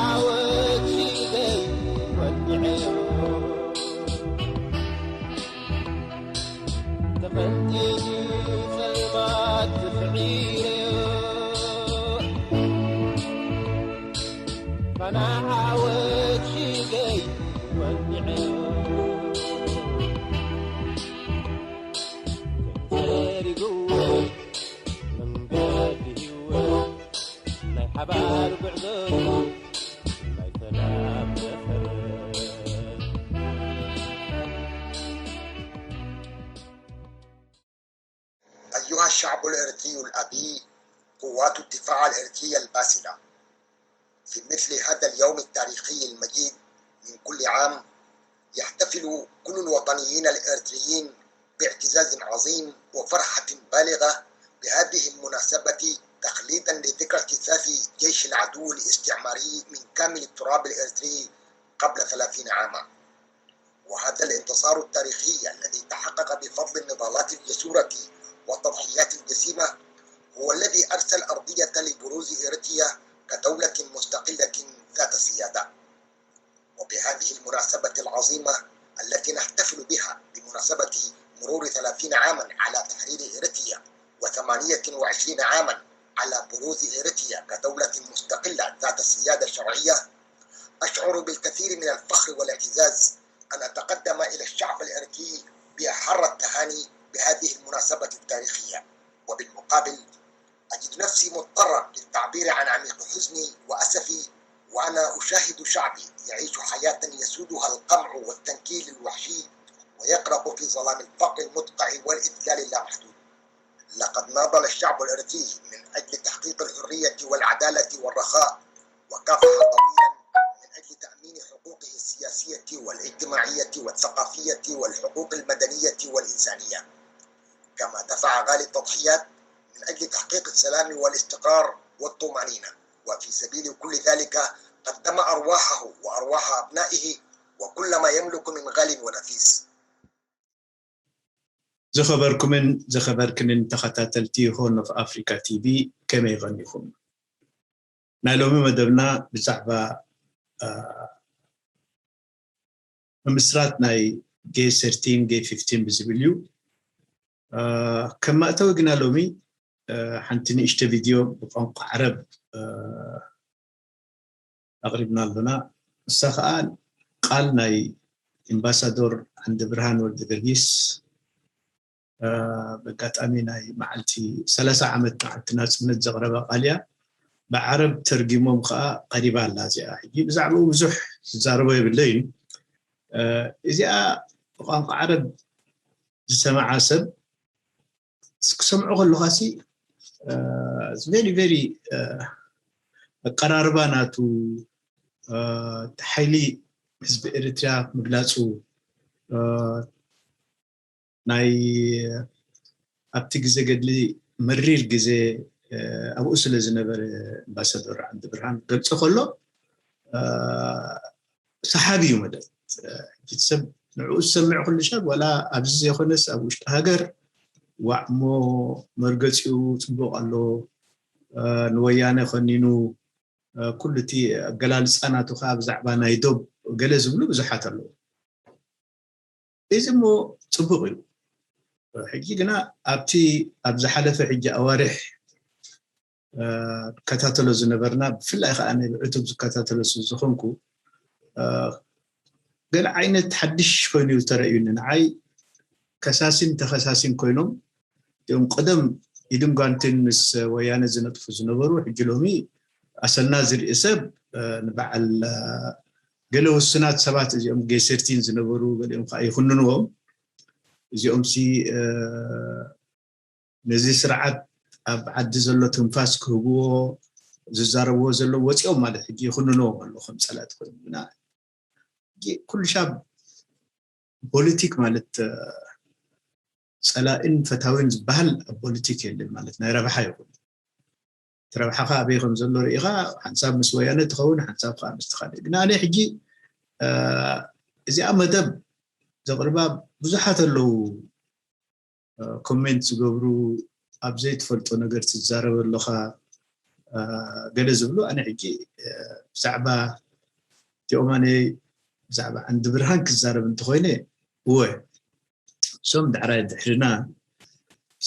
ዓወት ሽገይ ወዲዐዮ ተመንጢሉ ጸልማት ስዒረዮ ፋና ዓወት ሽገይ ወዲዐዮ ዘሪግዎ መንገዲ ህይወት ናይ ሓባር ጉዕዞ ናይ ሰላም መሰረት أيها الشعب الإريتري الأبي، قوات الدفاع الإريترية الباسلة، في مثل هذا اليوم التاريخي المجيد من كل عام، يحتفل كل الوطنيين الإريتريين باعتزاز عظيم وفرحة بالغة بهذه المناسبة، تخليدا لذكرى اكتشاف جيش العدو الاستعماري من كامل التراب الإريتري قبل ثلاثين عاما. وهذا الانتصار التاريخي الذي تحقق بفضل النضالات الجسورة والتضحيات الجسيمة هو الذي أرسى الأرضية لبروز إريتريا كدولة مستقلة ذات سيادة. وبهذه المناسبة العظيمة التي نحتفل بها بمناسبة مرور ثلاثين عاما على تحرير إريتريا وثمانية وعشرين عاما على بروز إريتريا كدولة مستقلة ذات سيادة شرعية، أشعر بالكثير من الفخر والاعتزاز أن أتقدم إلى الشعب الإريتري بأحر التهاني بهذه المناسبة التاريخية. وبالمقابل، أجد نفسي مضطرا للتعبير عن عميق حزني وأسفي وأنا أشاهد شعبي يعيش حياة يسودها القمع والتنكيل الوحشي ويغرق في ظلام الفقر المدقع والإذلال اللامحدود. لقد ناضل الشعب الإريتري من أجل تحقيق الحرية والعدالة والرخاء، وكافح طويلا من أجل تأمين حقوقه السياسية والاجتماعية والثقافية والحقوق المدنية والإنسانية، كما دفع غالي التضحيات من أجل تحقيق السلام والاستقرار والطمأنينة، وفي سبيل كل ذلك قدم أرواحه وأرواح أبنائه وكل ما يملك من غال ونفيس. ዝኸበርኩምን ዝኸበርክንን ተኸታተልቲ ሆርን ኦፍ ኣፍሪካ ቲቪ፣ ከመይ ቐኒኹም? ናይ ሎሚ መደብና ብዛዕባ ምምስራት ናይ ጌ ሰርቲን ጌ ፊፍቲን ብዝብል እዩ። ከም መእተዊ ግና ሎሚ ሓንቲ ንእሽተ ቪድዮ ብቋንቋ ዓረብ ኣቕሪብና ኣሎና። ንሳ ኸዓ ቃል ናይ ኢምባሳዶር ዓንደብርሃን ወልደገርጊስ በጋጣሚ ናይ መዓልቲ ሰላሳ ዓመት መዓልቲ ናፅነት ዘቕረባ ቃል እያ። ብዓረብ ተርጊሞም ከዓ ቀሪባ ኣላ እዚኣ። ሕጂ ብዛዕባኡ ብዙሕ ዝዛረቦ የብለይን። እዚኣ ብቋንቋ ዓረብ ዝሰምዓ ሰብ ክሰምዖ ከለኻሲ very very ኣቀራርባ ናቱ ሓይሊ ህዝቢ ኤርትራ ምግላፁ ናይ ኣብቲ ግዜ ገድሊ መሪር ግዜ ኣብኡ ስለ ዝነበረ ኣምባሳደር ዓንደብርሃን ክገልፆ ከሎ ሰሓቢ እዩ መደብ። ሕጂ ሰብ ንዕኡ ዝሰምዕ ኩሉ ሰብ ዋላ ኣብዚ ዘይኮነስ ኣብ ውሽጢ ሃገር ዋዕሞ መርገፂኡ ፅቡቕ ኣሎ፣ ንወያነ ከኒኑ ኩሉ እቲ ኣገላልፃ ናቱ ከዓ ብዛዕባ ናይ ዶብ ገለ ዝብሉ ብዙሓት ኣለዉ። እዚ እሞ ፅቡቕ እዩ። ሕጂ ግና ኣብቲ ኣብ ዝሓለፈ ሕጂ ኣዋርሕ ከታተሎ ዝነበርና ብፍላይ ከዓ ናይ ብዕቱብ ዝከታተሎ ዝኮንኩ ገለ ዓይነት ሓድሽ ኮይኑ ተረእዩኒ ንዓይ። ከሳሲን ተኸሳሲን ኮይኖም እዚኦም ቀደም ኢድን ጓንትን ምስ ወያነ ዝነጥፉ ዝነበሩ ሕጂ ሎሚ ኣሰና ዝርኢ ሰብ ንበዓል ገለ ውሱናት ሰባት እዚኦም ጌሰርቲን ዝነበሩ ገሊኦም ከዓ ይኹንንዎም። እዚኦም ሲ ነዚ ስርዓት ኣብ ዓዲ ዘሎ ትንፋስ ክህብዎ ዝዛረብዎ ዘለዉ ወፂኦም ማለት ሕጂ ይኹንንዎም ኣሎ ከም ፀላእቲ ኮይኖም ግና ሕጂ ኩሉ ሻብ ፖለቲክ ማለት ፀላእን ፈታዊን ዝበሃል ኣብ ፖለቲክ የለን ማለት ናይ ረብሓ ይኹን እቲ ረብሓኻ ኣበይ ከም ዘሎ ርኢኻ ሓንሳብ ምስ ወያነ ትኸውን ሓንሳብ ከዓ ምስ ካልእ ግን ኣነ ሕጂ እዚኣ መደብ ዘቕርባ ብዙሓት ኣለዉ ኮሜንት ዝገብሩ ኣብ ዘይትፈልጦ ነገር ትዛረብ ኣለኻ ገለ ዝብሉ ኣነ ሕጂ ብዛዕባ እቲኦም ኣነ ብዛዕባ ዓንዲ ብርሃን ክዛረብ እንተኮይነ እወ እሶም ዳሕራይ ድሕርና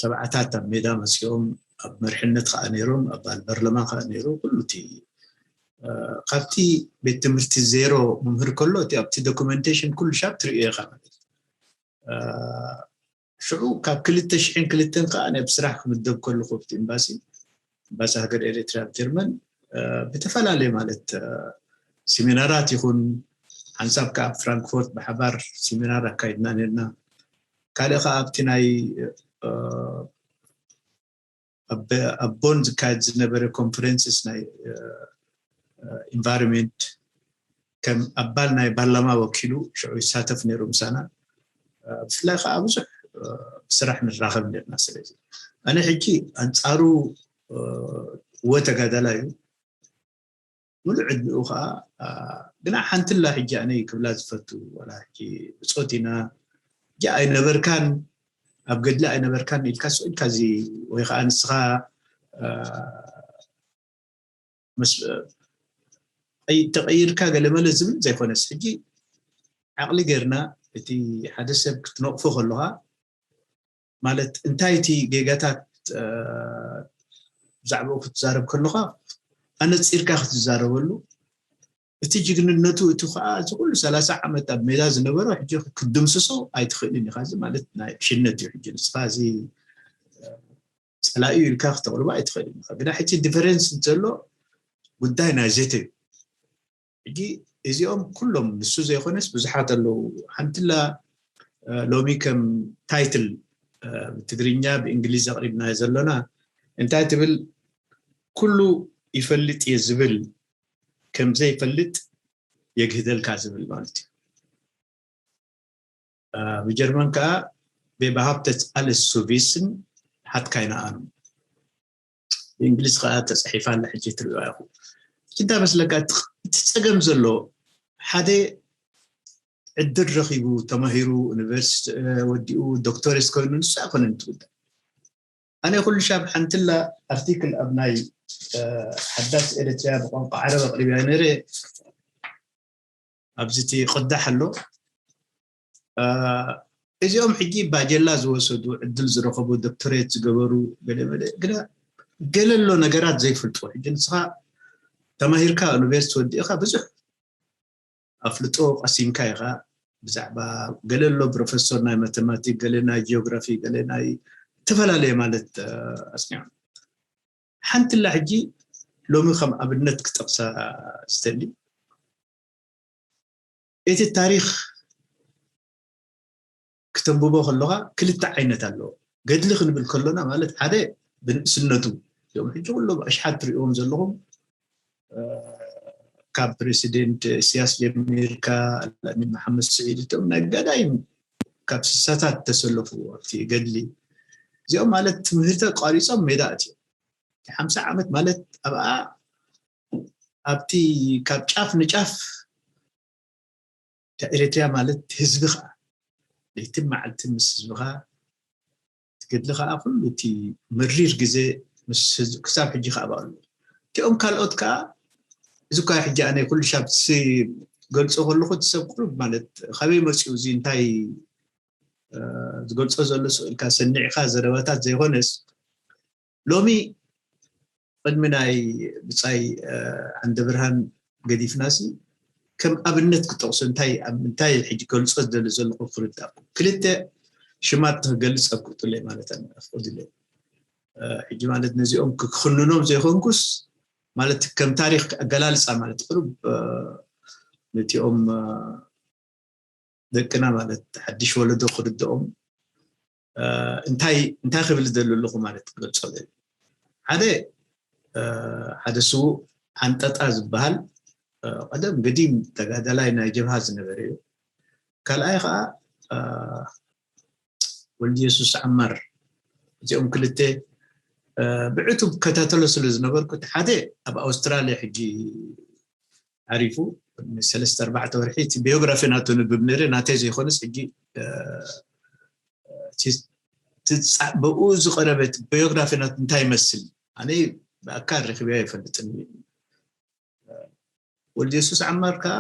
ሰብዓታት ኣብ ሜዳ መፅኦም ኣብ መርሕነት ከዓ ነይሮም ኣባል በርለማ ከዓ ነይሩ ኩሉ እቲ ካብቲ ቤት ትምህርቲ ዜሮ መምህር ከሎ እቲ ኣብቲ ዶኩመንቴሽን ኩሉ ሻብ ትርእዮ ኢኻ ማለት ሽዑ ካብ ክልተ ሽሕን ክልተን ከዓ ናይ ብስራሕ ክምደብ ከለኩ ኣብቲ ኤምባሲ ኤምባሲ ሃገር ኤርትራ ኣብ ጀርመን ብተፈላለየ ማለት ሲሚናራት ይኹን ሓንሳብ ከዓ ኣብ ፍራንክፎርት ብሓባር ሲሚናር ኣካይድና ነርና ካልእ ከዓ ኣብቲ ናይ ኣብ ቦን ዝካየድ ዝነበረ ኮንፈረንስስ ናይ ኢንቫይሮንመንት ከም ኣባል ናይ ፓርላማ ወኪሉ ሽዑ ይሳተፍ ነይሩ ምሳና ብፍላይ ከዓ ብዙሕ ብስራሕ ንራኸብ ነርና ስለዚ ኣነ ሕጂ ኣንፃሩ እወ ተጋዳላ እዩ ሙሉእ ዕድሚኡ ከዓ ግና ሓንትላ ሕጂ ኣነ ክብላ ዝፈቱ ወላ ሕጂ ብፆት ኢና ሕጂ ኣይነበርካን ኣብ ገድሊ ኣይነበርካን ኢልካ ስቕ ኢልካ እዚ ወይ ከዓ ንስኻ ተቐይርካ ገለመለ ዝብል ዘይኮነስ ሕጂ ዓቕሊ ጌርና እቲ ሓደ ሰብ ክትነቕፎ ከለኻ ማለት እንታይ እቲ ጌጋታት ብዛዕባኡ ክትዛረብ ከለኻ ኣነፂርካ ክትዛረበሉ እቲ ጅግንነቱ እቲ ከዓ እዚ ኩሉ ሰላሳ ዓመት ኣብ ሜዳ ዝነበረ ሕጂ ክትድምስሶ ኣይትኽእልን ኢኻ እዚ ማለት ናይ ዕሽነት እዩ ሕጂ ንስኻ እዚ ፀላኢ ኢልካ ክተቕርቦ ኣይትኽእልን ኢኻ ግና ሕጂ ዲፈረንስ ዘሎ ጉዳይ ናይ ዘተ እዩ ሕጂ እዚኦም ኩሎም ንሱ ዘይኮነስ ብዙሓት ኣለዉ ሓንትላ ሎሚ ከም ታይትል ብትግርኛ ብእንግሊዝ ኣቕሪብና ዘሎና እንታይ ትብል ኩሉ ይፈልጥ እየ ዝብል ከም ዘይፈልጥ የግህደልካ ዝብል ማለት እዩ ብጀርመን ከዓ ብባሃብተት ኣለስ ሱቪስን ሓትካይና ኣኑ ብእንግሊዝ ከዓ ተፅሒፋ ኣላ ሕጂ ትሪኦ ኢኹ እንዳ መስለካ እቲ ፀገም ዘሎ ሓደ ዕድል ረኺቡ ተማሂሩ ዩኒቨርሲቲ ወዲኡ ዶክተሬት ኮይኑ ንሱ ኣይኮነን ትውዳእ ኣነ ኩሉ ሻብ ሓንትላ ኣርቲክል ኣብ ናይ ሓዳስ ኤርትርያ ብቋንቋ ዓረብ ኣቕሪብያ ነይረ ኣብዚ እቲ ቅዳሕ ኣሎ እዚኦም ሕጂ ባጀላ ዝወሰዱ ዕድል ዝረኸቡ ዶክተሬት ዝገበሩ ገለመለ ግና ገለ ኣሎ ነገራት ዘይፈልጡ ሕጂ ንስኻ ተማሂርካ ዩኒቨርሲቲ ወዲእኻ ብዙሕ ኣፍልጦ ቀሲምካ ኢኻ ብዛዕባ ገለ ኣሎ ፕሮፌሰር ናይ ማተማቲክ ገለ ናይ ጂኦግራፊ ገለ ናይ ዝተፈላለየ ማለት ኣፅኒዖም ሓንትላ ሕጂ ሎሚ ከም ኣብነት ክጠቕሳ ዝደሊ እቲ ታሪክ ክተንብቦ ከለካ ክልተ ዓይነት ኣለዎ ገድሊ ክንብል ከሎና ማለት ሓደ ብንእስነቱ እዚኦም ሕጂ ኩሎም ኣሽሓት ትሪእዎም ዘለኹም ካብ ፕሬሲደንት እስያስ ጀሚርካ ኣላሚን መሓመድ ስዒድ እቶም ናይ ገዳይም ካብ ስሳታት ተሰለፉ ኣብቲ ገድሊ እዚኦም ማለት ትምህርቲ ኣቋሪፆም ሜዳ ኣትዮም ሓምሳ ዓመት ማለት ኣብኣ ኣብቲ ካብ ጫፍ ንጫፍ እታ ኤርትርያ ማለት ህዝቢ ከዓ ለይትን መዓልትን ምስ ህዝብኻ እቲ ገድሊ ከዓ ኩሉ እቲ መሪር ግዜ ክሳብ ሕጂ ከዓ ኣብኣ ኣሎ እቲኦም ካልኦት ከዓ እዚ እኳ ሕጂ ኣነ ኩሉ ሻብ ገልፆ ከለኹ እቲ ሰብ ቁሩብ ማለት ካበይ መፅኡ እዚ እንታይ ዝገልፆ ዘሎ ስቕ ኢልካ ሰኒዕካ ዘረባታት ዘይኮነስ ሎሚ ቅድሚ ናይ ብፃይ ዓንደ ብርሃን ገዲፍናሲ ከም ኣብነት ክጠቕሶ እንታይ ኣብ ምንታይ ሕጂ ገልፆ ዝደሊ ዘለኹ ክርዳእኩም ክልተ ሽማት ንክገልፅ ኣብ ቅጥለይ ማለት ኣፍቅድለይ ሕጂ ማለት ነዚኦም ክክንኖም ዘይኮንኩስ ማለት ከም ታሪክ ኣገላልፃ ማለት ቅሩብ ነቲኦም ደቅና ማለት ሓድሽ ወለዶ ክርድኦም እንታይ እንታይ ክብል ዝደሊ ኣለኹ ማለት ክገልፆ ሓደ ሓደ ስዉእ ዓንጠጣ ዝበሃል ቀደም ገዲም ተጋዳላይ ናይ ጀብሃ ዝነበረ እዩ ካልኣይ ከዓ ወልድ የሱስ ዓማር እዚኦም ክልተ ብዕቱብ ከታተሎ ስለ ዝነበርኩ ሓደ ኣብ ኣውስትራልያ ሕጂ ዓሪፉ ሰለስተ ኣርባዕተ ወርሒ እቲ ቢዮግራፊ ናቱ ንብብ ነረ ናተይ ዘይኮነስ ሕጂ ብኡ ዝቀረበት ቢዮግራፊ ናቱ እንታይ ይመስል ኣነ ብኣካል ረኺበዮ ኣይፈልጥን። ወልድ የሱስ ዓማር ከዓ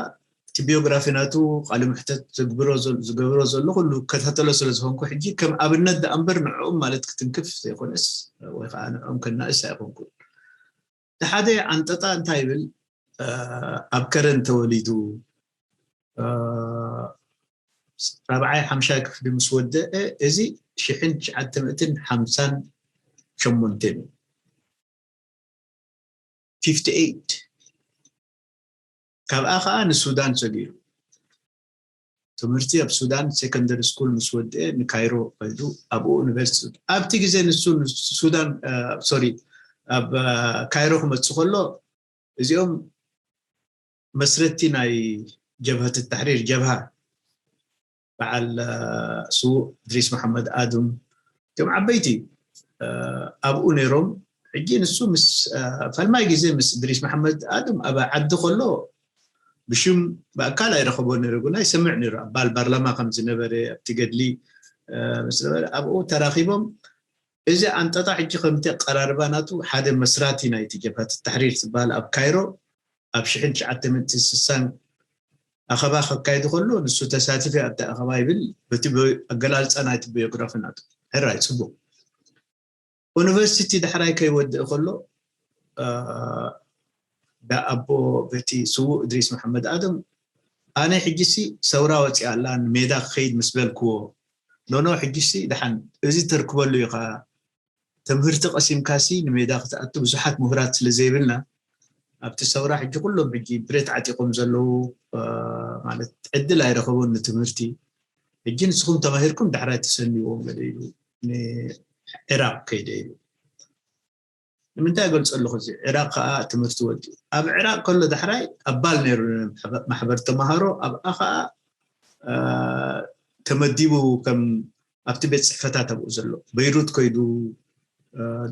እቲ ቢዮግራፊ ናቱ፣ ቃለ መሕተት ዝግብሮ ዘል- ዝገብሮ ዘሎ ኩሉ እከታተሎ ስለ ዝኾንኩ፣ ሕጂ ከም ኣብነት ደኣ እምበር ንዕኦም ማለት ክትንክፍ ዘይኮነስ፣ ወይ ከዓ ንዕኦም ከናእስ ኣይኮንኩን። እቲ ሓደ ኣንጠጣ እንታይ ይብል? ኣብ ከረን ተወሊዱ፣ ራብዓይ ሓምሻይ ክፍሊ ምስ ወደአ፣ እዚ ሽሕን ትሽዓተ ሚእትን ሓምሳን ሸሞንተን እዩ። ፊፍቲ ኤይት። ካብኣ ከዓ ንሱዳን ሰጊሩ፣ ትምህርቲ ኣብ ሱዳን ሴኮንደሪ ስኩል ምስ ወደአ ንካይሮ ከይዱ፣ ኣብኡ ዩኒቨርሲቲ፣ ኣብቲ ግዜ ንሱ ሱዳን፣ ሶሪ፣ ኣብ ካይሮ ክመፅእ ከሎ፣ እዚኦም መስረቲ ናይ ጀብሀት ተሕሪር፣ ጀብሃ፣ በዓል ስዉእ እድሪስ መሓመድ ኣድም፣ እቶም ዓበይቲ ኣብኡ ነይሮም። ሕጂ ንሱ ምስ፣ ፈለማይ ግዜ ምስ እድሪስ መሓመድ ኣድም ኣብ ዓዲ ከሎ፣ ብሽም ብኣካል ኣይረኸቦ ነይሩ፣ ግና ይሰምዕ ነይሩ። ኣባል ፓርላማ ከም ዝነበረ ኣብቲ ገድሊ ምስ ነበረ፣ ኣብኡ ተራኺቦም። እዚ ኣንጠጣ ሕጂ ከምቲ ኣቀራርባ ናቱ፣ ሓደ መስራቲ ናይቲ ጀብሃት ተሕሪር ዝበሃል ኣብ ካይሮ ኣብ ሽሕን ትሽዓተ ሚእትን ስሳን ኣኸባ ከካይዱ ከሎ፣ ንሱ ተሳቲፈ ኣብቲ ኣኸባ ይብል። በቲ ኣገላልፃ ናይቲ ቢዮግራፊ ናቱ፣ ሕራይ ፅቡቅ። ዩኒቨርሲቲ ዳሕራይ ከይወድእ ከሎ፣ ዳኣቦ በቲ ስዉእ እድሪስ መሓመድ ኣደም፣ ኣነ ሕጂሲ ሰውራ ወፂኣ ኣላ፣ ንሜዳ ክኸይድ ምስ በልክዎ፣ ኖኖ፣ ሕጂሲ ደሓን እዚ ተርክበሉ ኢኻ፣ ትምህርቲ ቀሲምካሲ ንሜዳ ክትኣቱ ብዙሓት ምሁራት ስለ ዘይብልና፣ ኣብቲ ሰውራ ሕጂ ኩሎም ሕጂ ብረት ዓጢቆም ዘለዉ፣ ማለት ዕድል ኣይረኸቡን ንትምህርቲ። ሕጂ ንስኹም ተማሂርኩም ዳሕራይ ተሰንይዎም ገለ ኢሉ፣ ንዕራቕ ከይደ ኢሉ። ንምንታይ ገልፆ ኣለኹ? እዚ ዕራቕ ከዓ ትምህርቲ ወዲኡ፣ ኣብ ዕራቕ ከሎ ዳሕራይ ኣባል ነይሩ ማሕበር ተምሃሮ፣ ኣብኣ ከዓ ተመዲቡ፣ ከም ኣብቲ ቤት ፅሕፈታት ኣብኡ ዘሎ በይሩት ከይዱ፣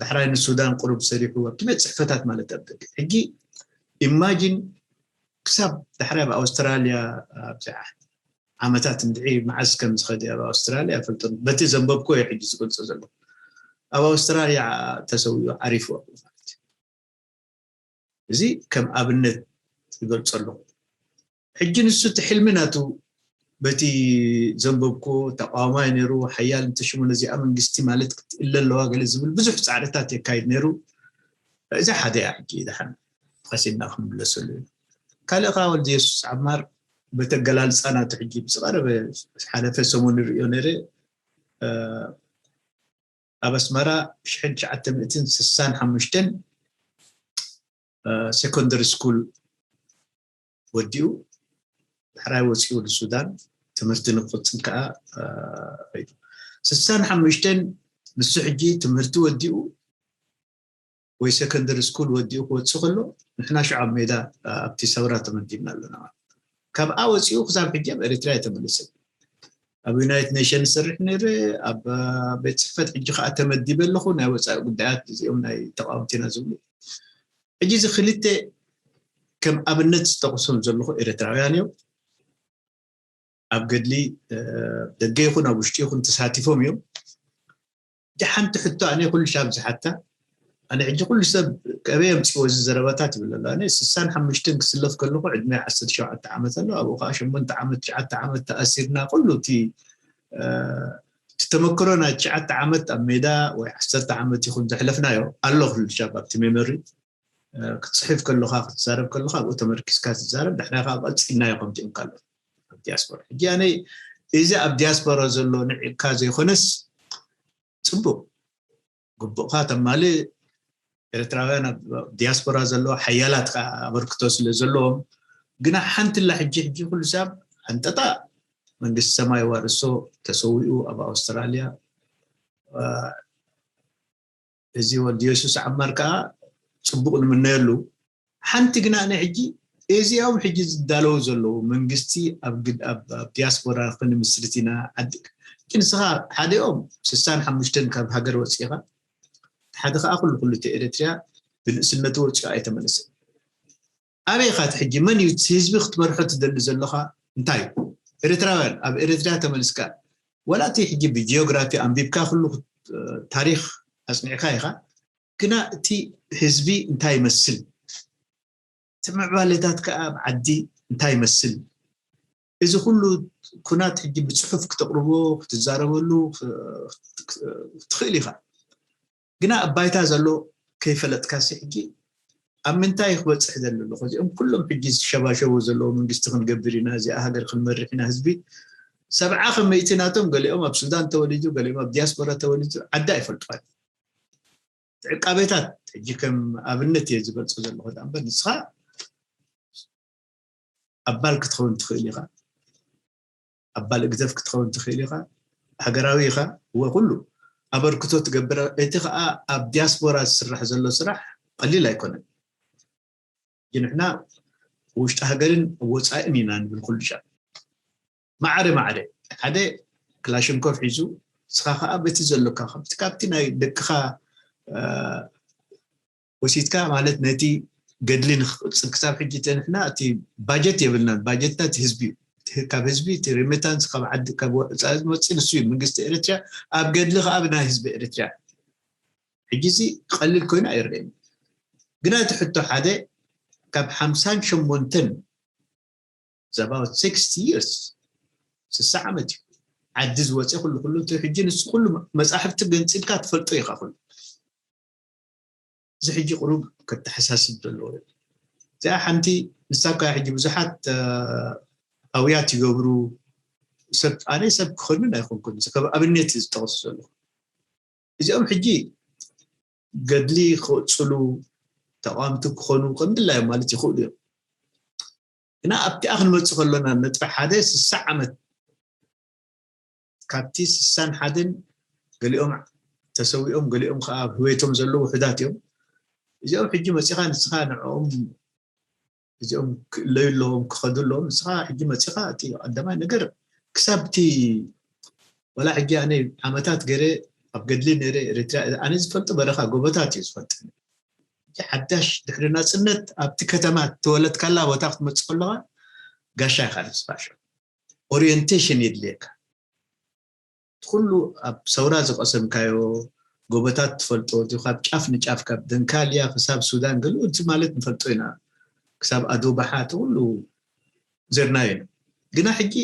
ዳሕራይ ንሱዳን ቁሩብ ሰሪሑ ኣብቲ ቤት ፅሕፈታት ማለት ኣብ ደገ። ሕጂ ኢማጂን ክሳብ ዳሕራይ ኣብ ኣውስትራልያ፣ ኣብዚ ዓመታት እንድዒ መዓስ ከም ዝኸደ ኣብ ኣውስትራልያ ኣይፈልጥን። በቲ ዘንበብኩ እየ ሕጂ ዝገልጾ ዘለኹ። ኣብ ኣውስትራልያ ተሰዊኡ ዓሪፉ ኣብኡ ማለት እዩ። እዚ ከም ኣብነት ይገልጾ ኣለኹ። ሕጂ ንሱ እቲ ሕልሚ ናቱ በቲ ዘንበብኩ ተቃዋማይ ነይሩ፣ ሓያል እንተሽሙ ነዚኣ መንግስቲ ማለት ክትእለ ኣለዋ ገለ ዝብል ብዙሕ ፃዕርታት የካይድ ነይሩ። እዚ ሓደ እያ። ሕጂ ደሓን ኸሲና ክንምለሰሉ ኢና። ካልእ ከዓ ወልድ የሱስ ዓማር በተገላልፃ ናቱ ሕጂ ብዝቐረበ ሓለፈ ሰሙን ንርእዮ ነይረ። ኣብ ኣስመራ ሽሕን ትሽዓተ ሚእትን ስሳን ሓሙሽተን ሴኮንደሪ ስኩል ወዲኡ፣ ዳሕራይ ወፂኡ ንሱዳን ትምህርቲ ንክፍፅም ከዓ ኸይዱ። ስሳን ሓሙሽተን ንሱ ሕጂ ትምህርቲ ወዲኡ ወይ ሴኮንደሪ ስኩል ወዲኡ ክወፅእ ከሎ፣ ንሕና ሽዑ ኣብ ሜዳ ኣብቲ ሰውራ ተመዲብና ኣለና ማለት። ካብኣ ወፂኡ ክሳብ ሕጂ ኣብ ኤርትራ ኣይተመለሰን። ኣብ ዩናይትድ ኔሽን ሰርሕ ነይረ፣ ኣብ ቤት ፅሕፈት ሕጂ ከዓ ተመዲበ ኣለኹ፣ ናይ ወፃኢ ጉዳያት፣ እዚኦም ናይ ተቃወምቲና ዝብሉ። ሕጂ እዚ ክልተ ከም ኣብነት ዝጠቕሶም ዘለኹ ኤርትራውያን እዮም። ኣብ ገድሊ ደገ ይኹን ኣብ ውሽጢ ይኹን ተሳቲፎም እዮም። ሕጂ ሓንቲ ሕቶ ኣነ ኩሉ ሻብ ዝሓታ፣ ኣነ ሕጂ ኩሉ ሰብ ከበይ ኣምፅዎ እዚ ዘረባታት ይብል ኣሎ። ኣነ ስሳን ሓሙሽተን ክስለፍ ከለኹ ዕድመ ዓሰርተ ሸውዓተ ዓመት ኣሎ። ኣብኡ ከዓ ሸሞንተ ዓመት ትሽዓተ ዓመት ተኣሲርና፣ ኩሉ እቲ እቲ ተመክሮ ናይ ትሽዓተ ዓመት ኣብ ሜዳ ወይ ዓሰርተ ዓመት ይኹን ዘሕለፍናዮ ኣሎ፣ ኩሉ ሻብ ኣብቲ ሜሞሪ ክትፅሕፍ ከለኻ ክትዛረብ ከለኻ ኣብኡ ተመርኪስካ ትዛረብ። ድሕሪኻ ቀፂልናዮ ከምቲኦም ካልኦት ኣብ ዲያስፖራ። ሕጂ ኣነ እዚ ኣብ ዲያስፖራ ዘሎ ንዕካ ዘይኮነስ ፅቡቅ ግቡእካ ተማልእ። ኤርትራውያን ኣብ ዲያስፖራ ዘለዎ ሓያላት ከዓ ኣበርክቶ ስለ ዘለዎም፣ ግና ሓንትላ ሕጂ ሕጂ ኩሉ ሰብ ኣንጠጣ መንግስቲ ሰማይ ዋርሶ ተሰዊኡ ኣብ ኣውስትራልያ። እዚ ወዲ የሱስ ዓማር ከዓ ፅቡቅ ንምነየሉ። ሓንቲ ግና ኣነ ሕጂ እዚኦም ሕጂ ዝዳለዉ ዘለዉ መንግስቲ ኣብ ግድ- ኣብ ኣብ ዲያስፖራ ክንምስርት ኢና ዓዲ፣ ግን ንስኻ ሓደኦም ስሳን ሓሙሽተን ካብ ሃገር ወፂእኻ፣ ሓደ ከዓ ኩሉ ኩሉ እቲ ኤርትርያ ብንእስነቱ ወፂኡ ኣይተመለሰን። ኣበይ ኢኻ እቲ ሕጂ? መን እዩ እቲ ህዝቢ ክትመርሖ ትደሊ ዘለኻ? እንታይ እዩ? ኤርትራውያን ኣብ ኤርትራ ተመልስካ፣ ወላ እቲ ሕጂ ብጂኦግራፊ ኣንቢብካ ኩሉ ክት- ታሪኽ ኣፅኒዕካ ኢኻ። ግና እቲ ህዝቢ እንታይ ይመስል፣ እቲ ምዕባለታት ከዓ ኣብ ዓዲ እንታይ ይመስል፣ እዚ ኩሉ ኩናት ሕጂ ብፅሑፍ ክትቕርቦ ክትዛረበሉ ትኽእል ኢኻ። ግና ኣብ ባይታ ዘሎ ከይፈለጥካሲ ሕጂ ኣብ ምንታይ ክበፅሕ ዘሎ ኣሎ? ከዚኦም ኩሎም ሕጂ ዝሸባሸቡ ዘለዉ መንግስቲ ክንገብር ኢና፣ እዚኣ ሃገር ክንመርሕ ኢና፣ ህዝቢ ሰብዓ ከመይቲ ናቶም፣ ገሊኦም ኣብ ሱዳን ተወሊዱ፣ ገሊኦም ኣብ ዲያስፖራ ተወሊዱ፣ ዓዲ ኣይፈልጥዋን። ዕቃቤታት ሕጂ ከም ኣብነት እየ ዝገልፆ ዘለኹ። እምበር ንስኻ ኣባል ክትኸውን ትኽእል ኢኻ፣ ኣባል እግደፍ ክትኸውን ትኽእል ኢኻ፣ ሃገራዊ ኢኻ፣ እወ ኩሉ ኣበርክቶ ትገብር። እቲ ከዓ ኣብ ዲያስፖራ ዝስራሕ ዘሎ ስራሕ ቀሊል ኣይኮነን። ንሕና ውሽጢ ሃገርን ወፃእን ኢና ንብል ኩሉ ሻዕ። ማዕረ ማዕረ ሓደ ክላሽንኮፍ ሒዙ፣ ንስኻ ከዓ በቲ ዘሎካ ካብቲ ናይ ደቅኻ ወሲድካ፣ ማለት ነቲ ገድሊ ንክቅፅል። ክሳብ ሕጂ ተንሕና እቲ ባጀት የብልናን። ባጀትታት ህዝቢ እዩ። ካብ ህዝቢ እቲ ሪሚታንስ ካብ ዓዲ ካብ ወፃኢ ዝመፅእ ንሱ እዩ። መንግስቲ ኤርትራ ኣብ ገድሊ ከዓ ብናይ ህዝቢ ኤርትራ። ሕጂ እዚ ቀሊል ኮይኑ ኣይረአን። ግና እቲ ሕቶ ሓደ ካብ ሓምሳን ሸሞንተን about sixty years ስሳ ዓመት እዩ ዓዲ ዝወፀ ኩሉ ኩሉ እቲ ሕጂ ንሱ ኩሉ መፃሕፍቲ ገንፂልካ ትፈልጦ ኢኻ ኩሉ እዚ ሕጂ ቁሩብ ከተሓሳስብ ዘለዎ እዚኣ ሓንቲ ንሳ እኳ ሕጂ ብዙሓት ኣውያት ይገብሩ ሰብ ኣነ ሰብ ክኸንን ኣይኮንኩን እዚ ከም ኣብነት ዝጠቕሱ ዘለኹ እዚኦም ሕጂ ገድሊ ክቕፅሉ ተቃምቲ ክኾኑ ከምድላዮም ማለት ይኽእሉ እዮም ግና ኣብቲኣ ክንመፅእ ከሎና ነጥቢ ሓደ ስሳ ዓመት ካብቲ ስሳን ሓደን ገሊኦም ተሰዊኦም ገሊኦም ከዓ ህወቶም ዘለዉ ውሕዳት እዮም እዚኦም ሕጂ መፂኻ ንስኻ ንዕኦም እዚኦም ክእለዩ ኣለዎም ክኸዱ ኣለዎም ንስኻ ሕጂ መፂኻ እቲ ቀዳማይ ነገር ክሳብ እቲ ወላ ሕጂ ኣነ ዓመታት ገይረ ኣብ ገድሊ ነይረ ኤርትራ ኣነ ዝፈልጦ በረኻ ጎቦታት እዩ ዝፈልጥ ሓዳሽ ድሕሪ ናፅነት ኣብቲ ከተማ ተወለድካላ ቦታ ክትመፅእ ከለኻ ጋሻ ኢኻ ንስኻ ኦሪየንቴሽን የድልየካ ኩሉ ኣብ ሰውራ ዝቀሰምካዮ ጎቦታት ትፈልጦ ካብ ጫፍ ንጫፍ ካብ ደንካልያ ክሳብ ሱዳን ገሉ እቲ ማለት ንፈልጦ ኢና ክሳብ ኣዶ ባሓ እቲ ኩሉ ዘርናዮ ኢና ግና ሕጂ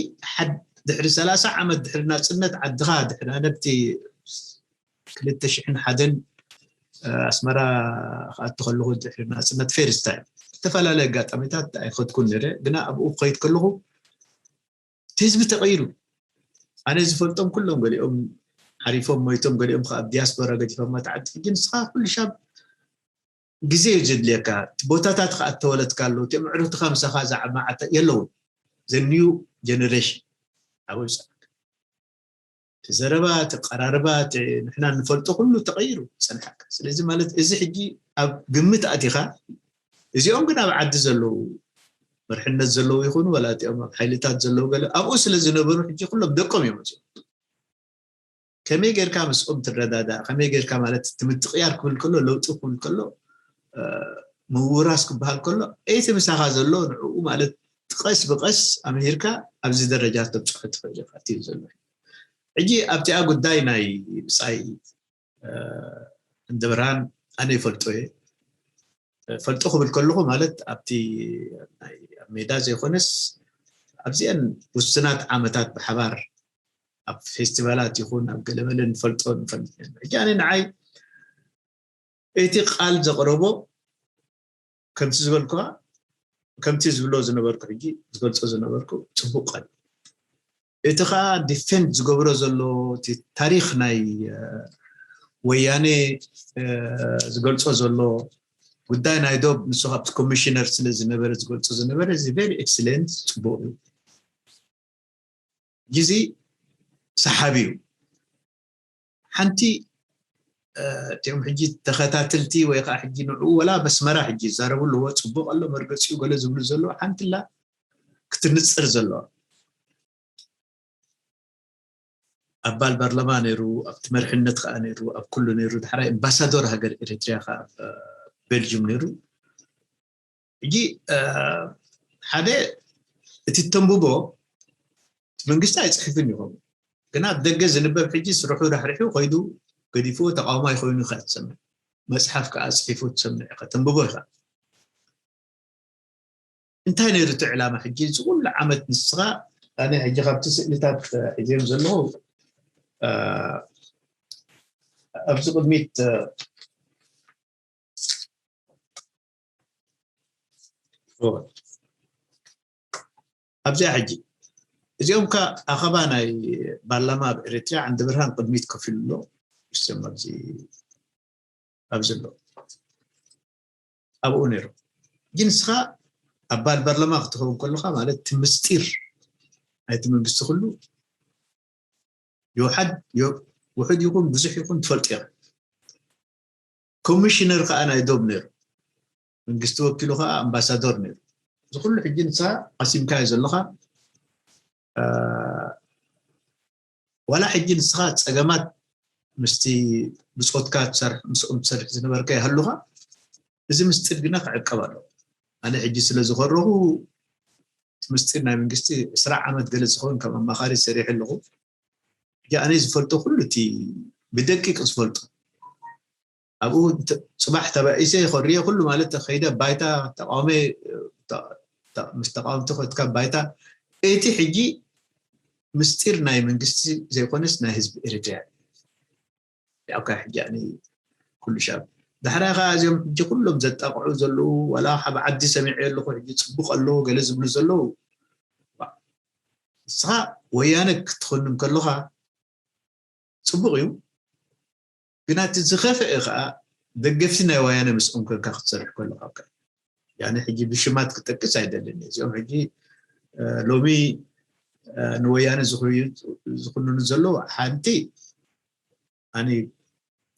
ድሕሪ ሰላሳ ዓመት ድሕሪ ናፅነት ዓድኻ ድሕሪ ኣነብቲ ክልተ ሽሕን ሓደን ኣስመራ ክኣቱ ከለኹ ድሕሪ ናፅነት ፌርስታ ዝተፈላለዩ ኣጋጣሚታት ኣይኸድኩን ነረ ግና ኣብኡ ክኸይድ ከለኹ እቲ ህዝቢ ተቐይሩ ኣነ ዝፈልጦም ኩሎም ገሊኦም ሓሪፎም ሞይቶም ገሊኦም ከዓ ኣብ ዲያስፖራ ገዲፎም መተዓዲ ሕጂ ንስኻ ኩሉ ሻብ ግዜ እዩ ዘድልየካ እቲ ቦታታት ከዓ እተወለድካ ኣለዉ እቲ ምዕሩትኻ ምሳኻ ዝዓማዓተ የለውን ዘኒዩ ጀነሬሽን ኣብኡ ይፀናካ እቲ ዘረባ እቲ ቀራርባ እቲ ንሕና ንፈልጦ ኩሉ ተቐይሩ ፀንሓካ ስለዚ ማለት እዚ ሕጂ ኣብ ግምት ኣቲኻ እዚኦም ግን ኣብ ዓዲ ዘለዉ መርሕነት ዘለዉ ይኹኑ ወላ እቲኦም ኣብ ሓይልታት ዘለዉ ገለ ኣብኡ ስለ ዝነበሩ ሕጂ ኩሎም ደቆም እዮም እዚኦም ከመይ ጌርካ ምስኦም ትረዳዳእ ከመይ ጌርካ ማለት እቲ ምትቕያር ክብል ከሎ ለውጢ ክብል ከሎ ምውራስ ክበሃል ከሎ እቲ ምሳኻ ዘሎ ንዕኡ ማለት ቀስ ብቀስ ኣምሂርካ ኣብዚ ደረጃ ተብፅሖ ትኽእል ኢኻ ትብል ዘሎ ሕጂ ኣብቲኣ ጉዳይ ናይ ብፃይ እንድብራን ኣነ ይፈልጦ እየ ፈልጦ ክብል ከለኹ ማለት ኣብቲ ኣብ ሜዳ ዘይኮነስ ኣብዚአን ውስናት ዓመታት ብሓባር ኣብ ፌስቲቫላት ይኹን ኣብ ገለመለ ንፈልጦ ንፈልጥ ሕጂ ኣነ ንዓይ እቲ ቃል ዘቕረቦ ከምቲ ዝበልኩዋ ከምቲ ዝብሎ ዝነበርኩ ሕጂ ዝገልፆ ዝነበርኩ ፅቡቅ ቃል እቲ ከዓ ዲፌንድ ዝገብሮ ዘሎ እቲ ታሪክ ናይ ወያኔ ዝገልፆ ዘሎ ጉዳይ ናይ ዶብ ንሱ ካብቲ ኮሚሽነር ስለ ዝነበረ ዝገልፆ ዝነበረ እዚ ቨሪ ኤክስሌንት ፅቡቅ እዩ ግዜ ሰሓቢ እዩ ሓንቲ እቲኦም ሕጂ ተኸታተልቲ ወይ ከዓ ሕጂ ንዕኡ ወላ በስመራ ሕጂ ይዛረቡ ኣለዎ ፅቡቅ ኣሎ መርገፂኡ ገለ ዝብሉ ዘለዎ ሓንቲ ላ ክትንፅር ዘለዋ ኣባል ፓርላማ ነይሩ ኣብቲ መርሕነት ከዓ ነይሩ ኣብ ኩሉ ነይሩ ዳሕራይ ኣምባሳዶር ሃገር ኤርትርያ ከዓ ቤልጅም ነይሩ ሕጂ ሓደ እቲ ተንብቦ መንግስቲ ኣይፅሕፍን ይኸውን ግን ኣብ ደገ ዝንበብ ሕጂ ስርሑ ራሕሪሑ ኮይዱ ገዲፍዎ ተቃውሞ ኣይኮይኑ ኢካ ትሰምዕ መፅሓፍ ከዓ ፅሒፉ ትሰምዕ ኢኻ፣ ተንብቦ ኢኻ። እንታይ ነይሩ እቲ ዕላማ? ሕጂ እዚ ኩሉ ዓመት ንስኻ፣ ኣነ ሕጂ ካብቲ ስእልታት ሒዘዮም ዘለኹ ኣብዚ ቅድሚት ኣብዚኣ ሕጂ እዚኦም ከ ኣኸባ ናይ ፓርላማ ኣብ ኤርትራ ዓንዲ ብርሃን ቅድሚት ከፊሉ ኣሎ። እሶም ኣብዚ ኣብዚ ኣሎ ኣብኡ ነይሩ። ግን ንስኻ ኣባል ፓርላማ ክትኸውን ከለኻ ማለት እቲ ምስጢር ናይቲ መንግስቲ ኩሉ ይውሓድ ውሑድ ይኹን ብዙሕ ይኹን ትፈልጥ ኢኻ። ኮሚሽነር ከዓ ናይ ዶብ ነይሩ፣ መንግስቲ ወኪሉ ከዓ ኣምባሳዶር ነይሩ። እዚ ኩሉ ሕጂ ንስኻ ቀሲምካዮ ዘለኻ ዋላ ሕጂ ንስኻ ፀገማት ምስቲ ብፆትካ ትሰርሕ ምስኦም ትሰርሕ ዝነበርካ ይሃሉኻ። እዚ ምስጢር ግና ክዕቀብ ኣለዎ። ኣነ ሕጂ ስለ ዝኸረኹ እቲ ምስጢር ናይ መንግስቲ ዕስራ ዓመት ገለ ዝኸውን ከም ኣማኻሪ ሰሪሐ ኣለኹ። ሕጂ ኣነ ዝፈልጦ ኩሉ እቲ ብደቂቅ ዝፈልጦ ኣብኡ ጽባሕ ተባኢሰ ክሪኦ ኩሉ ማለት ከይደ ባይታ ተቃውሞ ምስ ተቃወምቲ ኮትካ ባይታ እቲ ሕጂ ምስጢር ናይ መንግስቲ ዘይኮነስ ናይ ህዝቢ ኤርትራ ያውካ ሕጂ ኣነ ኩሉ ሻብ ዳሕራይ ከዓ እዚኦም ሕጂ ኩሎም ዘጣቅዑ ዘለዉ ዋላ ካብ ዓዲ ሰሚዐ ኣለኹ ሕጂ ፅቡቅ ኣለዎ ገለ ዝብሉ ዘለዉ ንስኻ ወያነ ክትኾንን ከለኻ ፅቡቅ እዩ ግና እቲ ዝኸፍአ ከዓ ደገፍቲ ናይ ወያነ ምስኦም ኮንካ ክትሰርሕ ከለኻ ያነ ሕጂ ብሽማት ክጠቅስ ኣይደልን እዚኦም ሕጂ ሎሚ ንወያነ ዝኹንኑ ዘለዉ ሓንቲ ኣነ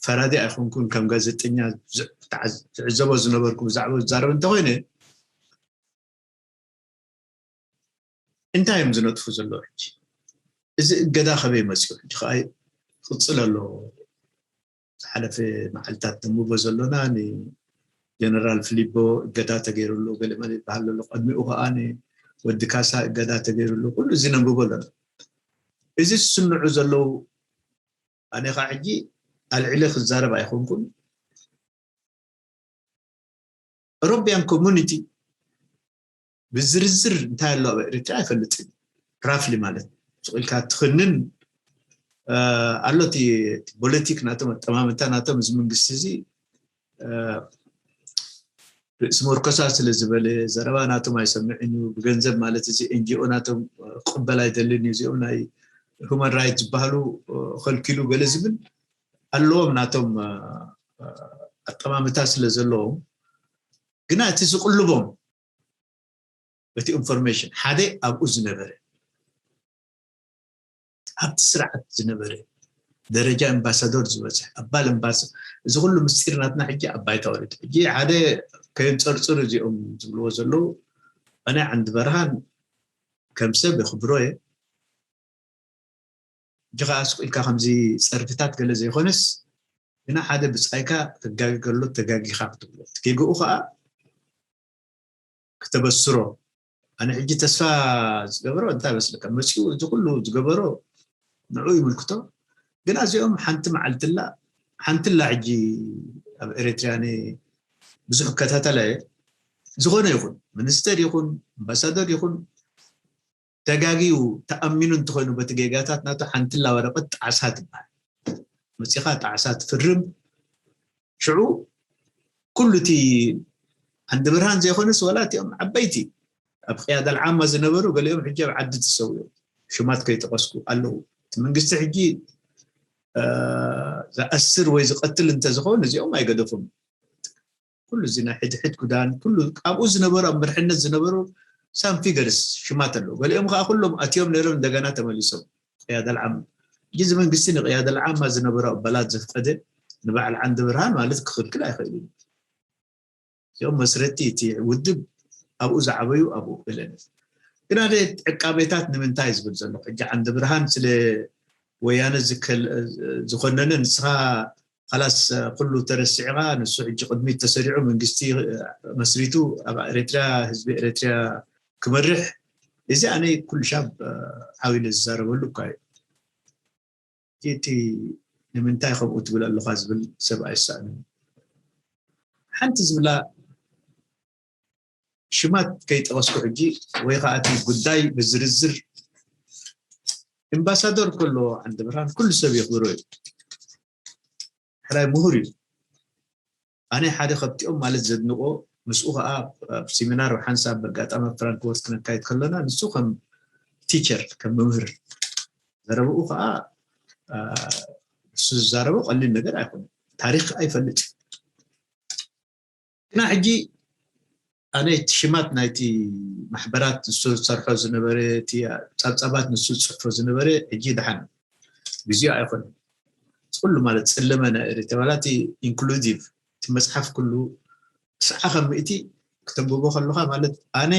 ፈራዲ ኣይኮንኩን ከም ጋዜጠኛ ዝዕዘቦ ዝነበርኩ ብዛዕባ ዝዛረብ እንተኮይነ እንታይ እዮም ዝነጥፉ ዘለዉ ሕጂ እዚ እገዳ ከበይ መፅኡ ሕጂ ከዓ ክፅል ኣሎ ዝሓለፈ መዓልታት ተንብቦ ዘሎና ንጀነራል ፊሊቦ እገዳ ተገይሩሉ ገለመለ ይበሃል ኣሎ ቅድሚኡ ከዓ ንወዲ ካሳ እገዳ ተገይሩሉ ኩሉ እዚ ነንብቦ ኣለና እዚ ዝስንዑ ዘለዉ ኣነ ከዓ ሕጂ ኣልዒለ ክዛረብ ኣይኮንኩን European community ብዝርዝር እንታይ ኣሎ ኣብ ኤርትራ ኣይፈልጥን ራፍሊ ማለት ስቕ ኢልካ ትኽንን ኣሎ እቲ ፖለቲክ ናቶም ኣጠማምታ ናቶም እዚ መንግስቲ እዚ ርእሲ መርኮሳ ስለ ዝበለ ዘረባ ናቶም ኣይሰምዕን እዩ ብገንዘብ ማለት እዚ ኤንጂኦ ናቶም ክቕበል ኣይደልን እዩ እዚኦም ናይ ሁማን ራይት ዝበሃሉ ከልኪሉ ገለ ዝብል ኣለዎም ናቶም ኣጠማምታ ስለ ዘለዎም ግና እቲ ዝቅልቦም በቲ ኢንፎርሜሽን ሓደ ኣብኡ ዝነበረ ኣብቲ ስርዓት ዝነበረ ደረጃ ኣምባሳዶር ዝበፅሕ ኣባል ኣምባሳ እዚ ኩሉ ምስጢር ናትና ሕጂ ኣብ ባይታ ወሪዱ ሕጂ ሓደ ከየንፀርፅሩ እዚኦም ዝብልዎ ዘለዉ ኣነ ዓንዲ በርሃን ከም ሰብ የኽብሮ እየ ሕጂ ከዓ ስቕ ኢልካ ከምዚ ፀርፍታት ገለ ዘይኮነስ ግና ሓደ ብፃይካ ክጋጊ ከሎ ተጋጊኻ ክትብሎ እቲ ጌግኡ ከዓ ክተበስሮ ኣነ ሕጂ ተስፋ ዝገብሮ እንታይ መስለካ መፂኡ እዚ ኩሉ ዝገበሮ ንዑ ይምልክቶ ግን ኣዚኦም ሓንቲ መዓልትላ ሓንትላ ሕጂ ኣብ ኤርትራ ብዙሕ እከታተላ እየ ዝኾነ ይኹን ሚኒስተር ይኹን ኣምባሳደር ይኹን ተጋግዩ ተኣሚኑ እንተኾይኑ በቲ ጌጋታት ናቱ ሓንትላ ወረቐት ጣዕሳ ትበሃል መፂኻ ጣዕሳ ትፍርም ሽዑ ኩሉ እቲ ዓንዲ ብርሃን ዘይኮነስ ወላ እቲኦም ዓበይቲ ኣብ ቅያዳ ልዓማ ዝነበሩ ገሊኦም ሕጂ ኣብ ዓዲ ተሰዊኦም ሽማት ከይጠቀስኩ ኣለዉ እቲ መንግስቲ ሕጂ ዝኣስር ወይ ዝቀትል እንተዝኸውን እዚኦም ኣይገደፉም ኩሉ እዚ ናይ ሕድሕድ ጉዳን ኩሉ ኣብኡ ዝነበሩ ኣብ መርሕነት ዝነበሩ ሳም ፊገርስ ሽማት ኣለዉ ገሊኦም ከዓ ኩሎም ኣትዮም ነይሮም እንደገና ተመሊሶም ቅያዳ ልዓማ ሕጂ እዚ መንግስቲ ንቅያዳ ልዓማ ዝነበሩ ኣባላት ዘፍቀደ ንበዓል ዓንዲ ብርሃን ማለት ክኽልክል ኣይኽእል እዩ እዚኦም መስረቲ እቲ ውድብ ኣብኡ ዝዓበዩ ኣብኡ ገለን ግና ዕቃቤታት ንምንታይ ዝብል ዘሎ ሕጂ ዓንዲ ብርሃን ስለ ወያነ ዝኮነነ ንስኻ ካላስ ኩሉ ተረሲዕኻ ንሱ ሕጂ ቅድሚት ተሰሪዑ መንግስቲ መስሪቱ ኣብ ኤርትራ ህዝቢ ኤርትራ ክመርሕ እዚ ኣነ ኩሉ ሻብ ሓዊለ ዝዛረበሉ እኳ እዩ እቲ ንምንታይ ከምኡ ትብል ኣለኻ ዝብል ሰብ ኣይሰኣንን ሓንቲ ዝብላ ሽማት ከይጠቐስኩ ሕጂ ወይ ከዓ እቲ ጉዳይ ብዝርዝር ኣምባሳደር ከሎ ዓንደ ብርሃን ኩሉ ሰብ የኽብሮ እዩ። ሕራይ ምሁር እዩ። ኣነ ሓደ ከብቲኦም ማለት ዘድንቆ ምስኡ ከዓ ኣብ ሴሚናር ሓንሳብ በጋጣሚ ኣብ ፍራንክፎርት ክነካይድ ከለና ንሱ ከም ቲቸር ከም መምህር ዘረብኡ ከዓ ንሱ ዝዛረቦ ቀሊል ነገር ኣይኮነ። ታሪክ ከዓ ይፈልጥ እዩ። ግና ሕጂ ኣነ እቲ ሽማት ናይቲ ማሕበራት ንሱ ዝሰርሖ ዝነበረ እቲ ፃብፃባት ንሱ ዝፅሕፎ ዝነበረ ሕጂ ደሓን ግዜኡ ኣይኮነ። ኩሉ ማለት ፀለመ ናይ ኤርትራ ማለት ኢንክሉዚቭ እቲ መፅሓፍ ኩሉ ትስዓ ከም ምእቲ ክተንብቦ ከለካ ማለት ኣነ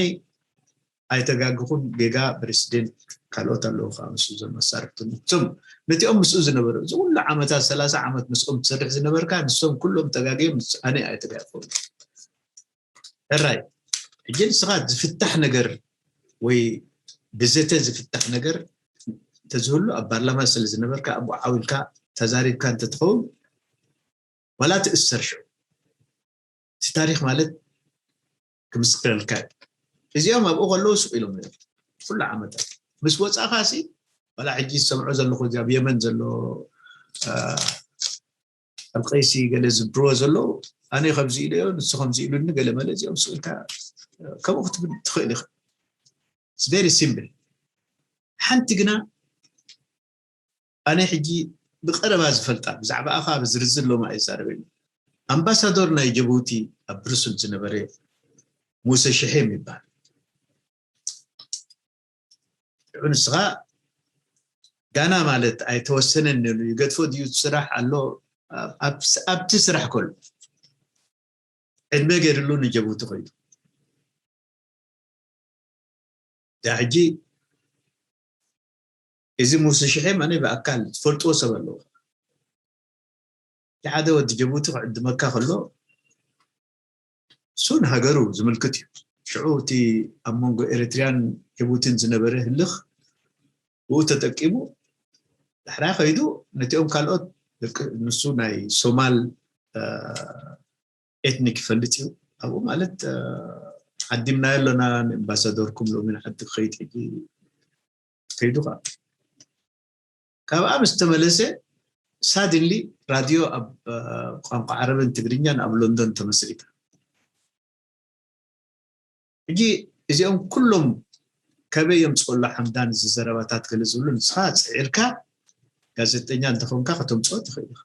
ኣይተጋግኹን ጌጋ ፕሬሲደንት ካልኦት ኣለዉ ከዓ ምስ እዞም መሳርሕቲ እቶም ነቲኦም ምስኡ ዝነበሩ እዚ ኩሉ ዓመታት ሰላሳ ዓመት ምስኦም ትሰርሕ ዝነበርካ ንሶም ኩሎም ተጋግዮም ኣነ ኣይተጋግኹን። ሕራይ ሕጂ ንስኻ ዝፍታሕ ነገር ወይ ብዘተ ዝፍታሕ ነገር እንተዝህሉ ኣብ ፓርላማ ስለ ዝነበርካ ኣብኡ ዓው ኢልካ ተዛሪብካ እንተትኸውን ዋላ ትእሰር ሽዑ እቲ ታሪክ ማለት ክምስክረልካ እዩ። እዚኦም ኣብኡ ከለዉ ስቕ ኢሎም እዮም ኩሉ ዓመታት ምስ ወፃእካ ሲ ዋላ ሕጂ ዝሰምዖ ዘለኹ እዚ ኣብ የመን ዘሎ ኣልቀይሲ ገለ ዝብርዎ ዘለዉ ኣነ ከምዚ ኢለዮ ንሱ ከምዚ ኢሉኒ ገለ መለ እዚኦም ስቕ ኢልካ ከምኡ ክትብል ትኽእል ኢኻ። ቨሪ ሲምፕል። ሓንቲ ግና ኣነ ሕጂ ብቀረባ ዝፈልጣ ብዛዕባ ኣኻ ብዝርዝር ሎማ ኣይዛረበኒ ኣምባሳዶር ናይ ጀቡቲ ኣብ ብሩስል ዝነበረ ሙሰ ሽሒም ይበሃል። ሽዑ ንስኻ ጋና ማለት ኣይተወሰነን ነሉ ይገድፎ ድዩ ስራሕ ኣሎ ኣብቲ ስራሕ ከሉ ዕድመ ገይርሉ ንጀቡቲ ኮይዱ ዳ ሕጂ እዚ ሙሴ ሽሒም ኣነ ብኣካል ዝፈልጥዎ ሰብ ኣለዎ። እቲ ሓደ ወዲ ጀቡቲ ክዕድመካ ከሎ እሱ ንሃገሩ ዝምልክት እዩ። ሽዑ እቲ ኣብ መንጎ ኤርትርያን ጀቡቲን ዝነበረ ህልኽ ብኡ ተጠቂሙ ዳሕራይ ከይዱ ነቲኦም ካልኦት ንሱ ናይ ሶማል ኤትኒክ ይፈልጥ እዩ ኣብኡ ማለት ዓዲምናዮ ኣለና ንኤምባሳደርኩም ሎሚ ንዓዲ ክኸይድ ሕጂ ከይዱ ከዓ ካብኣ ምስ ተመለሰ ሳድንሊ ራድዮ ኣብ ቋንቋ ዓረብን ትግርኛን ኣብ ሎንዶን ተመስሪታ ሕጂ እዚኦም ኩሎም ከበይ የምፅኦሎ ሓምዳን እዚ ዘረባታት ገለ ዝብሉ ንስኻ ፅዒርካ ጋዜጠኛ እንተኾንካ ከተምፅኦ ትኽእል ኢኻ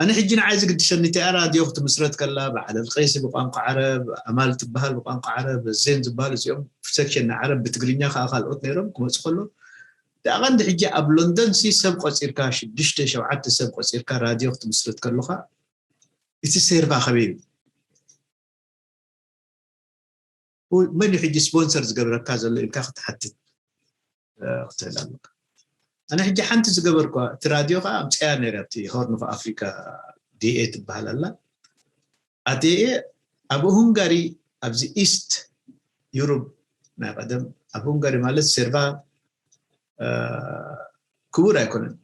ኣነ ሕጂ ንዓይ ዝግድሰኒ እቲኣ ራድዮ ክትምስረት ከላ በዓል ኣልቀይሲ ብቋንቋ ዓረብ ኣማል ትበሃል ብቋንቋ ዓረብ ዜን ዝበሃል እዚኦም ሴክሽን ናይ ዓረብ ብትግርኛ ከዓ ካልኦት ነይሮም ክመፁ ከሎ ደኣ ቀንዲ ሕጂ ኣብ ሎንደን ሲ ሰብ ቆፂርካ ሽዱሽተ ሸውዓተ ሰብ ቆፂርካ ራድዮ ክትምስርት ከለካ እቲ ሴርቫ ከበይ እዩ መን እዩ ሕጂ ስፖንሰር ዝገብረካ ዘሎ ኢልካ ክትሓትት ክትእል ኣለካ ኣነ ሕጂ ሓንቲ ዝገበርኳ እቲ ራድዮ ከዓ ኣምፅያ ነይረ ኣብቲ ሆርን ኦፍ ኣፍሪካ ዲኤ ትበሃል ኣላ ኣዲኤ ኣብ ሁንጋሪ ኣብዚ ኢስት ዩሮብ ናይ ቀደም ኣብ ሁንጋሪ ማለት ሴርቫ ክቡር ኣይኮነን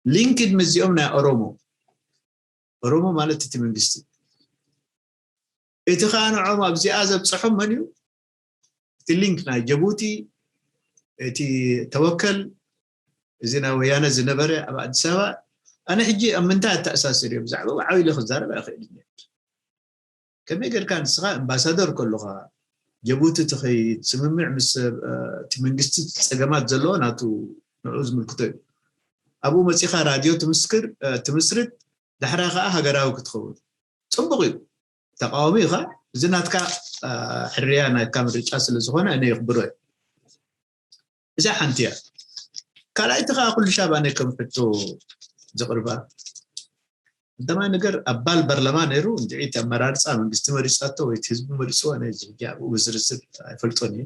ሊንክድ ምስዚኦም ናይ ኦሮሞ ኦሮሞ ማለት እቲ መንግስቲ እቲ ከዓ ንዖም ኣብዚኣ ዘብፅሖም መን እዩ እቲ ሊንክ ናይ ጀቡቲ እቲ ተወከል እዚ ናይ ወያነ ዝነበረ ኣብ ኣዲስ ኣበባ ኣነ ሕጂ ኣብ ምንታይ ኣተኣሳስር እዮ ብዛዕባ ዓው ኢለ ክዛረብ ኣይኽእል እዩ ከመይ ጌርካ ንስኻ ኣምባሳደር ከለኻ ጀቡቲ ትኸይድ ስምምዕ ምስ እቲ መንግስቲ ፀገማት ዘለዎ ናቱ ንዑ ዝምልክቶ እዩ ኣብኡ መፂኻ ራድዮ ትምስክር ትምስርት ዳሕራይ ከዓ ሃገራዊ ክትኸውን ፅቡቅ እዩ ተቃዋሚ ኢኻ እዚ ናትካ ሕርያ ናትካ ምርጫ ስለ ዝኾነ እነ ይኽብሮ እዩ እዛ ሓንቲ እያ ካልኣይቲ ከዓ ኩሉ ሻብ ኣነ ከም ሕቶ ዘቅርባ ቀዳማይ ነገር ኣባል በርለማ ነይሩ እንድዒ እቲ ኣመራርፃ መንግስቲ መሪፃቶ ወይ ህዝቢ መሪፅዎ ኣነ ዝሕጂ ኣብኡ ብዝርዝር ኣይፈልጦን እዩ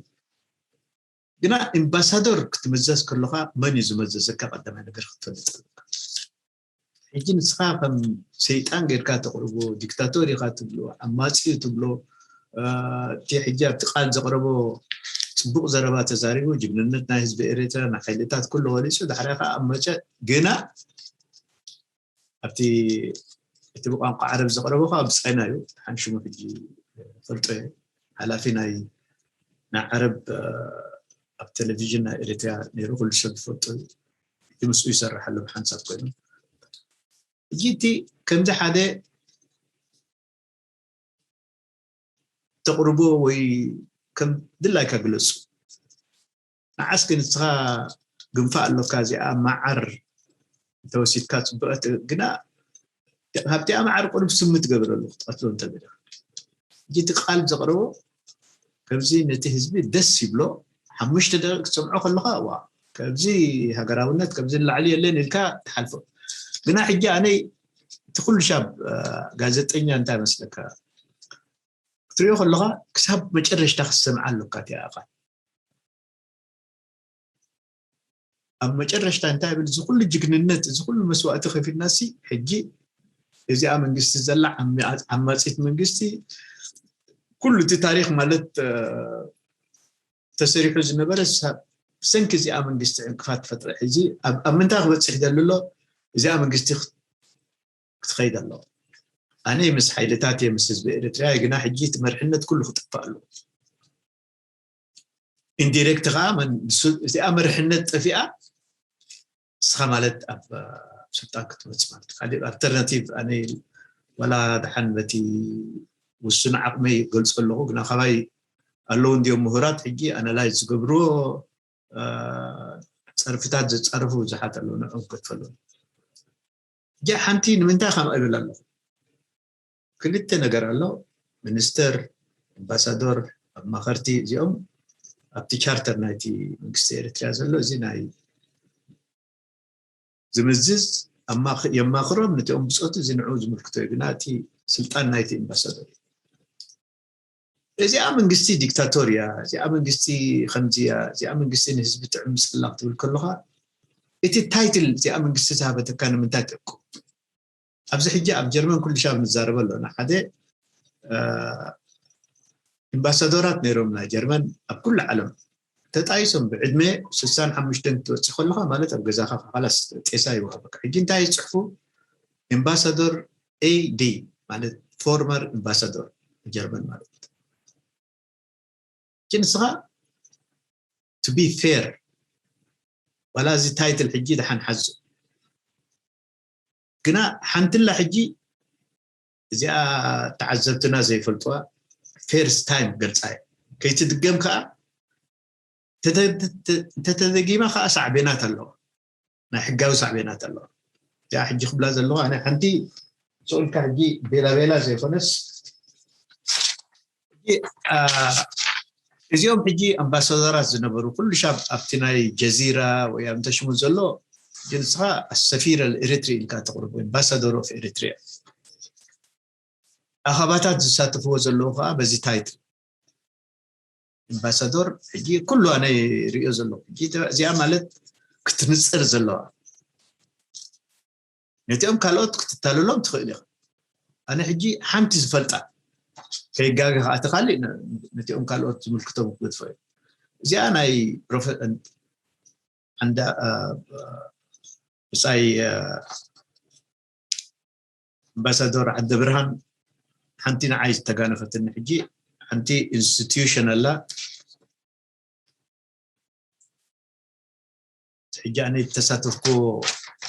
ግና ኤምባሳዶር ክትምዘዝ ከለካ መን እዩ ዝመዘዘካ ቀዳማይ ነገር ክትፈልጥ ኣለካ ሕጂ ንስኻ ከም ሰይጣን ጌርካ ተቕርቦ ዲክታቶር ኢኻ ትብሎ ዓማፂ እዩ ትብሎ እቲ ሕጂ ኣብቲ ቃል ዘቕረቦ ፅቡቅ ዘረባ ተዛሪቡ ጅግንነት ናይ ህዝቢ ኤርትራ ንሓይልታት ኩሉ ገሊፁ ዳሕራይ ከዓ ኣብ መጨ ግና ኣብቲ እቲ ብቋንቋ ዓረብ ዘቕረቦ ከዓ ብጻይና እዩ። ሓንሽሙ ሕጂ ፈልጦ እየ። ሓላፊ ናይ ናይ ዓረብ ኣብ ቴሌቪዥን ናይ ኤሪትሪያ ነይሩ፣ ኩሉ ሰብ ዝፈልጦ እዩ። እቲ ምስኡ ይሰርሕ ኣሎ ብሓንሳብ ኮይኑ። ሕጂ እቲ ከምዚ ሓደ ተቕርቦ ወይ ከም ድላይካ ግለጹ። ንዓስ ግን ንስኻ ግንፋ ኣሎካ፣ እዚኣ መዓር እንተወሲድካ ጽቡቐት ግና ካብቲኣ መዓር ቁሩብ ስሚ ትገብረሉ ክትቐትሎ እንተበለ ሕጂ እቲ ቃል ዘቕረቦ ከምዚ ነቲ ህዝቢ ደስ ይብሎ። ሓሙሽተ ደቂቕ ክትሰምዖ ከለኻ ዋ፣ ከብዚ ሃገራውነት ከብዚ ንላዕሊ የለን ኢልካ ትሓልፎ። ግና ሕጂ ኣነይ እቲ ኩሉ ሻብ ጋዜጠኛ እንታይ መስለካ ክትሪኦ ከለኻ ክሳብ መጨረሽታ ክትሰምዓ ኣለካ እቲኣ ቃል። ኣብ መጨረሽታ እንታይ ብል እዚ ኩሉ ጅግንነት እዚ ኩሉ መስዋእቲ ከፊልና ሲ ሕጂ እዚኣ መንግስቲ ዘላ ዓማፂት መንግስቲ ኩሉ እቲ ታሪክ ማለት ተሰሪሑ ዝነበረ ብሰንኪ እዚኣ መንግስቲ ዕንቅፋት ፈጥረ ሕዚ ኣብ ምንታይ ክበፅሕ ደሊ ኣሎ? እዚኣ መንግስቲ ክትኸይድ ኣለዋ። ኣነ ምስ ሓይልታት እየ ምስ ህዝቢ ኤርትራ ግና ሕጂ እቲ መርሕነት ኩሉ ክጥፋእ ኣለዎ። ኢንዲሬክት ከዓ እዚኣ መርሕነት ጠፊኣ ንስኻ ማለት ኣብ ስልጣን ክትመፅ ማለት ካልእ ኣልተርናቲቭ ኣነ ዋላ ደሓን በቲ ውሱን ዓቕመይ ይገልፆ ኣለኹ ግና ካባይ ኣለዉ እንዲዮም ምሁራት ሕጂ ኣናላይዝ ዝገብርዎ ፀርፍታት ዘፃርፉ ብዙሓት ኣለዉ ንዕኦም ከትፈሉ እጂ ሓንቲ ንምንታይ ከም እብል ኣለኹ ክልተ ነገር ኣሎ ሚኒስተር ኣምባሳዶር ኣማኸርቲ እዚኦም ኣብቲ ቻርተር ናይቲ መንግስቲ ኤርትራ ዘሎ እዚ ናይ ዝምዝዝ የማኽሮም ነቲኦም ብፆቱ እዚ ንዕኡ ዝምልክቶ እዩ ግና እቲ ስልጣን ናይቲ ኣምባሳዶር እዩ እዚኣ መንግስቲ ዲክታቶር እያ እዚኣ መንግስቲ ከምዚ እያ እዚኣ መንግስቲ ንህዝቢ ጥዕም ምፅላ ክትብል ከለካ እቲ ታይትል እዚኣ መንግስቲ ዝሃበተካ ንምንታይ ትእቁ ኣብዚ ሕጂ ኣብ ጀርመን ኩሉ ሻብ ንዛረበ ኣለና ሓደ ኤምባሳዶራት ነይሮም ናይ ጀርመን ኣብ ኩሉ ዓለም ተጣይሶም ብዕድመ ስሳን ሓሙሽተን ክትወፅእ ከለካ ማለት ኣብ ገዛካ ካላስ ጤሳ ይወሃበካ ሕጂ እንታይ ይፅሕፉ ኤምባሳዶር ኤዲ ማለት ፎርመር ኤምባሳዶር ጀርመን ማለት እዩ ንስኻ to be fair ዋላ እዚ ታይትል ሕጂ ድሓን ሓዙ ግና ሓንትላ ሕጂ እዚኣ ተዓዘብትና ዘይፈልጥዋ ፈርስት ታይም ገልፃ እያ ከይትድገም ከዓ እንተተደጊማ ከዓ ሳዕቤናት ኣለዋ ናይ ሕጋዊ ሳዕቤናት ኣለዋ እዚኣ ሕጂ ክብላ ዘለኹ ኣነ ሓንቲ ስኡልካ ሕጂ ቤላ ቤላ ዘይኮነስ እዚኦም ሕጂ ኣምባሳደራት ዝነበሩ ኩሉ ሻብ ኣብቲ ናይ ጀዚራ ወይ ኣብ እንተሽሙ ዘሎ ንስኻ ሰፊር ኤሪትሪ ኢልካ ተቕርቡ ኣምባሳደር ኦፍ ኤሪትሪያ ኣኻባታት ዝሳተፍዎ ዘለዉ ከዓ በዚ ታይትል ኣምባሳዶር ሕጂ ኩሉ ኣነ ሪኦ ዘለኹ እዚኣ ማለት ክትንፅር ዘለዋ ነቲኦም ካልኦት ክትታለሎም ትኽእል ኢኻ ኣነ ሕጂ ሓንቲ ዝፈልጣ ከይጋገ ከዓ ተካሊእ ነቲኦም ካልኦት ዝምልክቶም ክትገድፎ እዩ እዚኣ ናይ ፕሮፌ- ኣንዳ ብፃይ ኣምባሳዶር ዓደብርሃን ሓንቲ ንዓይ ዝተጋነፈትኒ ሕጂ ሓንቲ ኢንስቲትዩሽን ኣላ ሕጂ ኣነ ዝተሳተፍኩ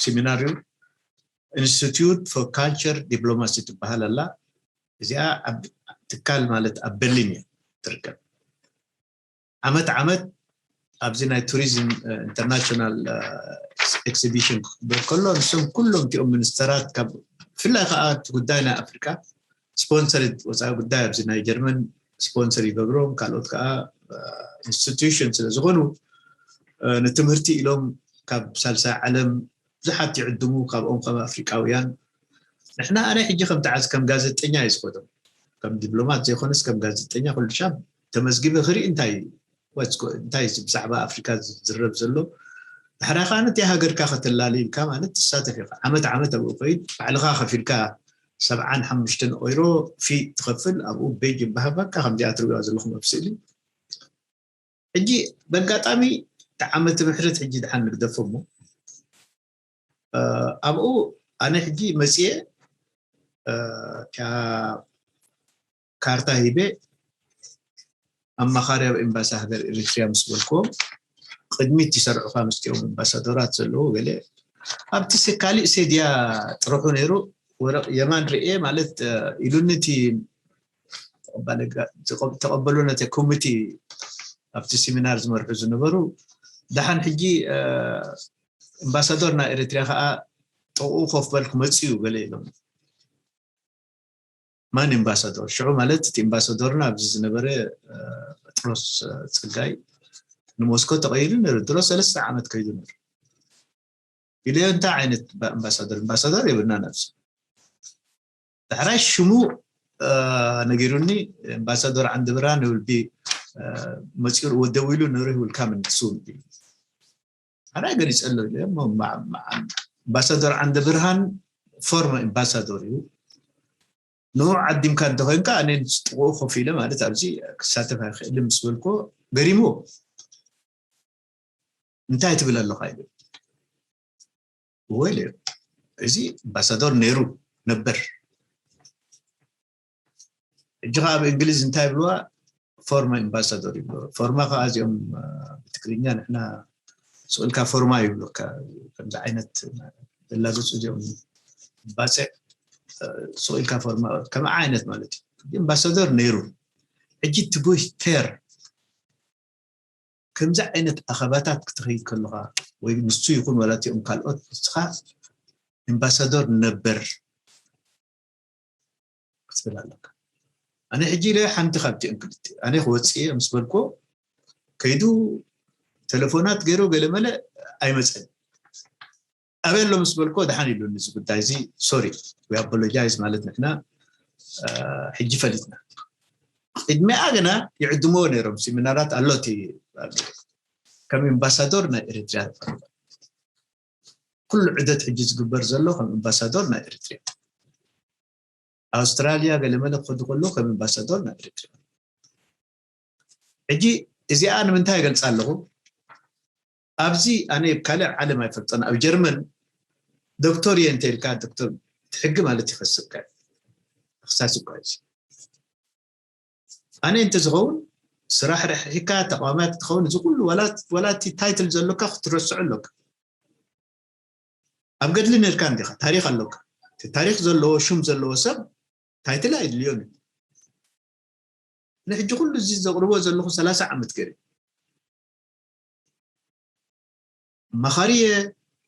ሴሚናር እዩ ኢንስቲትዩት ፎር ካልቸር ዲፕሎማሲ ትበሃል ኣላ እዚኣ ኣብ ትካል ማለት ኣብ በርሊን እያ ትርከብ ዓመት ዓመት ኣብዚ ናይ ቱሪዝም ኢንተርናሽናል ኤግዚቢሽን ክክበር ከሎ ንሶም ኩሎም እቲኦም ሚኒስተራት ካብ ብፍላይ ከዓ እቲ ጉዳይ ናይ ኣፍሪካ ስፖንሰር ወፃኢ ጉዳይ ኣብዚ ናይ ጀርመን ስፖንሰር ይገብሮም ካልኦት ከዓ ኢንስቲትዩሽን ስለዝኾኑ ንትምህርቲ ኢሎም ካብ ሳልሳይ ዓለም ብዙሓት ይዕድሙ ካብኦም ከም ኣፍሪቃውያን ንሕና ኣነ ሕጂ ከም ተዓዝ ከም ጋዜጠኛ እዩ ዝኸዶ ከም ዲፕሎማት ዘይኮነስ ከም ጋዜጠኛ ኩሉ ሻብ ተመዝጊበ ክርኢ እንታይ እዩ እንታይ ብዛዕባ ኣፍሪካ ዝዝረብ ዘሎ ድሕራ ከዓ ነቲ ሃገርካ ከተላሊ ኢልካ ማለት ትሳተፍ ኢካ ዓመት ዓመት ኣብኡ ኮይድ ባዕልካ ከፊልካ ሰብዓን ሓሙሽተን ኦይሮ ፊ ትኸፍል ኣብኡ ቤጅ ይበሃበካ ከምዚኣ ትሪዋ ዘለኹም ኣብ ስእሊ ሕጂ በጋጣሚ እቲ ዓመተ ምሕረት ሕጂ ድሓን ንግደፎ እሞ ኣብኡ ኣነ ሕጂ መፅየ እታ ካርታ ሂበ ኣማኻሪ ኣብ ኤምባሲ ሃገር ኤሪትሪያ ምስ በልክዎም፣ ቅድሚት ይሰርዑኻ ምስቲኦም ኣምባሳደራት ዘለዎ ገለ ኣብቲ ሲ- ካሊእ ሴድያ ጥርሑ ነይሩ። ወረቕ የማን ርኤ ማለት ኢሉኒ እቲ ተቐባለ ጋ- ተቐ- ተቐበሉ ነቲ ኮሚቲ ኣብቲ ሲሚናር ዝመርሑ ዝነበሩ። ደሓን ሕጂ ኣምባሳደር ናይ ኤሪትሪያ ከዓ ጥቕኡ ኮፍ በል ክመፅእ እዩ ገለ ኢሎም። ማን ኣምባሳደር ሽዑ ማለት እቲ ኣምባሳደርና ኣብዚ ዝነበረ ጴጥሮስ ፀጋይ ንሞስኮ ተቐይሩ ነሩ ድሮ ሰለስተ ዓመት ከይዱ ነሩ። ኢለዮ እንታይ ዓይነት ኣምባሳደር ኣምባሳደር የብልና ነብሱ። ዳሕራይ ሽሙ ነጊሩኒ። ኣምባሳደር ዓንዲ ብርሃን ውልቢ መፂሩ ወደዊሉ ነሩ ይብልካ ምንትስው ኣራይ ገሊፀሎ። ኣምባሳደር ዓንዲ ብርሃን ፎርመ ኣምባሳደር እዩ። ንኡ ዓዲምካ እንተኮይንካ ኣነ ጥቕኡ ኮፍ ኢለ ማለት ኣብዚ ክሳተፍ ኣይክእልን ምስ በልኮ ገሪሙ እንታይ ትብል ኣለካ ኢሉ። ወይለ እዚ ኣምባሳደር ነይሩ ነበር። ሕጂ ከዓ ኣብ እንግሊዝ እንታይ ብልዋ ፎርማ ኣምባሳደር ይብሉ። ፎርማ ከዓ እዚኦም ብትግርኛ ንሕና ስቕልካ ፎርማ ይብሉ። ከምዚ ዓይነት ዘላግፁ እዚኦም ባፅዕ ስቕልካ ፎርማ ከም ዓይነት ማለት እዩ። ኣምባሳደር ነይሩ። ሕጂ ትቡይ ቴር ከምዚ ዓይነት ኣኸባታት ክትኸይድ ከለኻ ወይ ንሱ ይኹን ዋላ እቲኦም ካልኦት ንስኻ ኣምባሳደር ነበር ክትብል ኣለካ። ኣነ ሕጂ ኢለ ሓንቲ ካብቲኦም ክልተ ኣነ ክወፅእ ምስ በልኮ ከይዱ ተለፎናት ገይሩ ገለመለ ኣይመፀን። ኣበይ ኣሎ ምስ በልኮ ደሓን ኢሉኒ እዚ ጉዳይ እዚ ሶሪ ወይ ኣፖሎጃይዝ ማለት ንሕና ሕጂ ፈሊጥና። ቅድሚኣ ግና ይዕድምዎ ነይሮም ሲሚናራት ኣሎ እቲ ከም ኣምባሳዶር ናይ ኤሪትሪያ ኩሉ ዕደት ሕጂ ዝግበር ዘሎ ከም ኣምባሳዶር ናይ ኤሪትሪያ ኣውስትራልያ ገለመለ ክኸዱ ከሎ ከም ኣምባሳዶር ናይ ኤሪትሪያ። ሕጂ እዚኣ ንምንታይ ይገልፃ ኣለኹ? ኣብዚ ኣነ ካልእ ዓለም ኣይፈልጠን ኣብ ጀርመን ዶክተር እየ እንተልካ ዶክተር ሕጊ ማለት ይኸስብካ ክሳስ እኳ እዚ ኣነ እንተዝኸውን ስራሕ ርሕካ ተቃዋማይ ክትኸውን እዚ ኩሉ ወላቲ ታይትል ዘሎካ ክትረስዑ ኣሎካ። ኣብ ገድሊ ነርካ እንዲኻ ታሪክ ኣሎካ። ታሪክ ዘለዎ ሹም ዘለዎ ሰብ ታይትል ኣይድልዮን። ንሕጂ ኩሉ እዚ ዘቕርቦ ዘለኹ ሰላሳ ዓመት ገይረ መኻሪየ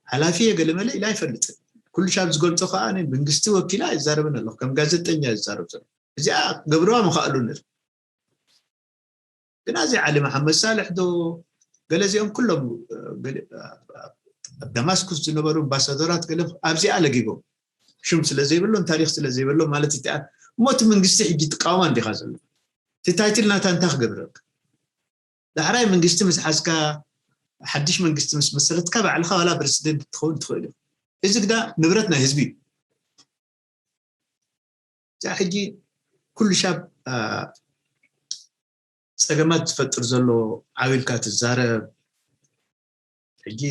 ሓላፊየ ገለመለ ኢላ ኣይፈልጥን። ኩሉ ሻብ ዝገልፆ ከዓ መንግስቲ ወኪላ ኣይዛረብን ኣለኹ ከም ጋዜጠኛ ዝዛረብ ዘሎ እዚኣ ገብረዋ ምኻእሉ ንር ግና እዚ ዓሊ መሓመድ ሳልሕ ዶ ገለ እዚኦም ኩሎም ኣብ ደማስኩስ ዝነበሩ ኣምባሳደራት ገለ ኣብዚኣ ለጊቦም ሽም ስለ ዘይብሎም ታሪክ ስለ ዘይብሎም ማለት እቲ እሞ እቲ መንግስቲ ሕጂ ትቃወማ እንዲካ ዘሎ እቲ ታይትል ናታ እንታይ ክገብረልካ ዳሕራይ መንግስቲ ምስ ሓዝካ ሓድሽ መንግስቲ ምስ መሰረትካ ባዕልካ ዋላ ፕረሲደንት ትኸውን ትኽእል እዩ እዚ ግዳ ንብረት ናይ ህዝቢ እዩ እዛ ሕጂ ኩሉ ሻብ ፀገማት ዝፈጥር ዘሎ ዓው ኢልካ ትዛረብ ሕጂ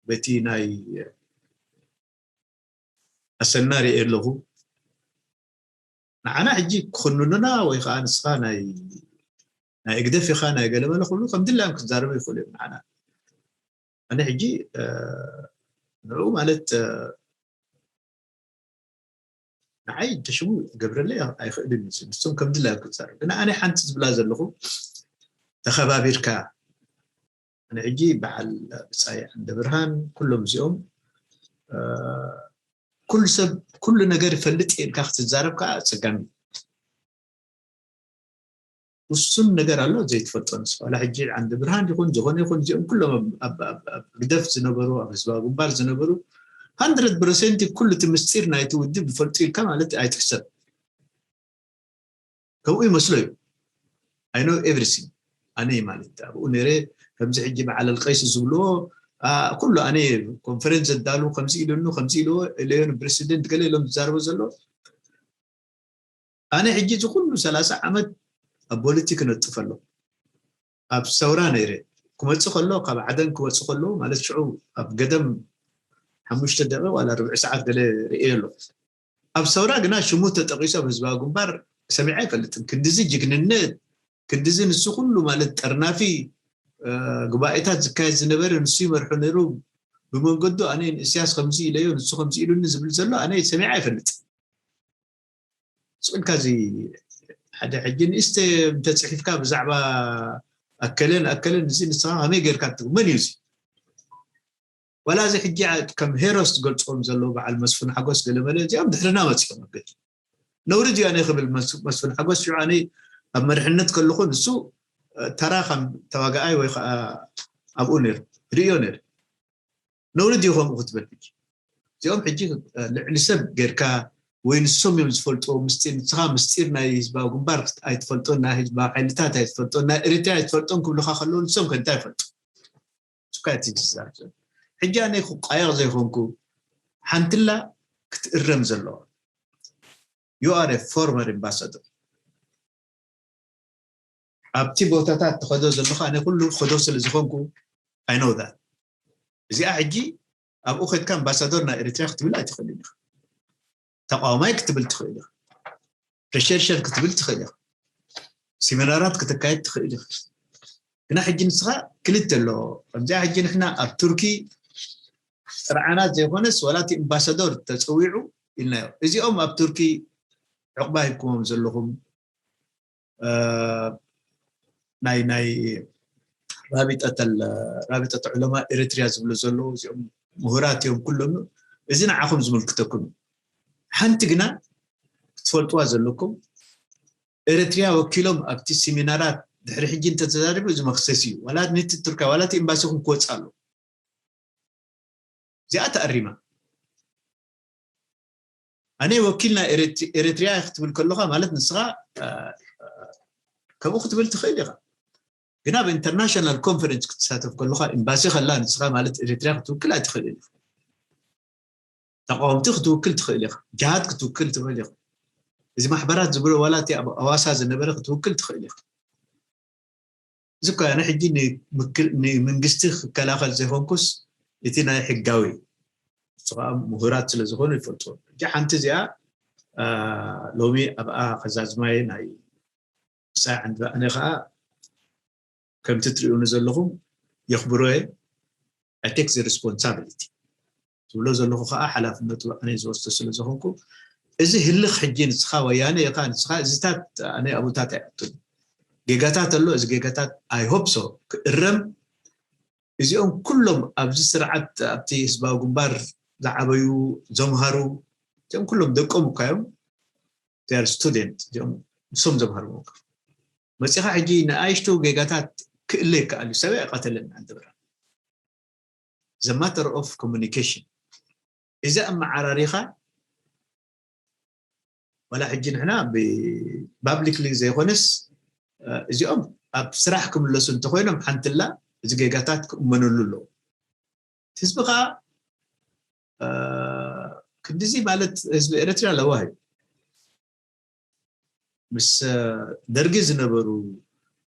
በቲ ናይ ኣሰና ርኤ ኣለኹ ንዓና ሕጂ ክኽንኑና ወይ ከዓ ንስኻ ናይ ናይ እግደፍ ኢኻ ናይ ገለመለ ኩሉ ከም ድላዮም ክዛረቡ ይኽእሉ እዮም ንዓና ኣነ ሕጂ ንዕኡ ማለት ንዓይ ተሽሙ ገብረለይ ኣይኽእልን እዩ ንሶም ከም ድላዮም ክዛረቡ ግን ኣነ ሓንቲ ዝብላ ዘለኹ ተኸባቢርካ ንሕጂ በዓል ብፃይ ዓንደ ብርሃን ኩሎም እዚኦም ኩሉ ሰብ ኩሉ ነገር ይፈልጥ ኢልካ ክትዛረብ ከዓ ኣፀጋሚ ውሱን ነገር ኣሎ ዘይትፈልጦ ንስኻ ዋላ ሕጂ ዓንደ ብርሃን ይኹን ዝኾነ ይኹን እዚኦም ኩሎም ኣብ ግደፍ ዝነበሩ ኣብ ህዝባዊ ግንባር ዝነበሩ ሃንድረድ ፐርሰንት ኩሉ እቲ ምስጢር ናይቲ ውድብ ዝፈልጡ ኢልካ ማለት ኣይትሕሰብ ከምኡ ይመስሎ እዩ I know everything ኣነ ማለት ኣብኡ ነረ ከምዚ ሕጂ በዓል ኣልቀይሲ ዝብልዎ ኩሉ ኣነ ኮንፈረንስ ዘዳሉ ከምዚ ኢሉኑ ከምዚ ኢልዎ ኢለዮ ንፕረሲደንት ገለ ኢሎም ዝዛረቡ ዘሎ ኣነ ሕጂ እዚ ኩሉ ሰላሳ ዓመት ኣብ ፖለቲ ክነጥፍ ኣሎ ኣብ ሰውራ ነይረ ክመፅእ ከሎ ካብ ዓደን ክወፅእ ከሎ ማለት ሽዑ ኣብ ገደም ሓሙሽተ ደቂ ዋላ ርብዒ ሰዓት ገለ ርእየ ኣሎ ኣብ ሰውራ ግና ሽሙ ተጠቂሱ ኣብ ህዝባዊ ግንባር ሰሚዐ ኣይፈልጥን። ክንድዚ ጅግንነት፣ ክንድዚ ንሱ ኩሉ ማለት ጠርናፊ ጉባኤታት ዝካየድ ዝነበረ ንሱ ይመርሑ ነይሩ። ብመንገዱ ኣነ ንእስያስ ከምዚ ኢለዮ ንሱ ከምዚ ኢሉኒ ዝብል ዘሎ ኣነ ሰሚዐ ኣይፈልጥ። ስቅልካ እዚ ሓደ ሕጂ ንእስተ እንተፅሒፍካ ብዛዕባ ኣከለን ኣከለን እዚ ንስኻ ከመይ ጌርካ ትብል መን እዩ እዚ? ዋላ እዚ ሕጂ ከም ሄሮስ ዝገልፅዎም ዘለዉ በዓል መስፍን ሓጎስ ገለመለ እዚኦም ድሕርና መፅኦም ኣገድ ነውሪ ድዩ ኣነ ክብል መስፍን ሓጎስ ሽዑ ኣነ ኣብ መርሕነት ከለኹ ንሱ ተራ ከም ተዋጋኣይ ወይ ከዓ ኣብኡ ነይሩ ርእዮ ነይሩ። ነውሪ ድዩ ከምኡ ክትብል ሕጂ እዚኦም ሕጂ ልዕሊ ሰብ ጌርካ ወይ ንሶም እዮም ዝፈልጥዎ ምስጢር ንስኻ ምስጢር ናይ ህዝባዊ ግንባር ኣይትፈልጦን ናይ ህዝባዊ ሓይልታት ኣይትፈልጦን ናይ ኤሪትራ ኣይትፈልጦን ክብልኻ ከለዉ ንሶም ከ እንታይ ይፈልጡ? እሱካ እቲ ዝዛረብ ዘሎ ሕጂ ኣነ ክቃየቕ ዘይኮንኩ ሓንትላ ክትእረም ዘለዋ። You are a former ambassador ኣብቲ ቦታታት ትኸዶ ዘለኻ ኣነ ኩሉ ክኸዶ ስለ ዝኾንኩ ኣይነውዳ እዚኣ ሕጂ ኣብኡ ከድካ ኣምባሳዶር ናይ ኤሪትሪያ ክትብል ኣይትኽእል ኢኻ ተቃዋማይ ክትብል ትኽእል ኢኻ ፕሬሸርሸር ክትብል ትኽእል ኢኻ ሲሚናራት ክትካየድ ትኽእል ኢኻ ግና ሕጂ ንስኻ ክልተ ኣለዎ ከምዚኣ ሕጂ ንሕና ኣብ ቱርኪ ጥርዓናት ዘይኮነስ ዋላ እቲ ኣምባሳዶር ተፀዊዑ ኢልናዮ እዚኦም ኣብ ቱርኪ ዕቑባ ሂብኩሞም ዘለኹም ናይ ናይ ራቢጠተል ራቢጠተ ዑለማ ኤሪትሪያ ዝብሉ ዘለዉ እዚኦም ምሁራት እዮም ኩሎም እዚ ንዓኹም ዝምልክተኩም ሓንቲ ግና ክትፈልጥዋ ዘለኩም ኤሪትሪያ ወኪሎም ኣብቲ ሲሚናራት ድሕሪ ሕጂ እንተተዛሪቡ እዚ መክሰስ እዩ ዋላ ንቲ ቱርካ ዋላ እቲ ኤምባሲኹም ክወፅእ ኣሎ እዚኣ ተኣሪማ ኣነ ወኪል ናይ ኤሪትሪያ ክትብል ከለኻ ማለት ንስኻ ከምኡ ክትብል ትኽእል ኢኻ ግን ኣብ ኢንተርናሽናል ኮንፈረንስ ክትሳተፍ ከለኻ ኤምባሲ ከላ ንስኻ ማለት ኤሪትሪያ ክትውክል ኣይትኽእል ኢኻ ተቃወምቲ ክትውክል ትኽእል ኢኻ ጅሃድ ክትውክል ትኽእል ኢኻ እዚ ማሕበራት ዝብሎ ዋላ እቲ ኣብ ኣዋሳ ዝነበረ ክትውክል ትኽእል ኢኻ እዚ እኮ ኣነ ሕጂ ንምንግስቲ ክከላኸል ዘይኮንኩስ እቲ ናይ ሕጋዊ እሱ ከዓ ምሁራት ስለ ዝኾኑ ይፈልጥዎ ሕጂ ሓንቲ እዚኣ ሎሚ ኣብኣ ከዛዝማየ ናይ ብፃይ ዓንዲ ኣነ ከዓ ከምቲ ትሪኡኒ ዘለኹም የኽብሮየ I take the responsibility ዝብሎ ዘለኹ ከዓ ሓላፍነቱ ኣነ ዝወስዶ ስለ ዝኾንኩ እዚ ህልኽ ሕጂ ንስኻ ወያነ ኢኻ ንስኻ እዚታት ኣነ ኣብኡታት ኣይኣቱን ጌጋታት ኣሎ እዚ ጌጋታት I hope so ክእረም እዚኦም ኩሎም ኣብዚ ስርዓት ኣብቲ ህዝባዊ ግንባር ዝዓበዩ ዘምሃሩ እዚኦም ኩሎም ደቆም እኳ እዮም ስቱደንት እዚኦም ንሶም ዘምሃርዎ መፂኻ ሕጂ ንኣይሽቱ ጌጋታት ክእለ ይከኣል እዩ ሰብ ኣይቀተለን ኣንተ ብርሃን the matter of communication እዚ ኣመዓራሪኻ ዋላ ሕጂ ንሕና ብባብሊክሊ ዘይኮነስ እዚኦም ኣብ ስራሕ ክምለሱ እንተኮይኖም ሓንትላ እዚ ጌጋታት ክእመነሉ ኣለዎ ህዝቢ ከዓ ክንዲዚ ማለት ህዝቢ ኤርትራ ለዋህ እዩ ምስ ደርጊ ዝነበሩ